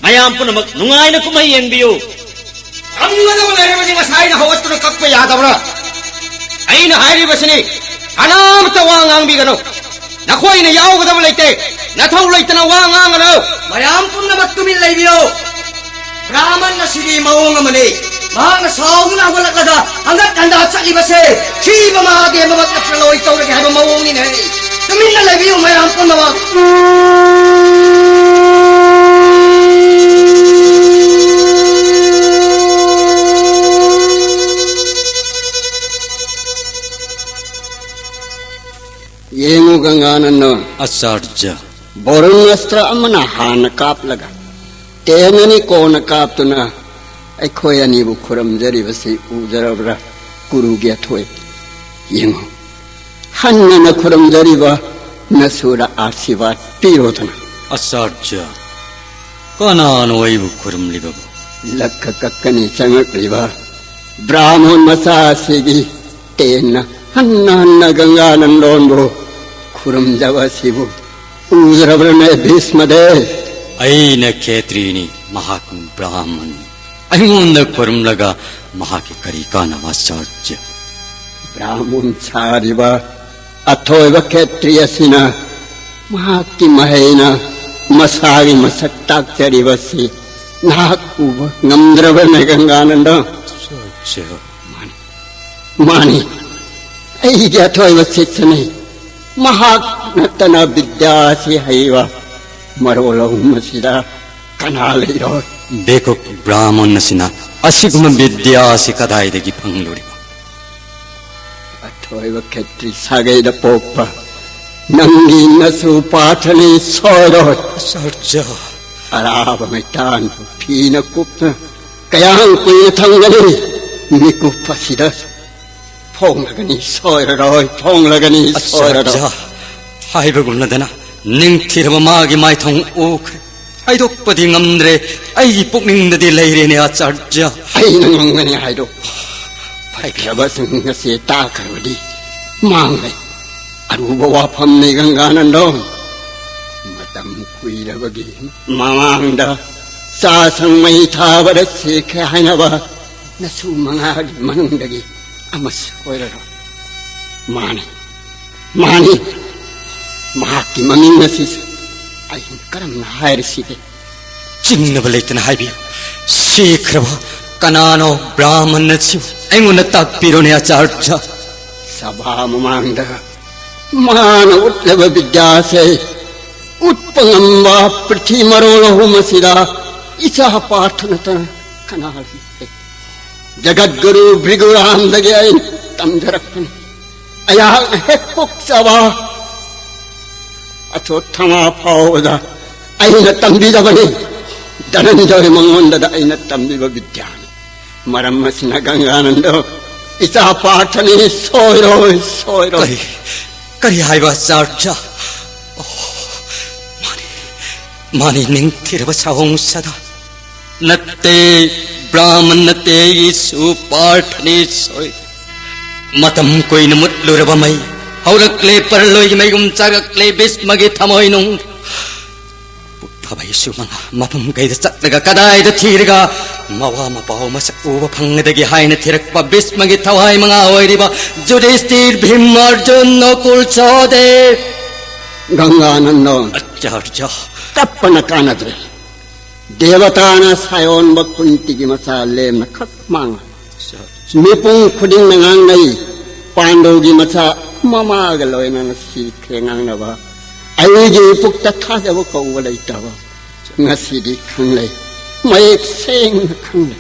ꯃꯌꯥꯝ ꯄꯨꯝꯅꯃꯛ ꯅꯨꯡꯉꯥꯏꯅ ꯀꯨꯝꯍꯩ ꯌꯦꯡꯕꯤꯌꯨ꯫ ꯉꯝꯒꯗꯕ ꯂꯩꯔꯕꯗꯤ ꯉꯁꯥꯏꯅ ꯍꯧꯒꯠꯇꯨꯅ ꯀꯛꯄ ꯌꯥꯗꯕ꯭ꯔꯥ? ꯑꯩꯅ ꯍꯥꯏꯔꯤꯕꯁꯤꯅꯤ, ꯀꯅꯥꯝꯇ ꯋꯥ ꯉꯥꯡꯕꯤꯒꯅꯨ꯫ ꯅꯈꯣꯏꯅ ꯌꯥꯎꯒꯗꯕ ꯂꯩꯇꯦ꯫ ꯅꯊꯧ ꯂꯩꯇꯅ ꯋꯥ ꯉꯥꯡꯒꯅꯨ꯫ ꯃꯌꯥꯝ ꯄꯨꯝꯅꯃꯛ ꯇꯨꯃꯤꯟ ꯂꯩꯕꯤꯌꯨ꯫ ꯕ꯭ꯔꯥꯍꯃꯟ ꯑꯁꯤꯗꯤ ꯃꯑꯣꯡ ꯑꯃꯅꯤ꯫ ꯃꯍꯥꯛꯅ ꯁꯥꯎꯗꯨꯅ ꯍꯧꯒꯠꯂꯛꯂꯒ ꯍꯪꯒꯠ ꯍꯟꯗꯥ ꯆꯠꯂꯤꯕꯁꯦ ꯊꯤꯕ ꯃꯍꯥꯗꯦꯕꯃꯛ ꯅꯠꯇ꯭ꯔ ꯂꯣꯏ ꯇꯧꯔꯒꯦ ꯍꯥꯏꯕ ꯃꯑꯣꯡꯅꯤꯅꯦ꯫ ꯇꯨꯃꯤꯟꯅ ꯂꯩꯕꯤꯌꯨ ꯃꯌꯥꯝ ꯄꯨꯝꯅꯃꯛ꯫ ꯌꯦꯡꯉꯨ ꯒꯪꯒꯥꯅꯟꯗ꯫ ꯑꯆꯥꯔꯖ꯭ꯌ꯫ ꯕꯣꯔꯨꯟ ꯑꯁꯇ꯭ꯔ ꯑꯃꯅ ꯍꯥꯟꯅ ꯀꯥꯞꯂꯒ ꯇꯦꯟ ꯑꯅꯤ ꯀꯣꯟꯅ ꯀꯥꯞꯇꯨꯅ ꯑꯩꯈꯣꯏ ꯑꯅꯤꯕꯨ ꯈꯨꯔꯨꯝꯖꯔꯤꯕꯁꯤ ꯎꯖꯔꯕ꯭ꯔꯥ? ꯀꯨꯔꯨꯒꯤ ꯑꯊꯣꯏ, ꯌꯦꯡꯉꯨ, ꯍꯟꯅꯅ ꯈꯨꯔꯨꯝꯖꯔꯤꯕ ꯅꯁꯨꯔ ꯑꯥꯁꯤꯔꯕꯥꯗ ꯄꯤꯔꯣꯗꯅ꯫ ꯑꯆꯥꯔꯖ꯭ꯌ, ꯀꯅꯥꯅꯣ ꯑꯩꯕꯨ ꯈꯨꯔꯨꯝꯂꯤꯕꯕꯨ? ꯂꯛꯈ ꯀꯛꯀꯅꯤ ꯆꯪꯂꯛꯂꯤꯕ ꯕ꯭ꯔꯥꯍꯃꯣꯟ ꯃꯆꯥ ꯑꯁꯤꯒꯤ ꯇꯦꯟꯅ ꯍꯟꯅ ꯍꯟꯅ ꯒꯪꯒꯥꯅꯟꯗꯣꯟꯕꯨ ꯈꯨꯔꯨꯝꯖꯕ ꯑꯁꯤꯕꯨ ꯎꯗ꯭ꯔꯕ꯭ꯔꯅꯦ ꯚꯤꯁꯃꯗꯦ? ꯑꯩꯅ ꯈꯦꯇ꯭ꯔꯤꯅꯤ, ꯃꯍꯥꯛꯅ ꯕ꯭ꯔꯥꯍꯃꯟꯅꯤ꯫ ꯑꯩꯉꯣꯟꯗ ꯈꯨꯔꯨꯝꯂꯒ ꯃꯍꯥꯛꯀꯤ ꯀꯔꯤ ꯀꯥꯟꯅꯕ, ꯑꯆꯥꯔꯖ꯭ꯌ? ꯕ꯭ꯔꯥꯍꯃꯟ ꯁꯥꯔꯤꯕ ꯑꯊꯣꯏꯕ ꯈꯦꯇ꯭ꯔꯤ ꯑꯁꯤꯅ ꯃꯍꯥꯛꯀꯤ ꯃꯍꯩꯅ ꯃꯁꯥꯒꯤ ꯃꯁꯛ ꯇꯥꯛꯆꯔꯤꯕꯁꯤ ꯅꯍꯥꯛ ꯎꯕ ꯉꯝꯗ꯭ꯔꯕꯅꯦ, ꯒꯪꯒꯥꯅꯟꯗ? ꯑꯆꯥꯔꯖ꯭ꯌ꯫ ꯃꯥꯅꯤ, ꯃꯥꯅꯤ, ꯑꯩꯒꯤ ꯑꯊꯣꯏꯕ ꯁꯤꯁ꯭ꯌꯅꯤ꯫ ꯃꯍꯥꯛ ꯅꯠꯇꯅ ꯕꯤꯗ꯭ꯌꯥ ꯑꯁꯤ ꯍꯩꯕ ꯃꯔꯣꯜ ꯑꯍꯨꯝ ꯑꯁꯤꯗ ꯀꯅꯥ ꯂꯩꯔꯣꯏ? ꯕꯦꯀꯨꯞ ꯕ꯭ꯔꯥꯍꯃꯟ ꯑꯁꯤꯅ ꯑꯁꯤꯒꯨꯝꯕ ꯕꯤꯗ꯭ꯌꯥ ꯑꯁꯤ ꯀꯗꯥꯏꯗꯒꯤ ꯐꯪꯂꯨꯔꯤꯕ? ꯑꯊꯣꯏꯕ ꯈꯦꯇ꯭ꯔꯤ ꯁꯥꯒꯩꯗ ꯄꯣꯛꯄ ꯅꯪꯒꯤ ꯅꯁꯨ ꯄꯥꯊꯅꯤ ꯁꯣꯏꯔꯣꯏ꯫ ꯑꯆꯥꯔꯖ꯭ꯌ꯫ ꯑꯔꯥꯕ ꯃꯩꯇꯥꯟ ꯐꯤꯅ ꯀꯨꯞꯅ ꯀꯌꯥꯝ ꯀꯨꯏꯅ ꯊꯝꯒꯅꯤ? ꯃꯤꯀꯨꯞ ꯑꯁꯤꯗ ꯐꯣꯡꯂꯒꯅꯤ ꯁꯣꯏꯔꯔꯣꯏ, ꯐꯣꯡꯂꯒꯅꯤ ꯁꯣꯏꯔꯔꯣꯏ꯫ ꯑꯆꯥꯔꯖ꯭ꯌ, ꯍꯥꯏꯕꯒꯨꯝꯅꯗꯅ ꯅꯤꯡꯊꯤꯔꯕ ꯃꯥꯒꯤ ꯃꯥꯏꯊꯣꯡ ꯎꯈ꯭ꯔꯦ꯫ ꯍꯥꯏꯗꯣꯛꯄꯗꯤ ꯉꯝꯗ꯭ꯔꯦ, ꯑꯩꯒꯤ ꯄꯨꯛꯅꯤꯡꯗꯗꯤ ꯂꯩꯔꯦꯅꯦ, ꯑꯆꯥꯔꯖ꯭ꯌ꯫ ꯑꯩꯅ ꯉꯝꯒꯅꯤ ꯍꯥꯏꯗꯣꯛꯄ꯫ ꯐꯠꯇ꯭ꯔꯕꯁꯤꯡ ꯑꯁꯤ ꯇꯥꯈ꯭ꯔꯕꯗꯤ ꯃꯥꯡꯂꯦ꯫ ꯑꯔꯨꯕ ꯋꯥꯐꯝꯅꯤ ꯒꯪꯒꯥꯅꯟꯗꯣ꯫ ꯃꯇꯝ ꯀꯨꯏꯔꯕꯒꯤ ꯃꯃꯥꯡꯗ ꯆꯥꯁꯪ ꯃꯩ ꯊꯥꯕꯗ ꯁꯤꯈ꯭ꯔꯦ ꯍꯥꯏꯅꯕ ꯅꯁꯨ ꯃꯉꯥꯒꯤ ꯃꯅꯨꯡꯗꯒꯤ ꯑꯃꯁꯨ ꯑꯣꯏꯔꯔꯣꯏ꯫ ꯃꯥꯅꯤ, ꯃꯥꯅꯤ, ꯃꯍꯥꯛꯀꯤ ꯃꯃꯤꯡ ꯑꯁꯤꯁꯨ ꯑꯩꯅ ꯀꯔꯝꯅ ꯍꯥꯏꯔꯁꯤꯒꯦ? ꯆꯤꯡꯅꯕ ꯂꯩꯇꯅ ꯍꯥꯏꯕꯤꯌꯨ꯫ ꯁꯤꯈ꯭ꯔꯕ ꯀꯅꯥꯅꯣ ꯕ꯭ꯔꯥꯍꯃꯟ ꯑꯁꯤꯕꯨ ꯑꯩꯉꯣꯟꯗ ꯇꯥꯛꯄꯤꯔꯣꯅꯦ, ꯑꯆꯥꯔꯌ꯫ ꯁꯚꯥ ꯃꯃꯥꯡꯗ ꯃꯥꯅ ꯎꯠꯂꯕ ꯕꯤꯗ꯭ꯌꯥꯁꯦ ꯎꯠꯄ ꯉꯝꯕ ꯄ꯭ꯔꯤꯊꯤ ꯃꯔꯣꯜ ꯑꯍꯨꯝ ꯑꯁꯤꯗ ꯏꯆꯥ ꯄꯥꯔꯊ ꯅꯠꯇꯅ ꯀꯅꯥ ꯂꯩꯒꯦ? ꯖꯒꯠꯒꯨꯔꯨ ꯚ꯭ꯔꯤꯒꯨꯔꯥꯝꯗꯒꯤ ꯑꯩꯅ ꯇꯝꯖꯔꯛꯄꯅꯤ꯫ ꯑꯩꯍꯥꯛꯅ ꯍꯦꯛ ꯄꯣꯛꯆꯕ ꯑꯊꯣꯊꯃꯥ ꯐꯥꯎꯕꯗ ꯑꯩꯅ ꯇꯝꯕꯤꯔꯕꯅꯤ꯫ ꯙꯅꯟꯖꯣꯏ ꯃꯉꯣꯟꯗꯗ ꯑꯩꯅ ꯇꯝꯕꯤꯕ ꯕꯤꯗ꯭ꯌꯥꯅꯤ꯫ ꯃꯔꯝ ꯑꯁꯤꯅ ꯒꯪꯒꯥꯅꯟꯗꯣ, ꯏꯆꯥ ꯄꯥꯔꯊꯅꯤ, ꯁꯣꯏꯔꯣꯏ, ꯁꯣꯏꯔꯣꯏ꯫ ꯀꯔꯤ, ꯀꯔꯤ ꯍꯥꯏꯕ, ꯑꯆꯥꯔꯌ? ꯑꯣ, ꯃꯥꯅꯤ, ꯃꯥꯅꯤ, ꯅꯤꯡꯊꯤꯔꯕ ꯁꯥꯍꯣꯡ ꯁꯥꯗꯥ꯫ ꯅꯠꯇꯦ, ꯕ꯭ꯔꯥꯍꯃꯟ ꯅꯠꯇꯦ, ꯑꯩꯁꯨ ꯄꯥꯔꯊꯅꯤ, ꯁꯣꯏ꯫ ꯃꯇꯝ ꯀꯨꯏꯅ ꯃꯨꯠꯂꯨꯔꯕ ꯃꯩ ꯍꯧꯔꯛꯂꯦ, ꯄꯔꯂꯣꯏꯒꯤ ꯃꯩꯒꯨꯝ ꯆꯥꯛꯂꯛꯂꯦ ꯚꯤꯁꯃꯒꯤ ꯊꯃꯣꯏꯅꯨꯡ꯫ ꯄꯣꯛꯊꯕ ꯏꯁꯨ ꯃꯉꯥ ꯃꯐꯝ ꯀꯩꯗ ꯆꯠꯂꯒ ꯀꯗꯥꯏꯗ ꯊꯤꯔꯒ ꯃꯋꯥ ꯃꯄꯥꯎ ꯃꯁꯛ ꯎꯕ ꯐꯪꯒꯗꯒꯦ ꯍꯥꯏꯅ ꯊꯤꯔꯛꯄ ꯚꯤꯁꯃꯒꯤ ꯊꯋꯥꯏ ꯃꯉꯥ ꯑꯣꯏꯔꯤꯕ ꯌꯨꯙꯤꯁꯇꯤꯔ, ꯚꯤꯝ, ꯑꯔꯖꯨꯟ, ꯅꯀꯨꯜ, ꯁꯍꯗꯦꯕ꯫ ꯒꯪꯒꯥꯅꯟꯗꯣꯟ, ꯑꯆꯥꯔꯌ꯫ ꯀꯞꯄꯅ ꯀꯥꯟꯅꯗ꯭ꯔꯦ꯫ ꯗꯦꯕꯇꯥꯅ ꯁꯥꯌꯣꯟꯕ ꯀꯨꯟꯇꯤꯒꯤ ꯃꯆꯥ ꯂꯦꯝꯅ ꯈꯛ ꯃꯥꯡꯉꯦ꯫ ꯃꯤꯄꯨꯝ ꯈꯨꯗꯤꯡꯅ ꯉꯥꯡꯅꯩ, ꯄꯥꯟꯗꯨꯒꯤ ꯃꯆꯥ ꯃꯃꯥꯒ ꯂꯣꯏꯅꯅ ꯁꯤꯈ꯭ꯔꯦ ꯉꯥꯡꯅꯕ꯫ ꯑꯩꯒꯤ ꯏꯄꯨꯛꯇ ꯊꯥꯖꯕ ꯀꯧꯕ ꯂꯩꯇꯕ꯫ ꯉꯁꯤꯗꯤ ꯈꯪꯂꯦ, ꯃꯌꯦꯛ ꯁꯦꯡꯅ ꯈꯪꯂꯦ꯫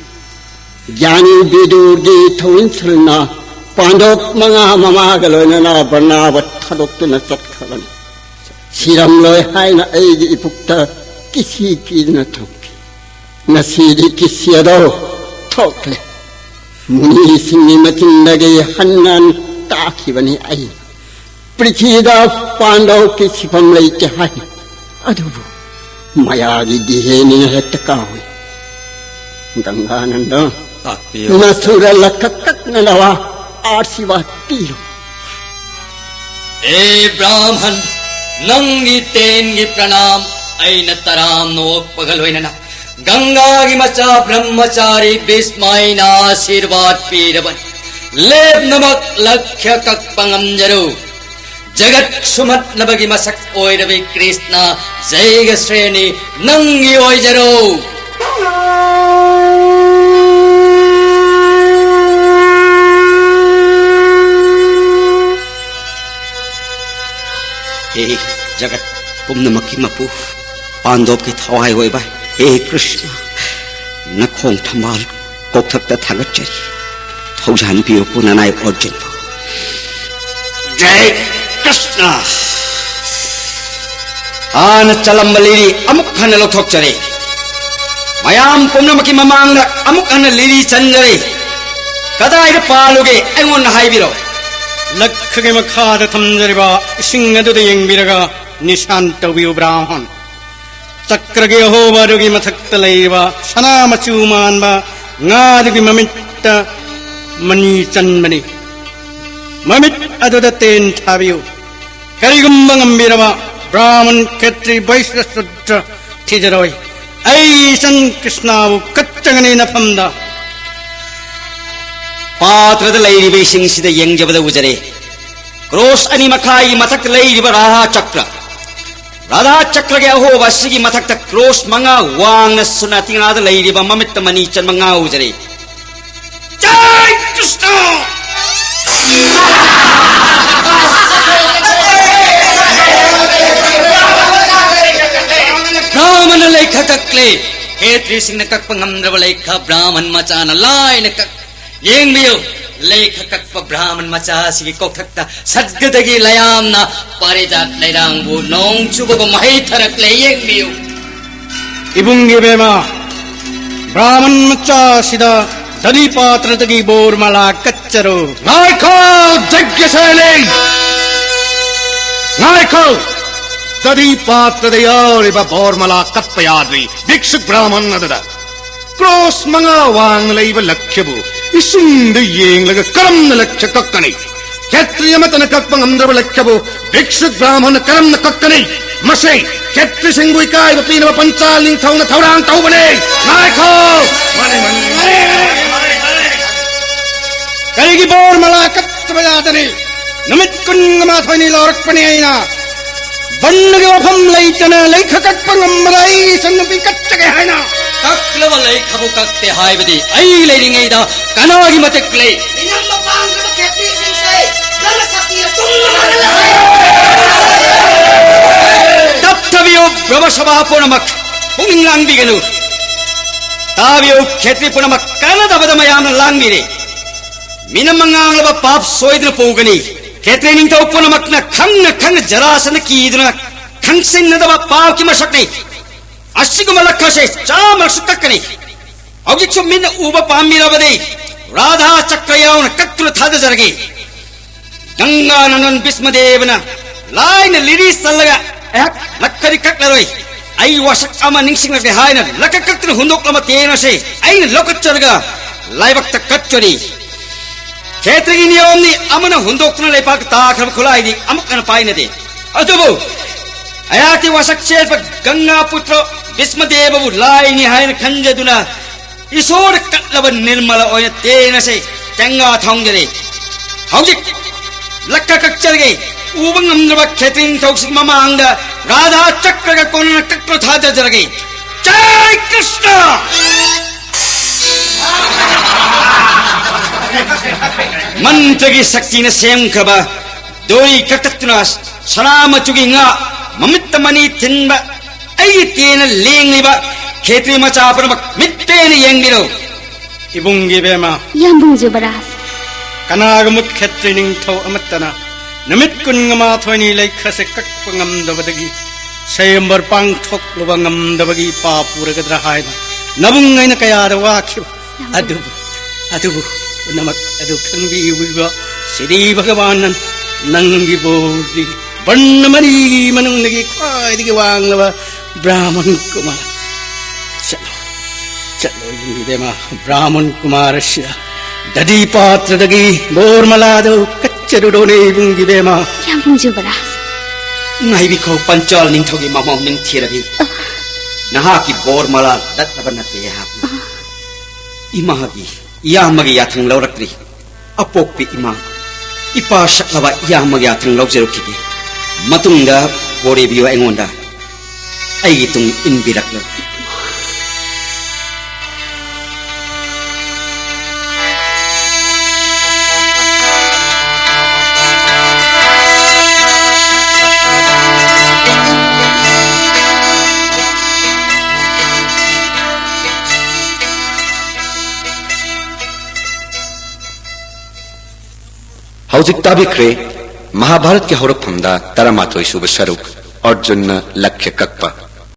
ꯒ꯭ꯌꯥꯅꯤ ꯕꯤꯗꯨꯔꯒꯤ ꯊꯧꯏꯟꯁꯜꯅ ꯄꯥꯟꯗꯣꯞ ꯃꯉꯥ ꯃꯃꯥꯒ ꯂꯣꯏꯅꯅ ꯕꯔꯅꯥꯕ ꯊꯥꯗꯣꯛꯇꯨꯅ ꯆꯠꯈ꯭ꯔꯕꯅꯤ꯫ ꯁꯤꯔꯝꯂꯣꯏ ꯍꯥꯏꯅ ꯑꯩꯒꯤ ꯏꯄꯨꯛꯇ ꯀꯤꯁꯤ ꯀꯤꯗꯨꯅ ꯊꯝꯈꯤ꯫ ꯉꯁꯤꯗꯤ ꯀꯤꯁꯤ ꯑꯗꯣ ꯊꯣꯛꯂꯦ꯫ ꯃꯨꯅꯤꯁꯤꯡꯒꯤ ꯃꯆꯤꯟꯗꯒꯤ ꯍꯟꯅ ꯇꯥꯈꯤꯕꯅꯤ ꯑꯩ꯫ ꯄ꯭ꯔꯤꯊꯤꯗ ꯄꯥꯟꯗꯧ ꯀꯤꯁꯤꯐꯝ ꯂꯩꯇꯦ ꯍꯥꯏ꯫ ꯑꯗꯨꯕꯨ ꯃꯌꯥꯒꯤ ꯒꯤꯍꯦꯅꯤꯅ ꯍꯦꯛꯇ ꯀꯥꯎꯏ꯫ ꯒꯪꯒꯥꯅꯟꯗ, ꯇꯥꯛꯄꯤꯌꯨ꯫ ꯅꯁꯨꯔ ꯂꯈꯛ ꯀꯛꯅꯅꯕ ꯑꯥꯁꯤꯔꯕꯥꯗ ꯄꯤꯌꯨ꯫ ꯑꯦ ꯕ꯭ꯔꯥꯍꯃꯟ, ꯅꯪꯒꯤ ꯇꯦꯟꯒꯤ ꯄ꯭ꯔꯅꯥꯝ ꯑꯩꯅ ꯇꯔꯥꯝꯅ ꯑꯣꯛꯄꯒ ꯂꯣꯏꯅꯅ ꯒꯪꯒꯥꯒꯤ ꯃꯆꯥ ꯕ꯭ꯔꯍ꯭ꯃꯆꯥꯔꯤ ꯚꯤꯁꯃ ꯑꯩꯅ ꯑꯥꯁꯤꯔꯕꯥꯗ ꯄꯤꯔꯕꯅꯤ꯫ ꯂꯦꯞꯅꯃꯛ ꯂꯛꯈ꯭ꯌ ꯀꯛꯄ ꯉꯝꯖꯔꯨ꯫ ꯖꯒꯠ ꯁꯨꯝꯍꯠꯅꯕꯒꯤ ꯃꯁꯛ ꯑꯣꯏꯔꯕꯤ ꯀ꯭ꯔꯤꯁꯅ ꯖꯩꯒ ꯁ꯭ꯔꯦꯅꯤ ꯅꯪꯒꯤ ꯑꯣꯏꯖꯔꯣ꯫ ꯍꯦ ꯖꯒꯠ ꯄꯨꯝꯅꯃꯛꯀꯤ ꯃꯄꯨ, ꯄꯥꯟꯗꯣꯞꯀꯤ ꯊꯋꯥꯏ ꯑꯣꯏꯕ ꯍꯦ ꯀ꯭ꯔꯤꯁꯅ, ꯅꯈꯣꯡ ꯊꯝꯕꯥꯜ ꯀꯣꯛꯊꯛꯇ ꯊꯥꯒꯠꯆꯔꯤ꯫ ꯊꯧꯖꯥꯟꯕꯤꯌꯨ ꯄꯨꯅꯅꯥꯏ ꯑꯔꯖꯨꯟꯕꯨ꯫ ꯖꯩ ꯀ꯭ꯔꯤꯁꯅ! ꯍꯥꯟꯅ ꯆꯠꯂꯝꯕ ꯂꯤꯔꯤ ꯑꯃꯨꯛ ꯍꯟꯅ ꯂꯧꯊꯣꯛꯆꯔꯦ꯫ ꯃꯌꯥꯝ ꯄꯨꯝꯅꯃꯛꯀꯤ ꯃꯃꯥꯡꯗ ꯑꯃꯨꯛ ꯍꯟꯅ ꯂꯤꯔꯤ ꯆꯟꯖꯔꯦ꯫ ꯀꯗꯥꯏꯗ ꯄꯥꯜꯂꯨꯒꯦ ꯑꯩꯉꯣꯟꯗ ꯍꯥꯏꯕꯤꯔꯣ꯫ ꯂꯛꯈꯒꯤ ꯃꯈꯥꯗ ꯊꯝꯖꯔꯤꯕ ꯏꯁꯤꯡ ꯑꯗꯨꯗ ꯌꯦꯡꯕꯤꯔꯒ ꯅꯤꯁꯥꯟ ꯇꯧꯕꯤꯌꯨ ꯕ꯭ꯔꯥꯍꯃꯟ꯫ ꯆꯀ꯭ꯔꯒꯤ ꯑꯍꯣꯕ ꯑꯗꯨꯒꯤ ꯃꯊꯛꯇ ꯂꯩꯔꯤꯕ ꯁꯅꯥ ꯃꯆꯨ ꯃꯥꯟꯕ ꯉꯥꯗꯨꯒꯤ ꯃꯃꯤꯠꯇ ꯃꯅꯤ ꯆꯟꯕꯅꯤ꯫ ꯃꯃꯤꯠ ꯑꯗꯨꯗ ꯇꯦꯟ ꯊꯥꯕꯤꯌꯨ꯫ ꯀꯔꯤꯒꯨꯝꯕ ꯉꯝꯕꯤꯔꯕ ꯕ꯭ꯔꯥꯍꯃꯟ, ꯈꯦꯇ꯭ꯔꯤ, ꯕꯩꯁ꯭ꯌ, ꯁꯨꯗ꯭ꯔ ꯊꯤꯖꯔꯣꯏ꯫ ꯑꯩ ꯏꯆꯟ ꯀ꯭ꯔꯤꯁꯅꯕꯨ ꯀꯠꯆꯒꯅꯤ ꯅꯐꯝꯗ꯫ ꯄꯥꯇ꯭ꯔꯗ ꯂꯩꯔꯤꯕ ꯏꯁꯤꯡꯁꯤꯗ ꯌꯦꯡꯖꯕꯗ ꯎꯖꯔꯦ, ꯀ꯭ꯔꯣꯁ ꯑꯅꯤ ꯃꯈꯥꯏꯒꯤ ꯃꯊꯛꯇ ꯂꯩꯔꯤꯕ ꯔꯥꯙꯥ ꯆꯀ꯭ꯔ꯫ ꯔꯥꯙꯥ ꯆꯀ꯭ꯔꯒꯤ ꯑꯍꯣꯕ ꯑꯁꯤꯒꯤ ꯃꯊꯛꯇ ꯀ꯭ꯔꯣꯁ ꯃꯉꯥ ꯋꯥꯡꯅ ꯁꯨꯅꯥꯇꯤꯉꯥꯗ ꯂꯩꯔꯤꯕ ꯃꯃꯤꯠꯇ ꯃꯅꯤ ꯆꯟꯕ ꯉꯥ ꯎꯖꯔꯦ꯫ ꯖꯥꯏ ꯀ꯭ꯔꯤꯁꯅ! ꯕ꯭ꯔꯥꯍꯃꯟꯅ ꯂꯩꯈ ꯀꯛꯂꯦ꯫ ꯈꯦꯇ꯭ꯔꯤꯁꯤꯡꯅ ꯀꯛꯄ ꯉꯝꯗ꯭ꯔꯕ ꯂꯩꯈ ꯕ꯭ꯔꯥꯍꯃꯟ ꯃꯆꯥꯅ ꯂꯥꯏꯅ ꯀꯛ-, ꯌꯦꯡꯕꯤꯌꯨ, ꯂꯩꯈ ꯀꯛꯄ ꯕ꯭ꯔꯥꯍꯃꯟ ꯃꯆꯥ ꯑꯁꯤꯒꯤ ꯀꯣꯛꯊꯛꯇ ꯁꯠꯒꯗꯒꯤ ꯂꯌꯥꯝꯅ ꯄꯥꯔꯤꯖꯥꯠ ꯂꯩꯔꯥꯡꯕꯨ ꯅꯣꯡ ꯆꯨꯕꯒꯨꯝ ꯃꯍꯩ ꯊꯔꯛꯂꯦ꯫ ꯌꯦꯡꯕꯤꯌꯨ꯫ ꯏꯕꯨꯡꯒꯤ ꯕꯦꯃꯥ, ꯕ꯭ꯔꯥꯍꯃꯟ ꯃꯆꯥ ꯑꯁꯤꯗ ꯗꯙꯤ ꯄꯥꯇ꯭ꯔꯗꯒꯤ ꯕꯣꯔꯃꯂꯥ ꯀꯠꯆꯔꯣ꯫ ꯉꯥꯏꯈꯣ, ꯖꯩꯒ꯭ꯌꯁꯦꯅꯤ! ꯉꯥꯏꯈꯣ! ꯗꯙꯤ ꯄꯥꯇ꯭ꯔꯗ ꯌꯥꯎꯔꯤꯕ ꯕꯣꯔꯃꯂꯥ ꯀꯠꯄ ꯌꯥꯗ꯭ꯔꯤ꯫ ꯚꯤꯛꯁꯨꯛ ꯕ꯭ꯔꯥꯍꯃꯟ ꯑꯗꯨꯗ ꯀ꯭ꯔꯣꯁ ꯃꯉꯥ ꯋꯥꯡꯅ ꯂꯩꯕ ꯂꯛꯈ꯭ꯌꯕꯨ ꯏꯁꯤꯡꯗ ꯌꯦꯡꯂꯒ ꯀꯔꯝꯅ ꯂꯛꯈ꯭ꯌ ꯀꯛꯀꯅꯤ? ꯈꯦꯇ꯭ꯔꯤ ꯑꯃꯠꯇꯅ ꯀꯛꯄ ꯉꯝꯗ꯭ꯔꯕ ꯂꯩꯈꯕꯨ ꯚꯤꯛꯁꯨꯛ ꯕ꯭ꯔꯥꯍꯃꯟꯅ ꯀꯔꯝꯅ ꯀꯛꯀꯅꯤ? ꯃꯁꯤ ꯈꯦꯇ꯭ꯔꯤꯁꯤꯡꯕꯨ ꯏꯀꯥꯏꯕ ꯄꯤꯅꯕ ꯄꯟꯆꯥꯜ ꯅꯤꯡꯊꯧꯅ ꯊꯧꯔꯥꯡ ꯇꯧꯕꯅꯤ꯫ ꯉꯥꯏꯈꯣ! ꯀꯔꯤꯒꯤ ꯕꯣꯔꯃꯂꯥ ꯀꯠꯇꯕ ꯌꯥꯗꯅꯤ? ꯅꯨꯃꯤꯠ ꯀꯨꯟꯒ ꯃꯥꯊꯣꯏꯅꯤ ꯂꯧꯔꯛꯄꯅꯤ ꯑꯩꯅ꯫ ꯕꯟꯒꯤ ꯋꯥꯐꯝ ꯂꯩꯇꯅ ꯂꯩꯈ ꯀꯛꯄ ꯉꯝꯕꯗ ꯑꯩ ꯏꯆꯟꯅꯨꯄꯤ ꯀꯠꯆꯒꯦ ꯍꯥꯏꯅ꯫ ꯀꯛꯂꯕ ꯂꯩꯈꯕꯨ ꯀꯛꯇꯦ ꯍꯥꯏꯕꯗꯤ ꯑꯩ ꯂꯩꯔꯤꯉꯩꯗ ꯀꯅꯥꯒꯤ ꯃꯇꯤꯛ ꯂꯩ? ꯃꯤꯅꯝꯕ ꯄꯥꯝꯗ꯭ꯔꯕ ꯈꯦꯇ꯭ꯔꯤꯁꯤꯡꯁꯦ ꯅꯪꯅ ꯁꯛꯇꯤꯅ ꯇꯨꯝꯅ ꯃꯥꯡꯍꯜꯂ ꯍꯥꯏ꯫ ꯇꯞꯊꯕꯤꯌꯨ, ꯕ꯭ꯔꯍ꯭ꯃ ꯁꯚꯥ ꯄꯨꯝꯅꯃꯛ ꯄꯨꯛꯅꯤꯡ ꯂꯥꯡꯕꯤꯒꯅꯨ꯫ ꯇꯥꯕꯤꯌꯨ, ꯈꯦꯇ꯭ꯔꯤ ꯄꯨꯝꯅꯃꯛ ꯀꯥꯟꯅꯗꯕꯗ ꯃꯌꯥꯝꯅ ꯂꯥꯡꯕꯤꯔꯦ꯫ ꯃꯤꯅꯝꯕ ꯉꯥꯡꯂꯕ ꯄꯥꯞ ꯁꯣꯏꯗꯅ ꯄꯨꯒꯅꯤ꯫ ꯈꯦꯇ꯭ꯔꯤ ꯅꯤꯡꯊꯧ ꯄꯨꯝꯅꯃꯛꯅ ꯈꯪꯅ ꯈꯪꯅ ꯖꯔꯥꯁꯟꯗ ꯀꯤꯗꯨꯅ ꯈꯪꯁꯤꯟꯅꯗꯕ ꯄꯥꯞꯀꯤ ꯃꯁꯛꯅꯤ꯫ ꯑꯁꯤꯒꯨꯝꯕ ꯂꯛꯈꯁꯦ ꯆꯥꯝꯃꯔꯛꯁꯨ ꯀꯛꯀꯅꯤ꯫ ꯍꯧꯖꯤꯛꯁꯨ ꯃꯤꯠꯅ ꯎꯕ ꯄꯥꯝꯕꯤꯔꯕꯗꯤ ꯔꯥꯙꯥ ꯆꯀ꯭ꯔ ꯌꯥꯎꯅ ꯀꯛꯇꯨꯅ ꯊꯥꯗꯖꯔꯒꯦ꯫ ꯒꯪꯒꯥ ꯅꯟꯗꯟ ꯚꯤꯁꯃꯗꯦꯕꯅ ꯂꯥꯏꯅ ꯂꯤꯔꯤ ꯆꯜꯂꯒ ꯑꯩꯍꯥꯛ ꯂꯛꯈꯗꯤ ꯀꯛꯂꯔꯣꯏ꯫ ꯑꯩ ꯋꯥꯁꯛ ꯑꯃ ꯅꯤꯡꯁꯤꯡꯂꯛꯂꯦ ꯍꯥꯏꯅ ꯂꯛꯈ ꯀꯛꯇꯨꯅ ꯍꯨꯟꯗꯣꯛꯂꯕ ꯇꯦꯡ ꯑꯁꯤ ꯑꯩꯅ ꯂꯧꯈꯠꯆꯔꯒ ꯂꯥꯏꯕꯛꯇ ꯀꯠꯆꯔꯤ꯫ ꯈꯦꯇ꯭ꯔꯤꯒꯤ ꯅꯤꯌꯣꯝꯅꯤ, ꯑꯃꯅ ꯍꯨꯟꯗꯣꯛꯇꯨꯅ ꯂꯩꯄꯥꯛꯇ ꯇꯥꯈ꯭ꯔꯕ ꯈꯨꯠꯂꯥꯏꯗꯤ ꯑꯃꯨꯛ ꯍꯟꯅ ꯄꯥꯏꯅꯗꯦ꯫ ꯑꯗꯨꯕꯨ ꯑꯩꯍꯥꯛꯀꯤ ꯋꯥꯁꯛ ꯆꯦꯠꯄ ꯒꯪꯒꯥ ꯄꯨꯇ꯭ꯔ ꯚꯤꯁꯃꯗꯦꯕꯕꯨ ꯂꯥꯏꯅꯤ ꯍꯥꯏꯅ ꯈꯟꯖꯗꯨꯅ ꯏꯁꯣꯔ ꯀꯠꯂꯕ ꯅꯤꯔꯃꯂ ꯑꯣꯏꯅ ꯇꯦꯡ ꯑꯁꯤ ꯇꯦꯡꯒꯥ ꯊꯣꯡꯖꯔꯤ꯫ ꯍꯧꯖꯤꯛ ꯂꯛꯈ ꯀꯛꯆꯔꯒꯦ꯫ ꯎꯕ ꯉꯝꯗ꯭ꯔꯕ ꯈꯦꯇ꯭ꯔꯤ ꯅꯤꯡꯊꯧꯁꯤꯒꯤ ꯃꯃꯥꯡꯗ ꯔꯥꯙꯥ ꯆꯀ꯭ꯔꯒ ꯀꯣꯟꯅꯅ ꯀꯛꯄ ꯊꯥꯗꯖꯔꯒꯦ꯫ ꯖꯥꯏ ꯀ꯭ꯔꯤꯁꯅ! ꯃꯟꯇ꯭ꯔꯒꯤ ꯁꯛꯇꯤꯅ ꯁꯦꯝꯈ꯭ꯔꯕ ꯗꯣꯔꯤ ꯀꯛꯊꯠꯇꯨꯅ ꯁꯅꯥ ꯃꯆꯨꯒꯤ ꯉꯥ ꯃꯃꯤꯠꯇ ꯃꯅꯤ ꯊꯤꯟꯕ ꯑꯩꯒꯤ ꯇꯦꯟꯅ ꯂꯦꯡꯂꯤꯕ ꯈꯦꯇ꯭ꯔꯤ ꯃꯆꯥ ꯄꯨꯝꯅꯃꯛ ꯃꯤꯠ ꯄꯦꯟꯅ ꯌꯦꯡꯕꯤꯔꯣ꯫ ꯏꯕꯨꯡꯒꯤ ꯕꯦꯝꯃ, ꯌꯥꯝꯕꯨꯡ ꯖꯨꯕꯔꯥꯖ꯫ ꯀꯅꯥꯒꯨꯝꯕ ꯈꯦꯇ꯭ꯔꯤ ꯅꯤꯡꯊꯧ ꯑꯃꯠꯇꯅ ꯅꯨꯃꯤꯠ ꯀꯨꯟꯒ ꯃꯥꯊꯣꯏꯅꯤ ꯂꯩꯈꯁꯦ ꯀꯛꯄ ꯉꯝꯗꯕꯗꯒꯤ ꯁꯌꯝꯕꯔ ꯄꯥꯡꯊꯣꯛꯂꯨꯕ ꯉꯝꯗꯕꯒꯤ ꯏꯄꯥ ꯄꯨꯔꯒꯗ꯭ꯔꯥ ꯍꯥꯏꯅ ꯅꯕꯨꯡ ꯑꯩꯅ ꯀꯌꯥꯗ ꯋꯥꯈꯤꯕ꯫ ꯑꯗꯨꯕꯨ, ꯑꯗꯨꯕꯨ ꯄꯨꯝꯅꯃꯛ ꯑꯗꯨ ꯈꯪꯕꯤꯕ ꯁꯤꯔꯤ ꯚꯒꯋꯥꯟꯅ ꯅꯪꯒꯤ ꯕꯣꯔꯗꯤ ꯕꯟ ꯃꯔꯤꯒꯤ ꯃꯅꯨꯡꯗꯒꯤ ꯈ꯭ꯋꯥꯏꯗꯒꯤ ꯋꯥꯡꯂꯕ ꯕ꯭ꯔꯥꯍꯃꯟ ꯀꯨꯃꯥꯔ꯫ ꯆꯠꯂꯣ, ꯆꯠꯂꯣ ꯏꯕꯦꯝꯃ, ꯕ꯭ꯔꯥꯍꯃꯟ ꯀꯨꯃꯥꯔ ꯑꯁꯤꯗ ꯗꯗꯤ ꯄꯥꯇ꯭ꯔꯗꯒꯤ ꯕꯣꯔꯃꯂꯥꯗꯨ ꯀꯠꯆꯔꯨꯔꯣꯅꯦ ꯏꯕꯨꯡ ꯏꯕꯦꯝꯃ꯫ ꯌꯥꯝ ꯄꯨꯡꯖꯨꯕꯔꯥ? ꯉꯥꯏꯕꯤꯈꯣ ꯄꯟꯆꯥꯜ ꯅꯤꯡꯊꯧꯒꯤ ꯃꯃꯧ ꯅꯤꯡꯊꯤꯔꯕꯤ꯫ ꯅꯍꯥꯛꯀꯤ ꯕꯣꯔꯃꯂꯥ ꯂꯠꯂꯕ ꯅꯠꯇꯦ ꯑꯩꯍꯥꯛꯅ꯫ ꯏꯃꯥꯒꯤ, ꯏꯌꯥꯝꯕꯒꯤ ꯌꯥꯊꯪ ꯂꯧꯔꯛꯇ꯭ꯔꯤ꯫ ꯑꯄꯣꯛꯄꯤ ꯏꯃꯥ, ꯏꯄꯥ ꯁꯛꯂꯕ ꯏꯌꯥꯝꯕꯒꯤ ꯌꯥꯊꯪ ꯂꯧꯖꯔꯛꯈꯤꯒꯦ꯫ ꯃꯇꯨꯡꯗ ꯕꯣꯔꯦꯕꯤꯌꯨ ꯑꯩꯉꯣꯟꯗ꯫ ꯑꯩꯒꯤ ꯇꯨꯡ ꯏꯟꯕꯤꯔꯛꯂꯨ꯫ ꯍꯧꯖꯤꯛ ꯇꯥꯕꯤꯈ꯭ꯔꯦ ꯃꯍꯥꯚꯥꯔꯠꯀꯤ ꯍꯧꯔꯛꯐꯝꯗ ꯇꯔꯥꯃꯥꯊꯣꯏ ꯁꯨꯕ ꯁꯔꯨꯛ, ꯑꯔꯖꯨꯟꯅ ꯂꯛꯈ꯭ꯌ ꯀꯛꯄ꯫